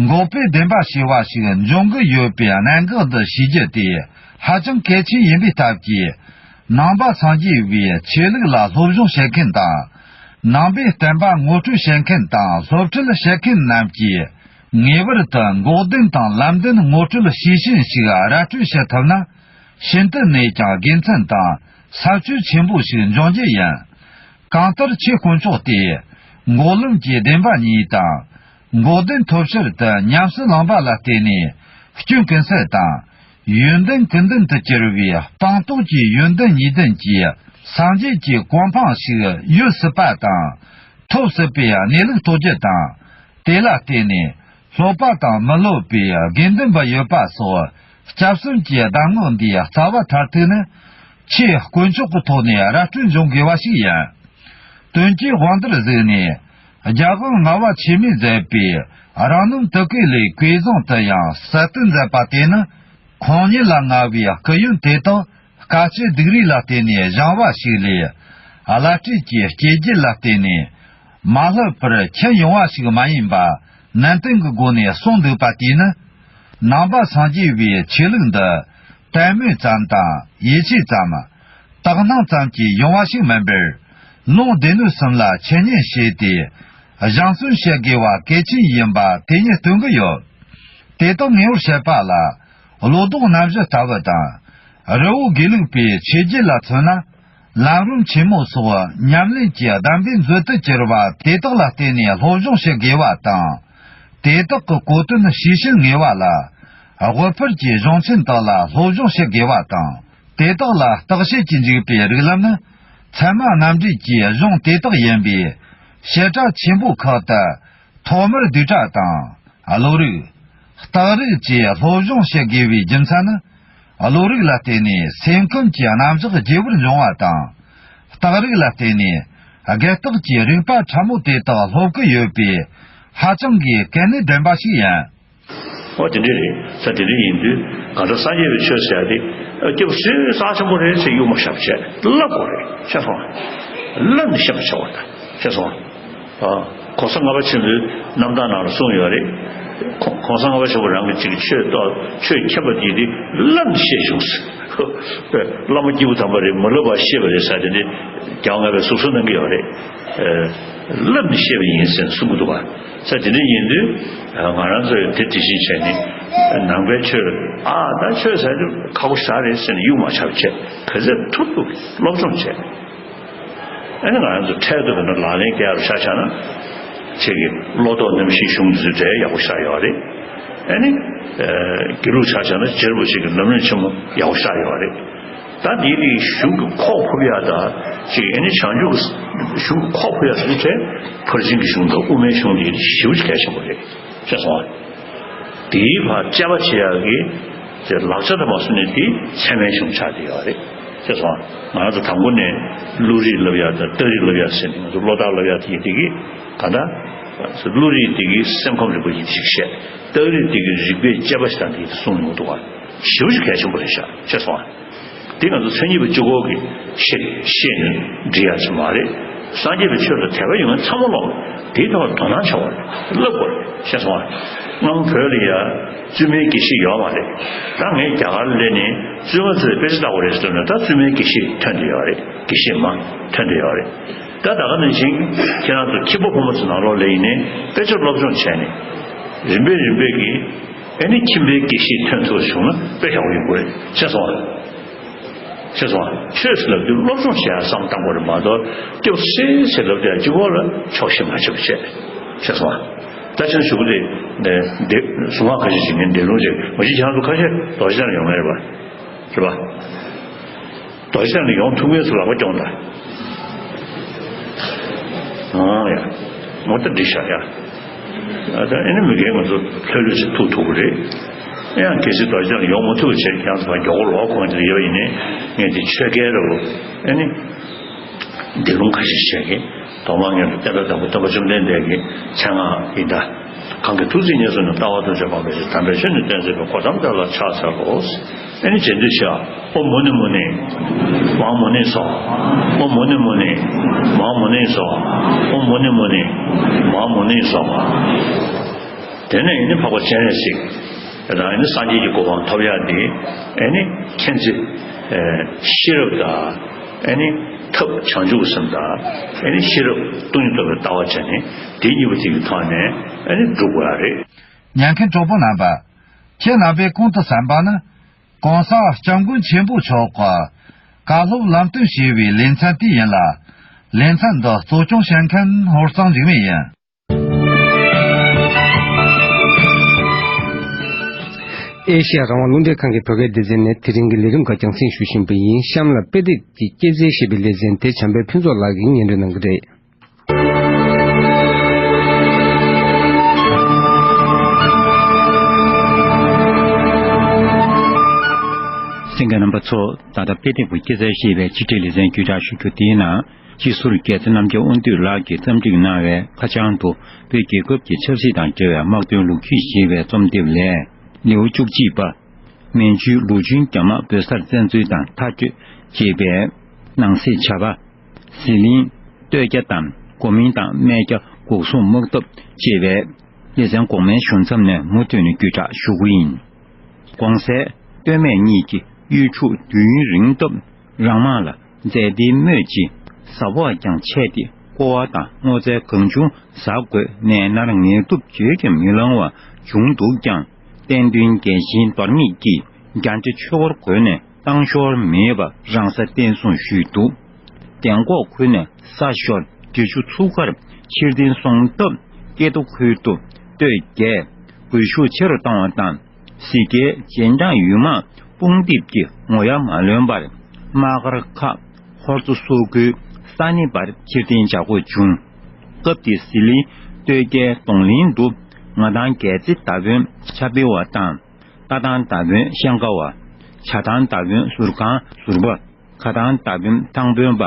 འགོག་པའི་བདེན་པ་ཤེས་པ་ཞིག་འབྱུང་གི་ཡོད་པའི་གནད་འགག་འདི་ཤེས་རྒྱུ་དེ་ཧ་ཅང་གལ་ཆེན་ཡིན་པའི་སྟབས་ཀྱིས། ནང་པ་སངས་རྒྱས་པའི་ཆོས་ལུགས་ལ་སློབ་སྦྱོང་བྱེད་མཁན་དང་། ནང་པའི་བསྟན་པ་ངོ་སྤྲོད་བྱེད་མཁན་དང་སློབ་ཁྲིད་བྱེད་མཁན་རྣམས་ཀྱིས་ངེས་པར་དུ་འགོག་བདེན་དང་ལམ་བདེན་ངོ་སྤྲོད་ཤེས་བཞིན་ཞིག་ར་སྤྲོད་བྱེད་ཐུབ་ན། ཤིན་ཏུ་ནས་ཀྱང་དགེ་མཚན་དང་ས་བཅུད་ཆེན་པོ་ཞིག་འབྱུང་རྒྱུ་ཡིན། གང་ལྟར་ཆོས་དཀོན་མཆོག་དེས་འགོག་ལམ་གྱི་བདེན་པ་གཉིས་དང་། འགོག་བདེན་ཐོབ་ཕྱིར་དུ་ཉམས་སུ་བླངས་པ་ལ་བརྟེན་ནས་སྐྱོན་ཀུན་ཟད་དང་། ཡོན་ཏན་ཀུན་ལྡན་དུ་གྱུར་བའི་སྤངས་རྟོགས་ཀྱི་ཡོན་ཏན་གཉིས་ལྡན་གྱི་སངས་རྒྱས་ཀྱི་གོ་འཕང་ཞིག་ཡོད་སྲིད་པ་དང་། ཐོབ་སྲིད་པའི་གནས་ལུགས་རྟོགས་རྒྱུ་དང་། དེ་ལ་བརྟེན་ནས། སློབ་པ་དང་མི་སློབ་པའི་དགེ་འདུན་པ་ཡོད་པ་སོགས་སྐྱབས་གསུམ་གྱི་གདམས་ངག་འདིའི་རྩ་བ་མཐར་ཐུག་ནི་ཆོས་དཀོན་མཆོག་གི་ཐོག་ནས་ར་སྤྲོད་འབྱུང་དགོས་པ་ཞིག་ཡིན། དོན་གྱི་དབང་དུ་གཟིགས་ནས་རྒྱལ་དབང་ལྔ་པ་ཆེན་མོས་མཛད་པའི་རང་རྣམ་དག་གི་ལས་གོས་བཟང་དུ་ཡང་གསལ་སྟོན་མཛད་པ་དེ་ནི་ཁོང་ཉིད་ལ་མངའ་བའི་སྐུ་ཡོན་དེ་དག་དཀའ་སྤྱད་སྡུག་རུས་ལ་བརྟེན་ནས་བཞེངས་པ་ཞིག་ལས། བླ་སྤྲུལ་གྱི་སྐྱེ་རྒྱུད་ལ་བརྟེན་ནས་མ་བསླབས་པར་ཁྱེར་ཡོང་བ་ཞིག་མ་ཡིན་པ་ནན་ཏན་གྱི་སྒོ་ནས་གསུངས་འདུག་པ་དེས་ནི། ནང་པ་སངས་རྒྱས་པའི་ཆོས་ལུགས་འདི་དད་མོས་ཙམ་དང་ཡིད་ཆེས་ཙམ། དག་སྣང་ཙམ་གྱིས་ཡོང་བ་ཞིག་མིན་པར། ལུང་སྡེ་སྣོད་གསུམ་ལ་འཆད་ཉན་བྱས་ཏེ། གཞུང་གསུམ་བཤད་དགོས་པ་གལ་ཆེན་ཡིན་པ་དེ་ཉིད་སྟོན་གྱི་ཡོད། དེ་དག་ངེས་པར་བཤད་པ་ལ། བློ་ལྡོག་རྣམ་བཞི་ལྟ་བུ་དང་། རི་བོ་དགེ་ལུགས་པའི་ཆོས་བརྒྱུད་ལ་མཚོན་ན། ལམ་རིམ་ཆེན་མོ་སོགས་ཉམས་ལེན་གྱི་གདམས་པའི་མཛོད་དུ་གྱུར་པ་དེ་དག་ལ་བརྟེན་ནས་སློབ་སྦྱོང་བྱེད་དགོས་པ་དང་། དེ་དག་གི་གོ་དོན་ཤེས་བྱེད་ངེས་པ་ལ། དབུ་ཕར་གྱི་གཞུང་ཆེན་དག་ལ་སློབ་སྦྱོང་བྱེད་དགོས་པ་དང་། དེ་དག་ལ་བརྟག་དཔྱད་ཀྱིས་འཇུག་པའི་རིགས་ལམ་ནི། ཚད་མ་རྣམ་འགྲེལ་གྱི་གཞུང་དེ་དག་ཡིན་པས། བྱེ་བྲག་ཆེན་པོ་ཁག་ཏུ། ཐོག་མར་བསྡུས་གྲྭ་དང་། བློ་རིག་རྟགས་རིགས་བཅས་སློབ་སྦྱོང་བྱེད་དགོས་པའི་རྒྱུ་མཚན་ནི། བློ་རིག་ལ་བརྟེན་ནས་སེམས་ཁམས་ཀྱི་རྣམ་གཞག་རྒྱས་པར་འབྱུང་བ་དང་། རྟགས་རིགས་ལ་བརྟེན་ནས་དགེ་རྟགས་ཀྱི་རིགས་པ་ཕྲ་མོ་དེ་དག་སློབ་ཀྱི་ཡོད་པས། ཧ་ཅང་གི་གལ་གནད་ལྡན་པ་ཞིག་ཡིན། ཨོ་དེ་འདྲ་རེད། ས་དེ་འདྲ་ཡིན་དུས་གང་ལྟར་སངས་རྒྱས་པའི་ཆོས་ཟེར་ཡ་དེ་སྐྱབས་སུ་རྩ་ཆེན་པོ་རེད་ཟེར་གཡུག་མ་བཞག་བྱས་བསླབ་དགོས་རེད། ཤེས་སོང་། བསླབ་ནས་ཤེས་པ་བྱ་བ་དང་། ཤེས་སོང་། ཨ། གོང་ས་ལྔ་པ་ཆེན་པོའི་རྣམ་ཐར་ནང་ལ་གསུངས་ཡོད་རེད། གོང་གོང་ས་ལྔ་པ་ཆེན་པོ་རང་གི་ཅིག་ཆོས་ཐོག་ཆོས་མཁྱེན་པ་དེ་དེ་བསླབ་ནས་ཤེས་བྱུང་ཟེར། བླ་མ་སྐྱེས་བུ་དམ་པ་རེད། མ་བསླབས་པར་ཤེས་པ་རེད་ཟེར་དེ་འདྲ་རྒྱལ་བ་ལྔ་པས་ཟུར་གསོག་གནང་གི་ཡོད་རེད། ཨ། བསླབ་ནས་ཤེས་པ་ཡིན་ཟེར་གསུང་གི་འདུག་ག་ས་དེ་འདྲ་ཡིན་དུས་ང་རང་ཚོས་དེ་དེ་བཞིན་བྱས་ནས་ནང་པའི་ཆོས་ཨ་ད་ཆོས་ཟེར་དུས་ཁག་པོ་ཞེ་དྲག་རེད་ཟེར་ནས་གཡུག་མ་བྱས་བྱས་ག་ཚོད་ཐུབ་ཐུབ་སློབ་སྦྱོང་བྱས། ཨ་ནི་ང་རང་ཚོ་འཕྲལ་དུ་བས་ན་ལག་ལེན་བཀལ་ཡག་ཆ་བཞག་ན། ཁྱེད་ཀྱི་བློ་ལྡོག་རྣམ་བཞིའི་གཞུང་འདི་ཚོ་གྲས་ཡག་པོ་ཆགས་ཡོད་རེད། ཨ་ནི། དགེ་ལུགས་ཆ་བཞག་ན་རྗེ་རིན་པོ་ཆེ་གི་ལམ་རིམ་ཆེན་མོ་ཡག་པོ་ཆགས་ཡོད་རེད། ད་འདི་ནི་གཞུང་གི་ཁོག་ཕུབ་ཡག་ད་ཅིག་ཨ་ནི་བྱང་ཆུབ་ཀྱི་གཞུང་གི་ཁོག་ཕུབ་ཡག་ཟེར་དུས་ཕར་ཕྱིན་གྱི་གཞུང་དང་དབུ་མའི་གཞུང་འདི་ཞེ་པོ་ཅིག་གལ་ཆེན་པོ་རེད། ཤེས་སོང་ཨ། དེའི་བར་དཔྱད་པ་བྱེད་ཡག་གི་དེ་ལག་ཆ་དང་མ་སོང་ནས་དེ་ཚད་མའི་གཞུང་ཆགས་བསྡད་ཡོད་རེད། ཤེས་སོང་ཨ། ང་རང་ཚོ་དང་པོ་ནས་བློ་རིག་བསླབ་ཡག་དང་རྟགས་རིགས་བསླབ་ཡག་ཟེར་ནས་ང་ཚོ་བློ་རྟགས་བསླབ་ཡག་དེ་དེ་གི་ག་ད་བློ་རིག་དེ་གི་སེམས་ཁམས་རིག་པ་ཡིན་ཞིག་བཤད། རྟགས་རིགས་དེ་གི་རིགས་པའི་དཔྱད་པ་ཞིག་དང་དེ་གསུངས་ཡོང་འདུག་བ། ཞེ་པོ་ཅིག་གལ་ཆེན་པོ་རེད་ཤག་ཤེས་སོང་ཨ། དེ་ང་ཚོ་མཚན་ཉིད་པ་གཅིག་པོ་གིས་ཤེས་ཤེས་ནས་འགྲིག་ཡག་ཅིག་མ་རེད། སངས་རྒྱས་པའི་ཆོས་ལ་དད་པ་ཡོད་མཁན་ཚང་མ་ལོག་དེའི་ཐོག་ལ་དོ་སྣང་བྱ་བ་རེད། བསླབ་དགོས་རེད། ཤེས་སོང་ཨ། སྔོན་བོད་ལ་ཡ་བཙུན་མའི་དགེ་བཤེས་ཡོད་མ་རེད། ད་ངས་རྒྱ་གར་སླེབས་ནས་བཙུན་མ་ཚོས་དཔེ་ཆ་ལྟ་དགོས་རེད་ཟེར་ན་ད་བཙུན་མའི་དགེ་བཤེས་ཐོན་བསྡད་ཡོད་རེད། དགེ་བཤེས་མ་ཐོན་བསྡད་ཡོད་རེད། ད་ད་ག་ནང་བཞིན་ཁྱེད་རང་ཚོ་ཁྱི་པོ་ཕོ་མོ་ཚོ་ནང་ལོགས་ལ་ཡིན་ནའི་དཔེ་ཆ་སློབ་སྦྱོང་བྱས་ནས་རིམ་པས་རིམ་པས་ཀྱིས་ཨ་ནི་ཁྱིམ་པའི་དགེ་བཤེས་ཐོན་ཐུབ་བྱུང་ན་དཔེ་ཡག་པོ་ཡོང་གི་རེད། ཤེས་སོང་ཨ། ཤེས་སོང་ཨ། ཆོས་ཟེར་ལབ་དུས་སློབ་སྦྱོང་བྱེད་ཡག་བསམ་བཏང་དགོས་རེད་མ་གཏོགས་སྐྱོབ་སེ་ཟེར་ལབ་དུས་གཅིག་པོ་ལ་ཆོག་ཤེས་མ་བྱེད་པ་བྱས། ཤེས་སོང་ཨ། ད་ཕྱིན་ཞུ་གི་རེད། འདི་གཟུངས་སྔགས་ཁ་ཤས་ཤིག་ངས་འདི་ལུང་བྱས་མ་གཞི་ཁྱེད་རང་ཚོ་ཁ་ཤས་རྡོ་རྗེ་གདན་ལ་ཡོང་མཁན་རེད་པ། རེད་པ། རྡོ་རྗེ་གདན་ལ་ཡོང་ཐུབ་མཁན་ཚོ་ལག་པ་རྐྱོང་དང་། ཨང་ཡ། ངོ་ལྟ་འགྲིག་ཤག་ཡ། ཨ་ད་ཨེ་ནི་མི་རྒན་ང་ཚོ་ལྷོད་ལྷོད་ཅིག་ཐུག་ཐུབ་ཀྱི་རེད། ཨེ་ཡང་གལ་སྲིད་རྡོ་རྗེ་གདན་ལ་ཡོང་མ་ཐུབ་པ་བྱས་ཁྱེད་རང་ཚོ་ཕར་མགྱོགས་པོ་ལོག་གོང་དེ་ལ་ཡོད་པ་ཡིན་ནའི་ངས་དེ་ཆོས་རྒྱལ་ར་བོ་ཨེ་ནི། འདི་ལུང་ཁ་ཤས་བཤད་ཀྱི། ཐོག་མར་ངེས་པར་བསྟན་པ་དང་པོ་སྟོན་པ་བཅོམ་ལྡན་འདས་ཀྱི་མཚན་སྔགས་ཡིན་ད། གང་གི་ཐུགས་བརྩེ་ཉེར་བཟུང་ནས། ལྟ་བ་ཐམས་ཅད་སྤངས་པའི་ཕྱིར། དམ་པའི་ཆོས་ནི་སྟོན་མཛད་པའི། གོ་ཏམ་དེ་ལ་ཕྱག་འཚལ་ལོ། ཨེ་ནི་རྗེས་ཟློས་བྱ། ཨོཾ་མུ་ནེ་མུ་ནེ། མ་ཧཱ་མུ་ནེ་སྭཱ་ཧཱ། ཨོཾ་མུ་ནེ་མུ་ནེ། མ་ཧཱ་མུ་ནེ་སྭཱ་ཧཱ། ཨོཾ་མུ་ནེ་མུ་ནེ། མ་ཧཱ་མུ་ནེ་སྭཱ་ཧཱ། དེ་ནས་ཨེ་ནི་འཕགས་པ་སྤྱན་རས་གཟིགས། དེ་དང་ཨེ་ནི་སངས་རྒྱས་ཀྱི་གོ་འཕང་ཐོབ་ཡག་འདི་ཨེ་ནི་མཁྱེན་བརྩེ་ཤེས་རབ་དང་། ཨེ་ནི་ཐབས་བྱང་ཆུབ་སེམས་དང་། ཨེ་ནི་ཤེས་རབ་སྟོང་ཉིད་རྟོགས་པའི་ལྟ་བ་བྱས་ནས་དེ་གཉིས་པོ་དེ་གི་ཐོག་ནས་ཨེ་ནི་སྒྲུབ་དགོས་ཡ་རེད། ཉན་མཁན་གྲོགས་པོ་རྣམ་པ། ཁྱེད་རྣམ་པས་གོང་དུ་གསན་པ་ནི་༸གོང་ས་༸སྐྱབས་མགོན་ཆེན་པོ་མཆོག་གི་བཀའ་སློབ་ལམ་སྟོན་ཞེས་པའི་ལེ་ཚན་དེ་ཡིན་ལ། ལེ་ཚན་འདི་གཙོ་སྐྱོང་བྱེད་མཁན་ཧོར་གཙང་འཇིགས་མེད་ཡིན། ཨེ་ཤེ་ཡ་རང་དབང་རླུང་འཕྲིན་ཁང་གི་བོད་སྐད་སྡེ་ཚན་ནས་དེ་རིང་གི་ལས་རིམ་ཁག་རྒྱང་སྲིང་ཞུ་བཞིན་པ་ཡིན། གཤམ་ལ་དཔེ་དེབ་ཀྱི་སྐྱེད་ཚལ་ཞེས་པའི་ལེ་ཚན་དེ་བྱམས་པའི་ཕུན་ཚོགས་ལགས་ཀྱིས་སྙན་སྒྲོན་གནང་གི་རེད། གསན་མཁན་རྣམ་པ་ཚོ། ད་ལྟ་དཔེ་དེབ་ཀྱི་སྐྱེད་ཚལ་ཞེས་པའི་ཕྱི་དྲིལ་ལེ་ཚན་བརྒྱུད་བསྒྲགས་ཞུ་རྒྱུ་དེའི་ནང་། སྤྱི་ཟུར་རྒྱལ་མཚན་རྣམ་རྒྱལ་དབང་འདུས་ལགས་ཀྱིས་རྩོམ་སྒྲིག་གནང་བའི་ཁ་བྱང་དུ་བོད་རྒྱལ་ཁབ་ཀྱི་ཆབ་སྲིད་དང་འབྲེལ་བའི་དམག་དོན་ལོ་རྒྱུས་ཞེས་པའི་རྩོམ་དེབ་ལས། ལེའུ་བཅུ་གཅིག་པ། མན་ཇུའི་ལུའུ་ཅུན་རྒྱ་དམག་བོད་སར་བཙན་འཛུལ་དང་མཐའ་སྐྱོད་ཅེས་པའི་ནང་གསེས་བྱ་བ། ཟི་ལིང་སྟོད་རྒྱ་དང་གོ་མིན་ཏང་སྨད་རྒྱ་འགོག་སྲུང་དམག་འཐབ་ཅེས་པའི་ལེ་ཚན་འགོག་མའི་ཞུ་མཚམས་ནས་མུ་མཐུད་ནས་བརྒྱུད་བསྒྲགས་ཞུ་གི་ཡིན། གོང་གསལ་སྟོད་སྨད་གཉིས་ཀྱི་གཡུལ་འཇུག་དུས་ཡུན་རིང་སྟབས་རང་དམག་ལ་མཛད་དེའི་དམོད་ཅིག་ཟབ་པོ་ཀྱང་ཆད་དེ། བསྐོར་བ་དང་སྔོ་ཚལ་གང་བྱུང་ཟ་དགོས་ནས་ནར་ངལ་དུབ་བརྗོད་ཀྱིས་མི་ལང་བ་བྱུང་འདུག་ཀྱང་། བསྟན་དོན་རྒྱས་ཤིང་འདོར་ངེས་ཀྱིས་རྒྱ་འདྲེ་ཆོས་འཁོར་རྒོལ་ནས་བཏང་ཤོར་མེད་པར་རང་ས་བརྟན་སྲུང་ཞུས་འདུག། དན་ཁོག་ཁུལ་ནས་ས་ཤོར་འབྲི་ཆུ་ཚུར་ཁར་ཕྱིར་འཐེན་སོང་སྟབས། ཀྱེ་རྡོ་ཁུལ་དུ་སྟོད་རྒྱས་སྒུལ་ཤུགས་ཆེ་རུ་བཏང་བ་དང་། གཟིག་རྒྱལ་རྗེས་འབྲང་ཡུལ་དམག་དཔུང་འདེབས་ཀྱི་ངོ་ཡ་མ་ལོན་པར། དམག་སྒར་ཁག་ཧོར་མཚོ་སོ་ཁུལ་ས་གནས་བར་ཕྱིར་འཐེན་བྱ་དགོས་བྱུང་། སྐབས་དེར་ཟི་ལིང་སྟོད་རྒྱལ་གདོང་གླིང་དུ་ང་ཐང་རྒྱལ་རྩེ་མདའ་དཔོན་ཕྱག་དཔེ་བ་དང་། རྟ་ཐང་མདའ་དཔོན་ཤང་ཀ་བ། བྱ་ཐང་མདའ་དཔོན་ཟུར་ཁང་ཟུར་པ། ཁ་ཐང་མདའ་དཔོན་ཐང་དཔོན་པ།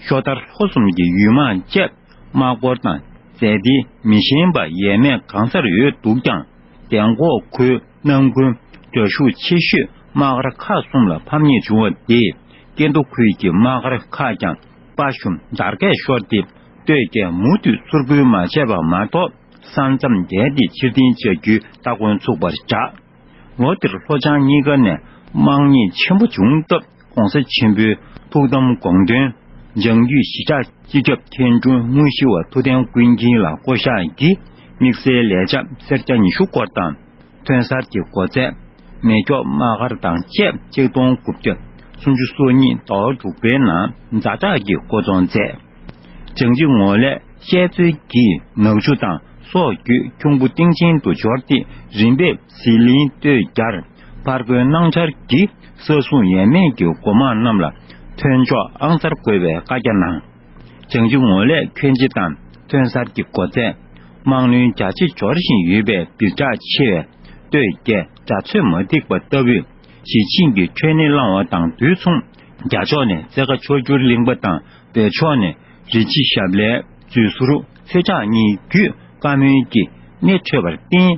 ཤོ་དར་ལྷོ་གསུམ་གྱི་ཡུལ་དམག་བཅས་དམག་སྐོར་དང་མཛད་དེ་མི་ཞན་པ་ཡས་མས་གང་སར་ཡོད་འདུག་ཀྱང་། དན་ཁོག་ཁུལ་ནང་ཁུལ་འགྲོ་ཤུགས་ཆེ་ཤོས་དམག་སྒར་ཁག་གསུམ་ལ་ཕམ་ཉེས་བྱུང་བ་དེས་ཀྱེ་རྡོ་ཁུལ་གྱི་དམག་སྒར་ཁག་ཀྱང་དཔའ་ཞུམ་འདར་སྐད་ཤོར་ཏེ། སྟོད་རྒྱལ་མུ་མཐུད་ཚུར་རྒོལ་མ་བྱས་པ་མ་གཏོགས། ས་མཚམས་བརྒལ་ཏེ་ཕྱིར་འཐེན་བྱ་རྒྱུའི་སྟ་གོན་ཚུགས་པར་བྱ། ལོ་དེར་ལྷོ་བྱང་གཉིས་ཀ་ནས་དམག་ཉེས་ཆེན་པོ་བྱུང་སྟབས། ྋགོང་ས་ཆེན་པོའི་ཐུགས་དམ་དགོངས་དོན། ལྗང་རྒྱུད་ཞི་དྲག་སྤྱི་ཁྱབ་མཁན་དྲུང་དངོས་གཞི་བ་ཐུབ་བསྟན་ཀུན་མཁྱེན་ལ་བསྐོ་བཞག་གིས། དམིགས་བསལ་ལས་བྱ་སེར་སྐྱ་ཉི་ཤུ་སྐོར་དང་། ཐོན་གསར་གྱི་སྒོ་རྩས། མེ་སྒྱོགས་དམག་སྒར་དང་བཅས་གཅིག་སྟོང་དགུ་བརྒྱ་སུམ་ཅུ་སོ་གཉིས་ཟླ་བ་དྲུག་པའི་ནང་ཛ་དྲག་གིས་བསྐོ་ཚོང་མཛད། ལྗང་ཁྱི་ངོ་ལས་བཤད་ཚོད་ཀྱིས་ནག་ཆུ་དང་སོག་བརྒྱུད་ཁྱུང་པོ་སྟེང་ཆེན་དུ་འབྱོར་ཏེ། རིམ་པས་ཟི་ལིང་སྟོད་རྒྱར་ཕར་རྒོལ་གནང་འཆར་གྱིས། ས་སྲུང་ཡས་མས་ཀྱི་འགོ་དམག་རྣམས་ལ་ཐོན་ཕྱོགས་ཨང་གསར་དགོས་པའི་བཀའ་རྒྱ་གནང་། ལྗང་ཁྱི་ངོ་ལས་ཁྱོན་ཆེ་དང་ཐོན་གསར་གྱི་སྒོ་རྩས། དམག་གླིང་རྒྱ་ཆེ་འབྱོར་བཞིན་ཡོད་པས། སྦིར་གྲགས་ཆེ་བའི་སྟོད་རྒྱལ་རྒྱ་ཚོས་མ་ཐིག་པ་ལྟ་བུའི་ཞི་ཆིངས་ཀྱི་ཁྲོད་ནས་བླངས་བ་དང་དུས་མཚུངས། རྒྱ་ཕྱོགས་ནས་རྩེ་ཁ་མཆོག་གྱུར་གླིང་པ་དང་། བོད་ཕྱོགས་ནས་རི་ཆེན་ཞབས་ལས་མཛོད་ཟུར་ཚེ་ཆག་གཉིས་བརྒྱུད་བཀའ་མོལ་གྱིས་སྣེ་འཁྲོད་པར་བརྟེན།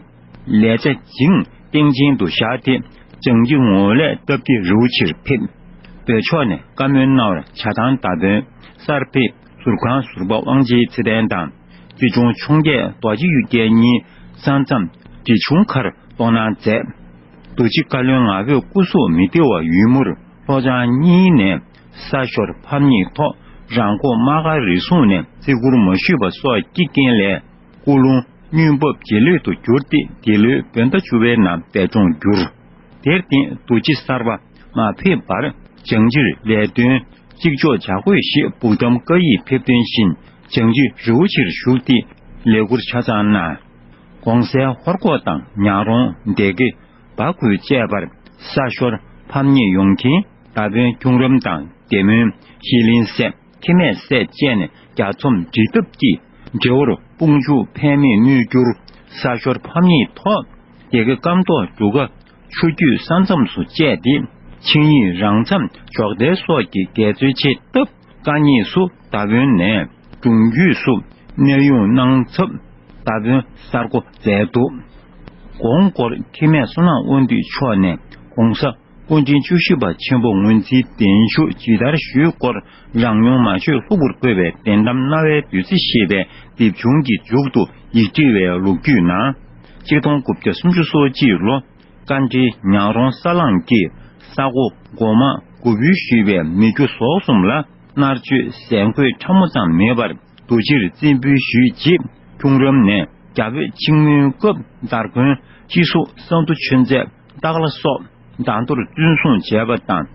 ལས་བྱ་ཇིང་སྟེང་ཆེན་དུ་བཞག་སྟེ། ལྗང་ཁྱི་ངོ་ལས་སྟབས་ཀྱིས་རི་བོ་ཆེར་ཕེབས། བོད་ཕྱོགས་ནས་བཀའ་མོལ་གནང་བར་བྱ་ཐང་མདའ་དཔོན་གསར་ཕེབས་ཟུར་ཁང་ཟུར་པ་དབང་ཆེན་ཚེ་བརྟན་དང་། རྩིས་གཞུང་འཕྱོངས་རྒྱས་རྡོ་རྗེ་གཡུ་རྒྱལ་གཉིས་ས་མཚམས་འབྲི་ཆུ་ཁར་གཏོང་གནང་མཛད། རྡོ་རྗེ་བཀའ་བློན་ང་ཕོད་སྐུ་གཟུགས་མི་བདེ་བ་ཡོད་མུར། ལྷོ་བྱང་གཉིས་ནས་ས་ཤོར་ཕམ་ཉེས་ཐོག་རང་མགོ་དམག་སྒར་རེ་ཟུང་ནས་བརྩི་བཀུར་མ་ཞུས་པ་སོགས་ཀྱི་རྐྱེན་ལས། སྐུ་རླུང་སྨྱུག་འབབ་རྗེས་ལུས་དུ་གྱུར་ཏེ། འདི་ལོའི་བོད་ཟླ་བཅུ་པའི་ནང་འདས་གྲོངས་གྱུར། དེར་བརྟེན་རྡོ་རྗེ་གསར་པ་མ་ཕེབས་བར། ལྗང་ཁྱིར་ལས་དོན་གཅིག་ལྕོགས་བྱ་དགོས་ཞེས་སྦུག་ཐམ་བཀའ་ཡིག་ཕེབས་དོན་བཞིན། ལྗང་ཁྱི་རི་བོ་ཆེར་བཞུགས་ཏེ་ལས་ཁུར་ཆ་ཚང་གནང་། གོང་གསལ་ཧོར་ཁོག་དང་ཉག་རོང་སྡེ་དགེ་བ་ཁུལ་བཅས་པར་ས་ཤོར་ཕམ་ཉེས་ཡོང་རྐྱེན། མདའ་དཔོན་ཁྱུང་རམ་དང་སྡེ་སྨོན་ཤི་ལིང་སྲས། ཁེ་མེད་སྲས་བཅས་ནས་རྒྱ་ཚོམ་འབྲི་ཐབས་ཀྱིས་འབྲི་ཧོར་དཔུང་འཇུག་ཕན་མེད་གནོད་གྱུར། ས་ཤོར་ཕམ་ཉེས་ཐོག་སྡེ་དགེ་སྐམ་ཐོག་འབྲུ་ཁ་ཆུ་རྒྱུད་ས་མཚམས་སུ་བཅད་དེ། ཆིངས་ཡིག་རང་མཚམས་འཇོག་ཐལ་སོགས་ཀྱི་འགལ་འཛོལ་ཆེ་སྟབས། བཀའ་ཉེས་སུ་མདའ་དཔོན་ནས་དྲུང་རྒྱུད་སུ་གནས་དབྱུང་གནང་ཚབ་མདའ་དཔོན་གསར་བསྐོ་མཛད་འདུག། དགོངས་སྐོར་ཁེ་མེད་བསོད་ནམས་དབང་འདུས་མཆོག་ནས་གོང་ས་སྐུ་ཕྲེང་བཅུ་བཞི་པ་ཆེན་པོ་ངོས་འཛིན་གདན་ཞུ་ཇི་ལྟར་ཞུས་སྐོར། རང་ཡུམ་མ་ཆོས་ལྷུག་པོར་བཀོད་པའི་བདེན་གཏམ་རྣ་བའི་བདུད་རྩི་ཞེས་པའི་དེབ་ཆུང་གི་མཇུག་ཏུ་ཡིག་བྲིས་པའི་ལོ་རྒྱུས་ནང་། ཆིག་སྟོང་དགུ་བརྒྱ་སུམ་ཅུ་སོ་གཅིག་ལོ། བཀའ་འདྲིའི་ཉག་རོང་ས་གླང་གིས་ས་གོ་འགོ་དམག་མགོ་འབུལ་ཞུས་པའི་མི་རྒྱུ་ཟོག་གསུམ་ལ་མནར་གཅོད་ཟས་གོས་ཕྲ་མོ་ཙམ་མེད་པར་རྡོ་རྗེར་རྩིས་འབུལ་ཞུས་རྗེས། ཁྱུང་རམ་ནས་རྒྱ་བོད་ཆིངས་མོལ་སྐབས་མདར་དགོན་སྤྱི་གཟུགས་ས་འདུ་ཆོས་མཛད་སྟག་ལྷ་སོགས་བདག་ཐོར་བཙོན་བཟུང་བྱས་པ་དང་།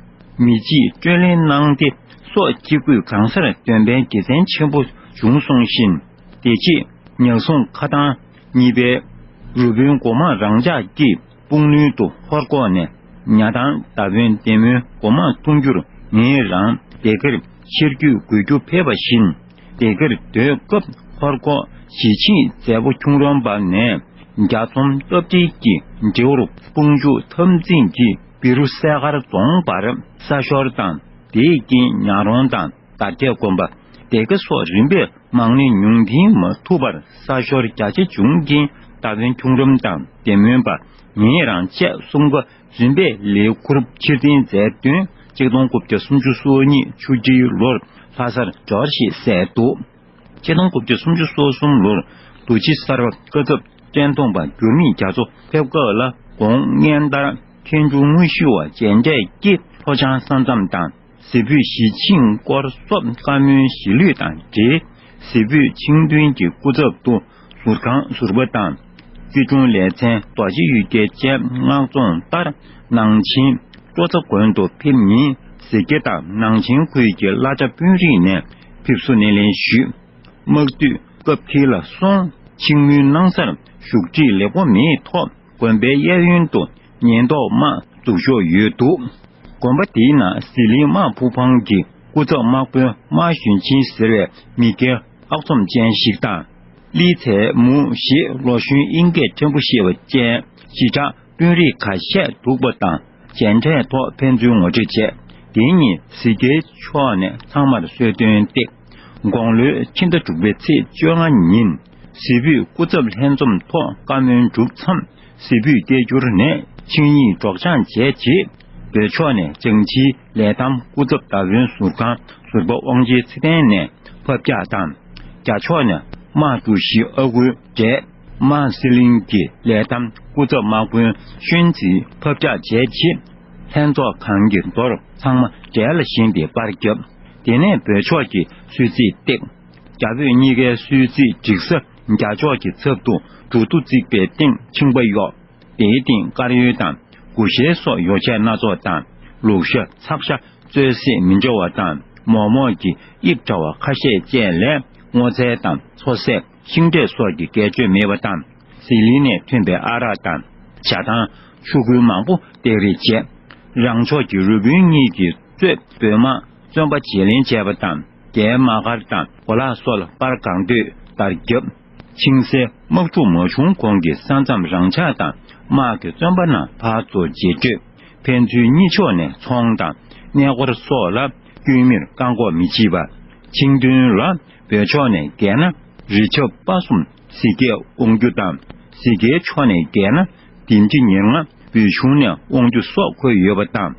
མི་གཅིག་སྤྲོད་ལེན་གནང་སྟེ་སོག་སྐྱེ་རྒུས་གང་སར་འདོན་པའི་དགེ་མཚན་ཆེན་པོ་བྱུང་སོང་ཞིང་། དེ་རྗེས་ཉག་སྲུང་ཁ་ཐང་གཉིས་པའི་རུ་དཔོན་འགོ་དམག་རང་འཇགས་ཀྱིས་དཔུང་ནུས་དུ་ཧོར་ཁོག་ནས་ཉ་ཐང་མདའ་དཔོན་བདེ་སྨོན་འགོ་དམག་ཐུང་རྒྱུར། ངེད་རང་སྡེ་དགེར་ཆེར་སྐྱོད་དགོས་རྒྱུ་ཕེབས་པ་བཞིན། སྡེ་དགེར་སྡོད་སྐབས་ཧོར་ཁོག་ཞི་ཆིངས་མཛད་པོ་ཁྱུང་རོང་པ་ནས་རྒྱ་ཚོམ་སྟབས་བདེ་གྱིས་འབྲི་ཧོར་དཔུང་འཇུག་འཐབ་འཛིང་གིས་བི་རུ་སེ་མཁར་རྫོང་བར་ས་ཤོར་དང་། དེའི་རྐྱེན་ཉག་རོང་དང་དར་རྒྱས་དགོན་པ། སྡེ་དགེ་སོགས་རིམ་པས་མང་ནས་ཉུང་འཕྲི་མ་ཐུབ་པར་ས་ཤོར་རྒྱ་ཆེ་བྱུང་རྐྱེན། མདའ་དཔོན་ཁྱུང་རམ་དང་བདེ་སྨོན་པ། ངེད་རང་བཅས་གསུམ་ཀ་རིམ་པས་ལས་ཁུར་ཕྱིར་འཐེན་མཛད་དོན། ཆིག་སྟོང་དགུ་བརྒྱ་སུམ་ཅུ་སོ་གཉིས་ཆུ་ཁྲིའི་ལོར་ལྷ་སར་འབྱོར་ཞེས་གསལ་འདུག། ཆིག་སྟོང་དགུ་བརྒྱ་སུམ་ཅུ་སོ་གསུམ་ལོར་རྡོ་རྗེ་གསར་པ་བཀའ་ཁྲབ་བཀྲས་མཐོང་པ་འགྱུར་མེད་རྒྱ་མཚོ་ཕེབས་སྐབས་ལ་དགོངས་མངོན་ལྟར། མཁན་ཆུང་དངོས་ཞུ་བ་མཇལ་འཕྲད་ཀྱིས་ལྷོ་བྱང་ས་མཚམས་དང་། གཟི་འབུད་ཞི་ཆིངས་སྐོར་སོགས་བཀའ་མོལ་གཞིས་ལུས་དང་འབྲེལ། གཟི་འབུད་ཆིངས་མཐུན་གྱི་སྐུ་ཚབ་ཏུ་ཟུར་ཁང་ཟུར་པ་དང་། སྲིད་སྐྱོང་ལས་ཚན་རྡོ་རྗེ་གཡུལ་རྒྱལ་བཅས་མངགས་རྫོང་ལྟར་གནང་ཆེན། ལྕོ་ཚ་དགོན་དུ་ཕེབས་ཉིན་གཟི་སྐྱེ་དང་གནང་ཆེན་ཁུལ་གྱི་བླ་གྲྭ་དཔོན་རིགས་ནས་ཕེབས་བསུ་སྣེ་ལེན་ཞུས། དམག་དུས་སྐབས་དེ་ལ་སོང་ཆིངས་མོལ་གནང་སར་བཞུགས་ཁྲིའི་ལེགས་པོ་མེད་ཐོག་དགོན་པའི་གཡས་གཡོན་དུ་ཉེན་རྟོག་དམག་འཛུགས་ཕྱོགས་ཡོད་འདུག་དགོན་པ་དེའི་ནང་ཟི་ལིང་དམག་ཕུག་ཕང་གི་སྐུ་ཚབ་དམག་དཔོན་དམག་གཞོན་ཆེན་ཟེར་བའི་མི་སྒེར་ཨག་ཚོམ་ཅན་ཞིག་དང་། ལི་ཚའེ་མུའུ་ཞེས་ལོ་གཞོན་དབྱིན་སྐད་ཕྲན་བུ་ཤེས་པ་ཅན་ཞི་དྲག་དཔོན་རིགས་ཁ་ཤས་འདུག་པ་དང་། མཇལ་འཕྲད་ཐོག་ཕན་ཚུན་ངོ་སྤྲོད་བྱས། དེ་ཉིན་གཟི་སྐྱེའི་ཕྱོགས་ནས་ཚང་མར་གསོལ་སྟོན་ཏེ། དགུང་ལོའི་ཕྱི་ཟླ་དྲུག་པའི་ཚེས་བཅོ་ལྔ་ཉིན། གཟི་འབུད་སྐུ་ཚབ་ལྷན་འཛོམས་ཐོག་བཀའ་མོལ་གྲུབ་མཚམས། གཟི་འབུད་སྐད་སྒྱུར་ནས་ཆིངས་ཡིག་སྒྲོག་སྦྱང་བྱས་རྗེས། བོད་ཕྱོགས་ནས་ལྗང་ཕྱིའི་ལས་ཐམ་སྐུ་ཚབ་ཟླ་བོན་ཟུར་ཁང་ཟུར་པ་དབང་ཆེན་ཚེ་བརྟན་ནས་ཕབ་རྒྱག་དང་། རྒྱ་ཕྱོགས་ནས་དམག་གྲུ་བཞི་ཨ་ཁུའི་གྲས། དམག་སི་ལིང་གི་ལས་ཐམ་སྐུ་ཚབ་དམག་དཔོན་ཤོན་ཙི་ཕབ་རྒྱག་བྱས་རྗེས། ལྷན་ཚོགས་ཁང་གི་མདོར་ཚང་མ་གྲལ་ལ་བཞེངས་ཏེ་པར་བརྒྱབ། དེ་ནས་བོད་ཕྱོགས་ཀྱི་གསོལ་ཚིགས་བཏེགས། རྒྱ་བོད་གཉིས་ཀའི་གསོལ་ཚིགས་སྒྲིག་ས་རྒྱ་ཕྱོགས་ཀྱི་ཚབ་ཏུ་གྲུ་ཐོ་བརྩིགས་པའི་སྟེང་ཆིངས་པ་གཡོགས། དེའི་སྟེང་དཀར་ཡོལ་དང་གུ་ཤལ་སོགས་ཡོ་བྱད་སྣ་ཚོགས་དང་ལུག་ཤ་ཚག་ཤ་བཙོས་སྲེག་མི་འདྲ་བ་དང་མོག་མོག་གི་དབྱིབས་འདྲ་བ་ཁ་ཤས་བཅས་ལས་སྔོ་ཚལ་དང་མཚོ་ཟས། ཤིང་འབྲས་སོགས་ཀྱི་འགལ་གཅོད་མེད་པ་དང་། ཟི་ལིང་ནས་ཐོན་པའི་ཨ་རག་དང་། ཇ་དང་། ཆུ་ཁོལ་མང་པོ་སྟེར་རེས་བྱས། རང་ཕྱོགས་ཀྱི་རུ་དཔོན་གཉིས་ཀྱིས་གཙོས་བོད་དམག་བཙོན་པ་བརྗེ་ལེན་བྱས་པ་དང་། རྒྱའི་དམག་སྒར་དང་གོ་ལག་སོགས་ལ་པར་གང་འདོད་ལྟར་བརྒྱབ། ཆིངས་སའི་དམག་འཁྲུག་མ་བྱུང་གོང་གི་ས་མཚམས་རང་འཇགས་དང་། དམག་གི་བཙོན་པ་རྣམས་ཕར་ཚུར་རྗེས་སྤྲོད། ཕན་ཚུན་གཉིས་ཕྱོགས་ནས་ཚོང་དང་གནས་སྐོར་སོགས་ལ་སྐྱོན་མེར་བཀག་འགོག་མི་བྱེད་པ། ཆིངས་དོན་ལ་བོད་ཕྱོགས་ནས་འགལ་ན། རི་ཆབ་དཔའ་གསུམ་གཟི་སྐྱེས་དབང་རྒྱུ་དང་། གཟི་སྐྱེས་ཕྱོགས་ནས་འགལ་ན། ལྡེམ་ལྕེ་ཉེར་ལྔ་བོད་གཞུང་ནས་དབང་རྒྱུ་སོགས་འཁོད་ཡོད་པ་དང་།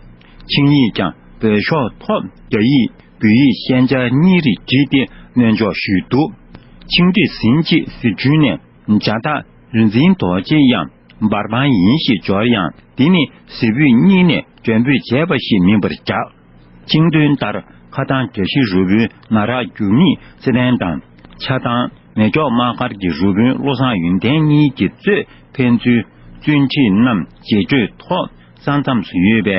ཆིངས་ཡིག་ཀྱང་བོད་ཕྱོགས་ཐོག་རྒྱ་ཡིག་བོད་ཡིག་ཤན་སྦྱར་གཉིས་རེ་བྲིས་ཏེ་སྣོན་འཇོག་ཞུས་འདུག་ཆིངས་འགྲིག་ཟིན་རྗེས་གཟི་སྤྲུལ་ནས་ཇ་བདག་རིག་འཛིན་རྡོ་རྗེ་ཡང་འབར་བང་ཡིན་ཞེས་འབྱོར་ཡང་། འདི་ནི་གཟི་འབུད་གཉིས་ནས་མགྲོན་འབོད་བྱས་པ་ཞིག་མིན་པར་གྲགས། ཆིངས་དོན་ལྟར་ཁ་ཐང་བཀྲ་ཤིས་རུ་དཔོན་ན་རག་འགྱུར་མེད་ཚེ་བརྟན་དང་། ཆ་ཐང་མེ་སྒྱོགས་དམག་སྒར་གྱི་རུ་དཔོན་བློ་བཟང་ཡོན་ཏན་གཉིས་ཀྱིས་གཙོས་ཕན་ཚུན་བཙོན་ཁྲིད་རྣམས་རྗེས་སྤྲོད་ཐོག་ས་མཚམས་སུ་ཡོད་པའི་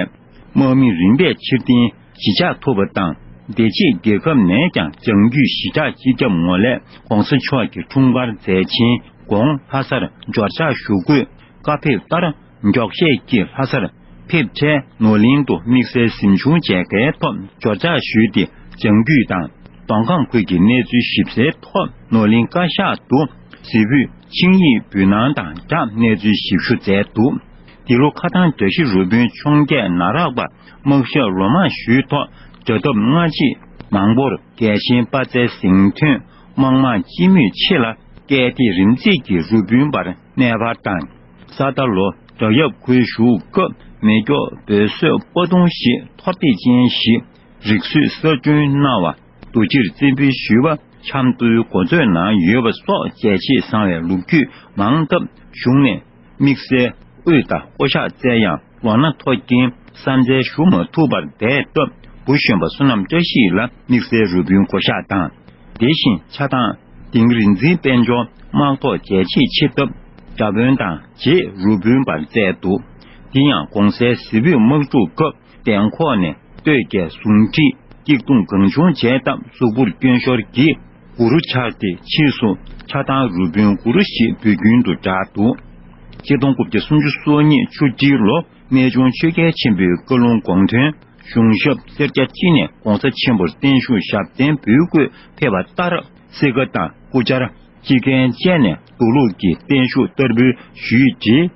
དམག་མི་རིམ་པས་ཕྱིར་འཐེན་གཞིས་ཆགས་ཐུབ་པ་དང་། དེ་རྗེས་རྒྱལ་ཁབ་ནས་ཀྱང་ལྗང་རྒྱུད་གཞིས་ཆགས་སྤྱི་ཁྱབ་ངོས་ལས་༸གོང་ས་མཆོག་གི་འཁྲུངས་སྐར་མཛད་ཆེན་དགོང་ལྷ་སར་འབྱོར་ཕྱག་ཞུ་དགོས། བཀའ་ཕེབས་ལྟར་མགྱོགས་བཤད་ཀྱིས་ལྷ་སར་ཕེབས་འཕྲལ་ནོར་གླིང་དུ་དམིགས་བསལ་གཟིམ་ཆུང་མཇལ་ཁའི་ཐོག་འབྱོར་ཕྱག་ཞུས་ཏེ། ལྗང་རྒྱུད་དང་མདོ་ཁམས་ཁུལ་གྱི་གནས་ཚུལ་ཞིབ་གསལ་ཐོག་ནོར་གླིང་བཀའ་ཤག་ཏུ་གཟི་འབུད་ཆིངས་ཡིག་འབུལ་གནང་དང་སྦྲགས་གནས་ཚུལ་ཞིབ་ཞུ་མཛད་འདུག་འདི་ལོ་ཁ་ཐང་བཀྲ་ཤིས་རུ་དཔོན་འཕྱོངས་རྒྱས་ན་རག་པ་དམག་ཞབས་ལོ་མང་ཞུས་ཐོག་དགྲ་འཐབ་སྔ་རྗེས་མང་པོར་རྒྱལ་ཆེན་དཔའ་རྩལ་གཟེངས་ཐོན་དམག་དམངས་སྤྱི་མོས་ཆེ་ལ་བསྐྱལ་ཏེ་རིམ་འཛེགས་ཀྱིས་རུ་དཔོན་པར་གནས་སྤར་དང་། ས་རྟ་ལོ་བྲག་གཡབ་ཁུལ་བཞུགས་སྐབས་མེ་སྒྱོགས་འབོད་གསོད་པ་དུང་ཞེས་མཐོར་འདེགས་ཅན་ཞིག་རིགས་གསོས་གསར་སྐྲུན་གནང་བ། རྡོ་རྗེར་བརྩོན་འབུལ་ཞུས་པ་ཆབ་མདོའི་འགོ་གཙོས་གནང་ཡོད་པ་སོགས་བྱས་རྗེས་བཟང་བའི་ལོ་རྒྱུས་མང་སྟབས་གཞུང་ནས་དམིགས་བསལ་དབུས་དང་བསྐོ་བཞག་བསྩལ་ཡང་ལོ་ན་མཐོ་རྐྱེན་གསར་མཛད་ཞུ་མ་ཐུབ་པར་བསྡད་སྟབས་བུ་གཞོན་པ་བསོད་ནམས་བཀྲ་ཤིས་ལ་དམིགས་བསལ་རུ་དཔོན་བསྐོ་གཞག་དང་། དེ་བཞིན་ཆ་ཚང་དིང་རིག་འཛིན་དཔལ་འབྱོར་དམག་ཐོག་རྒྱལ་གཅེས་ཆེ་སྟབས་རྒྱ་དཔོན་དང་རྗེས་རུ་དཔོན་པར་བསྩལ་འདུག་དེ་ཡང་གོང་གསལ་གཟི་འབུད་དམག་འཁྲུག་སྐབས། གདན་ཁོག་ནས་སྟོད་ཀྱི་ཟུང་འབྲེལ་སྐྱིལ་ཀྲུང་གང་བྱུང་བྱས་སྟབས་གཟུགས་པོར་སྐྱོན་ཤོར་གྱིས་གུ་རུ་ཆགས་ཏེ་ཕྱིས་སུ་ཆ་ཚང་རུ་དཔོན་གུ་རུ་ཞེས་འབོད་ཀྱིན་དུ་གྲགས་འདུག་ཆིག་སྟོང་དགུ་བརྒྱ་སུམ་ཅུ་སོ་གཉིས་ཆུ་སྤྲེལ་ལོ་རྨད་བྱུང་ཆོས་རྒྱལ་ཆེན་པོའི་བཀའ་ལུང་དགོངས་དོན་གཞུང་ཞབས་སེར་སྐྱ་སྤྱི་ནས་༸གོང་ས་ཆེན་པོར་བརྟན་བཞུགས་ཞབས་བརྟན་འབུལ་དགོས་ཕེབས་པ་ལྟར་གསེར་ཁ་དང་སྐུ་བཅར། སྤྱི་རྒན་བཅས་ནས་དུག་ལོག་གི་བརྟན་བཞུགས་བསྟར་འབུལ་ཞུས་རྗེས།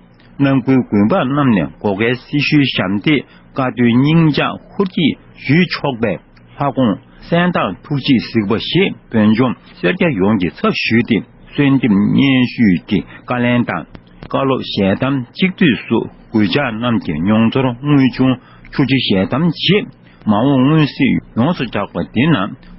རྣམ་ཀུན་དགོན་པ་རྣམས་ནས་གོ་སྐལ་སྲི་ཞུའི་ཞབས་འདེགས་བཀའ་བསྟོད་སྙིང་ལྕགས་ཧུར་གྱིས་ཞུས་ཆོག་པའི་ལྷ་དགོངས་གསན་སྟངས་ཐུགས་རྗེས་གཟིགས་པ་ཞེས་བོད་ལྗོངས་སེར་སྐྱ་ཡོངས་ཀྱི་ཚབ་ཞུས་ཏེ་གསོལ་འདེབས་སྙན་ཞུས་ཀྱི་བཀའ་ལན་དང་། བཀའ་སློབ་ཞལ་གདམས་གཅིག་བསྡུས་སུ་གུས་ཕྱག་རྣམས་ཀྱི་མྱོང་ཚོར་དངུལ་ཆུང་ཆུ་སྤྱི་ཞལ་གདམས་རྗེས། མ་འོངས་མངོན་གསལ་ཡོངས་སུ་གྲགས་པ་འདི་ན་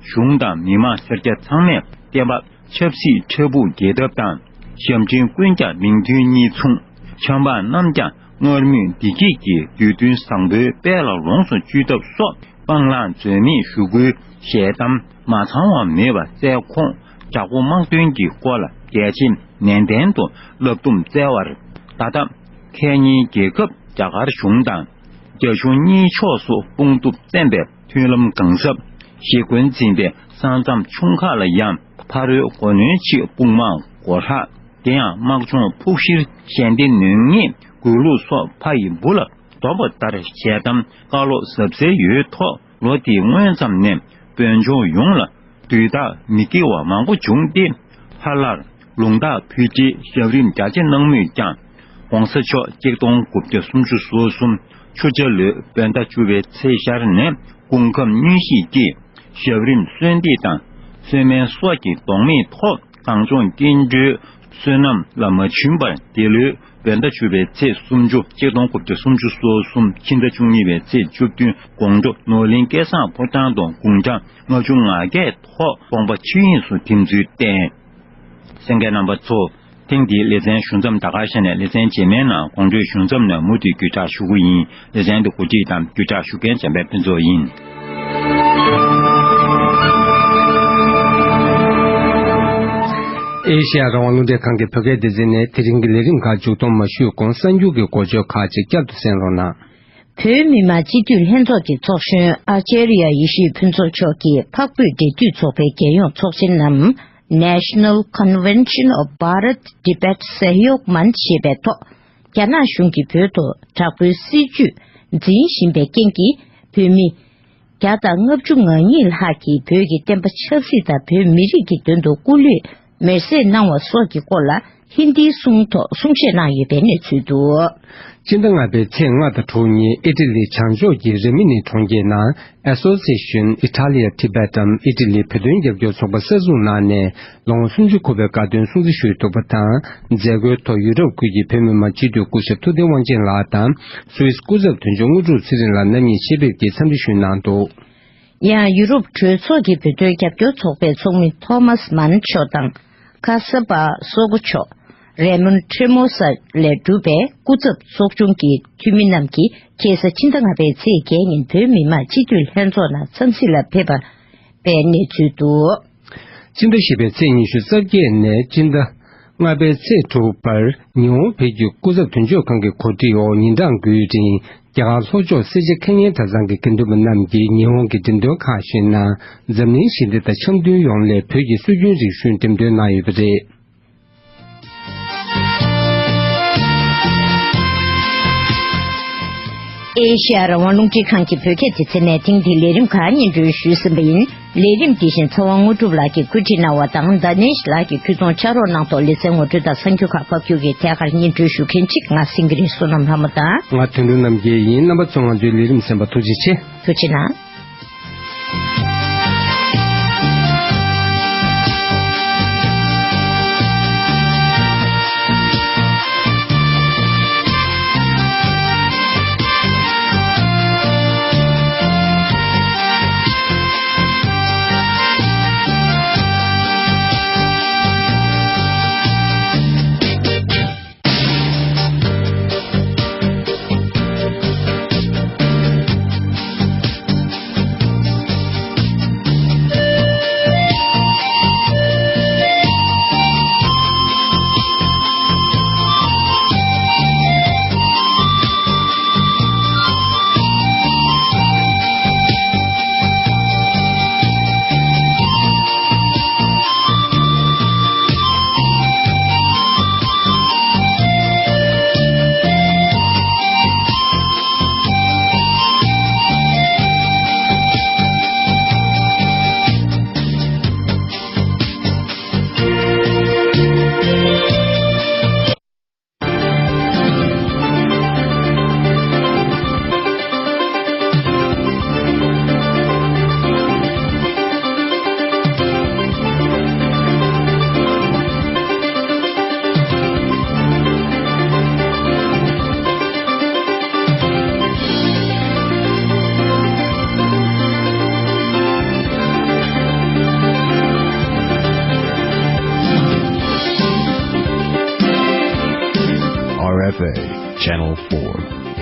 གཞུང་དང་མི་མང་སེར་སྐྱ་ཚང་མས་བསྟན་པ་ཆབ་སྲིད་འཕྲལ་ཕུགས་རྒྱས་ཐབས་དང་། ཞབས་འབྲིང་ཀུན་ཀྱང་མིང་དོན་གཉིས་མཚུངས། ཆབ་འབངས་རྣམས་ཀྱང་ སྔར་མུས་བདེ་སྐྱིད་ཀྱི་དུས་སྟོན་བཟང་པོའི་དཔལ་ལ་ལོངས་སུ་སྤྱོད་ཐབས་སོགས་སྤང་བླང་འཛད་མེད་ཞུ་སྒོའི་ཞལ་གདམས་མ་ཚང་བ་མེད་པ་བསྩལ་ཁོངས། བྱ་སྒོ་དམངས་དོན་གྱི་སྐོར་ལ་གལ་ཆེན་ནན་ཏན་དུ་བསླབ་འདོམས་བསྩལ་བར། ད་ལྟ་ཁ་ཉིན་རྒྱལ་ཁབ་རྒྱ་གར་གཞུང་དང་རྒྱ་གཞུང་གཉིས་ཕྱོགས་སུ་དཔུང་གྲུབ་བཙན་པའི་མཐུན་ལམ་གང་ཟབ་ཞི་རྒོལ་འཛིན་པའི་ས་མཚམས་ཆུང་ཁག་ལ་ཡང་ཕ་རོལ་མགོ་གནོན་ཆེད་དཔུང་དམག་སྒོ་ཧྲག་དེ་ཡང་དམག་སྦྱོང་ཕུགས་བཞིར་ཞལ་འདེབས་ནུས་ངེས་དགོས་ལུགས་སོགས་ཕ་ཡི་འབུ་ལ་འདོམས་པ་ལྟར་ཞལ་གདམས་བཀའ་སློབ་ཟབ་གསལ་ཡོད་ཐོག་ལོ་དེའི་སྔོན་ཙམ་ནས་བོད་ལྗོངས་ཡོངས་ལ་དུས་རྟག་མི་དགེ་བ་མང་པོ་བྱུང་སྟེ། ཧ་ལར་ལུང་རྟགས་ཕུལ་ཆེད་ཞབས་རིམ་རྒྱ་ཆེ་གནང་མུས་ཀྱང་། ༸གོང་ས་མཆོག་གཅིག་སྟོང་དགུ་བརྒྱ་སུམ་ཅུ་སོ་གསུམ་ཆུ་བྱ་ལོའི་བོད་ཟླ་བཅུ་པའི་ཚེས་ཤར་ནས་སྐུ་ཁམས་མངོན་གཤིས་ཀྱིས་ཞབས་རིམ་གསོལ་འདེབས་དང་གསོལ་སྨན་སོགས་ཀྱི་ལྡོག་མེད་ཐོག་གངས་ལྗོངས་སྐྱེ་འགྲོའི་བསོད་ནམས་ལ་མ་བྱིན་པར། འདི་ལོའི་བོད་ཟླ་བཅུ་པའི་ཚེས་སུམ་ཅུ་གཅིག་སྟོང་དགུ་བརྒྱ་སུམ་ཅུ་སོ་གསུམ་ཕྱི་ཟླ་བཅུ་གཉིས་པའི་ཚེས་བཅུ་བདུན་དགོང་དྲོ་ནོར་གླིང་སྐལ་བཟང་ཕོ་བྲང་དུ་དགུང་གྲངས་ལྔ་བཅུ་ང་བརྒྱད་ཐོག་དགོངས་པ་ཆོས་དབྱིངས་སུ་ཐིམ་ཚུལ་བསྟན། གསན་མཁན་རྣམ་པ་ཚོ། ཐེངས་འདིའི་ལེ་ཚན་ཞུ་མཚམས་ད་གར་བཞག་ནས། ལེ་ཚན་རྗེས་མའི་ནང་དགོང་དྲོའི་ཞུ་མཚམས་ནས་མུ་མཐུད་བརྒྱུད་བསྒྲགས་ཞུ་གི་ཡིན། ལེ་ཚན་འདི་གོ་སྒྲིག་དང་བརྒྱུད་བསྒྲགས་ཞུ་མཁན་འཇམ་དཔལ་ཕུན་ཚོགས་ཡིན། ཨེ་ཤེ་ཡ་རང་དབང་རླུང་འཕྲིན་ཁང་གི་བོད་སྐད་སྡེ་ཚན་ནས་དེ་རིང་གི་ལས་རིམ་ཁག་མཇུག་སྡོམ་མ་ཞུས་གོང་གསར་འགྱུར་གྱི་འགོ་བརྗོད་ཁག་ཅིག་བསྐྱར་དུ་གསན་རོགས་གནང་། བོད་མི་མང་སྤྱི་འཐུས་ལྷན་ཚོགས་ཀྱི་ཚོགས་གཞོན་ཨ་ཅརྱ་ཡེ་ཤེས་ཕུན་ཚོགས་མཆོག་གིས་འཕགས་བོད་འབྲེལ་མཐུད་ཚོགས་པའི་རྒྱལ་ཡོངས་ཚོགས་ཆེན་ནམ། National Convention of Bharat Tibet Sahyog Manch ཞེས་པའི་ཐོག་རྒྱ་ནག་གཞུང་གིས་བོད་དུ་དྲག་པོའི་སྲིད་བྱུས་འཛིན་བཞིན་པའི་རྐྱེན་གྱིས། བོད་མི་བརྒྱ་དང་ལྔ་བཅུ་ང་གཉིས་ལྷག་གིས་བོད་ཀྱི་བསྟན་པ་ཆབ་སྲིད་དང་བོད་མི་རིགས་ཀྱི་དོན་དུ་སྐུ་ལུས་མེར་སྲེག་གནང་བ་སོགས་ཀྱི་སྐོར་ལ་ཧིན་དིའི་གསུང་ཐོག་གསུང་བཤད་གནང་ཡོད་པའི་གནས་ཚུལ་འདུག་སྤྱི་ཟླ་ལྔ་པའི་ཚེས་ལྔ་དང་དྲུག་ཉིན་ཨི་ཊ་ལི་བྱང་ཕྱོགས་ཀྱི་རི་མི་ནི་གྲོང་ཁྱེར་ནང་Association Italia Tibetan ཨི་ཊ་ལིའི་བོད་དོན་རྒྱབ་སྐྱོར་ཚོགས་པ་གསར་འཛུགས་གནང་ནས་ལོ་ངོ་སུམ་ཅུ་འཁོར་བའི་དགའ་སྟོན་སྲུང་བརྩི་ཞུས་འདུག་པ་དང་། མཛད་སྒོའི་ཐོག་ཡུ་རོབ་ཁུལ་གྱི་བོད་མི་མང་སྤྱི་འཐུས་སྐུ་ཞབས་ཐུབ་བསྟན་དབང་ཆེན་ལགས་དང་སུད་སི་སྐུ་ཚབ་དོན་གཅོད་དངོས་གྲུབ་ཚེ་རིང་ལགས་རྣམ་གཉིས་ཆེད་ཕེབས་ཀྱིས་འཚམས་འདྲི་ཞུས་གནང་འདུག་ཡང་ཡུ་རོབ་གྲོས་ཚོགས་ཀྱི་བོད་དོན་རྒྱབ་སྐྱོར་ཚོགས་པའི་ཚོགས་མི་ཐོ་མཱས་མཱན་མཆོག་དང་། ཁ་ས་པ་སོ་ཀོ་མཆོག་རེ་མོན་ཁྲེ་མོ་ས་ལས་གྲུབ་པའི་སྐུ་ཚབ་ཚོགས་ཆུང་གི་འཐུས་མི་རྣམས་ཀྱིས་ཁ་སང་ཕྱི་ཟླ་ལྔ་པའི་ཚེས་བརྒྱད་ཉིན་བོད་མི་མང་སྤྱི་འཐུས་ལྷན་ཚོགས་ནང་འཚམས་གཟིགས་ལ་ཕེབས་པ་པའི་གནས་ཚུལ་འདུག་སྤྱི་ཟླ་བཞི་པའི་ཚེས་ཉི་ཤུ་རྩ་བརྒྱད་ནས་སྤྱི་ཟླ་ལྔ་པའི་ཚེས་དྲུག་བར་ཉི་ཧོང་བོད་ཀྱི་སྐུ་ཚབ་དོན་གཅོད་ཁང་གི་གོ་སྒྲིག་འོག་ཉིན་གྲངས་དགུའི་རིང་རྒྱ་གར་ལྷོ་ཕྱོགས་སེར་བྱེས་ཁེ་ཉེན་གྲྭ་ཚང་གི་དགེ་འདུན་པ་རྣམས་ཀྱིས་ཉི་ཧོང་གི་འགྲེམས་སྟོན་ཁག་ཞིག་ནང་འཛམ་གླིང་ཞི་བདེ་དང་འཆམ་མཐུན་ཡོང་སླད་བོད་ཀྱི་སྲོལ་རྒྱུན་རིག་གཞུང་འགྲེམས་སྟོན་གནང་ཡོད་པ་རེད། ཨེ་ཤེ་ཡ་རང་དབང་རླུང་འཕྲིན་ཁང་གི་བོད་སྐད་སྡེ་ཚན་ནས་ཐེངས་འདིའི་ལས་རིམ་ཁག་སྙན་སྒྲོན་ཞུས་ཟིན་པ་ཡིན། ལས་རིམ་འདི་བཞིན་ཚེ་དབང་དངོས་གྲུབ་ལགས་ཀྱིས་བཀོད་སྒྲིག་གནང་བ་དང་། ཟླ་ནེ་ཤི་ལགས་ཀྱིས་ཁུལ་ཚོང་ཕྱག་རོགས་གནང་ཐོག་ལེ་ཚན་ངོ་སྤྲོད་དང་གསར་འགྱུར་ཁག་ཕབ་སྒྱུར་གྱིས་ཐད་ཀར་སྙན་སྒྲོན་ཞུ་མཁན་གཅིག་ང་སེང་གེ་རི་བསོད་ནམས་ལྷ་མོ་དང་། ང་དོན་གྲུབ་རྣམ་རྒྱལ་ཡིན། རྣམ་པ་ཚོ་ང་ཚོའི་ལས་རིམ་གསན་པར་ཐུགས་རྗེ་ཆེ། ཐུགས་རྗེ་གནང་། R F A, Channel four.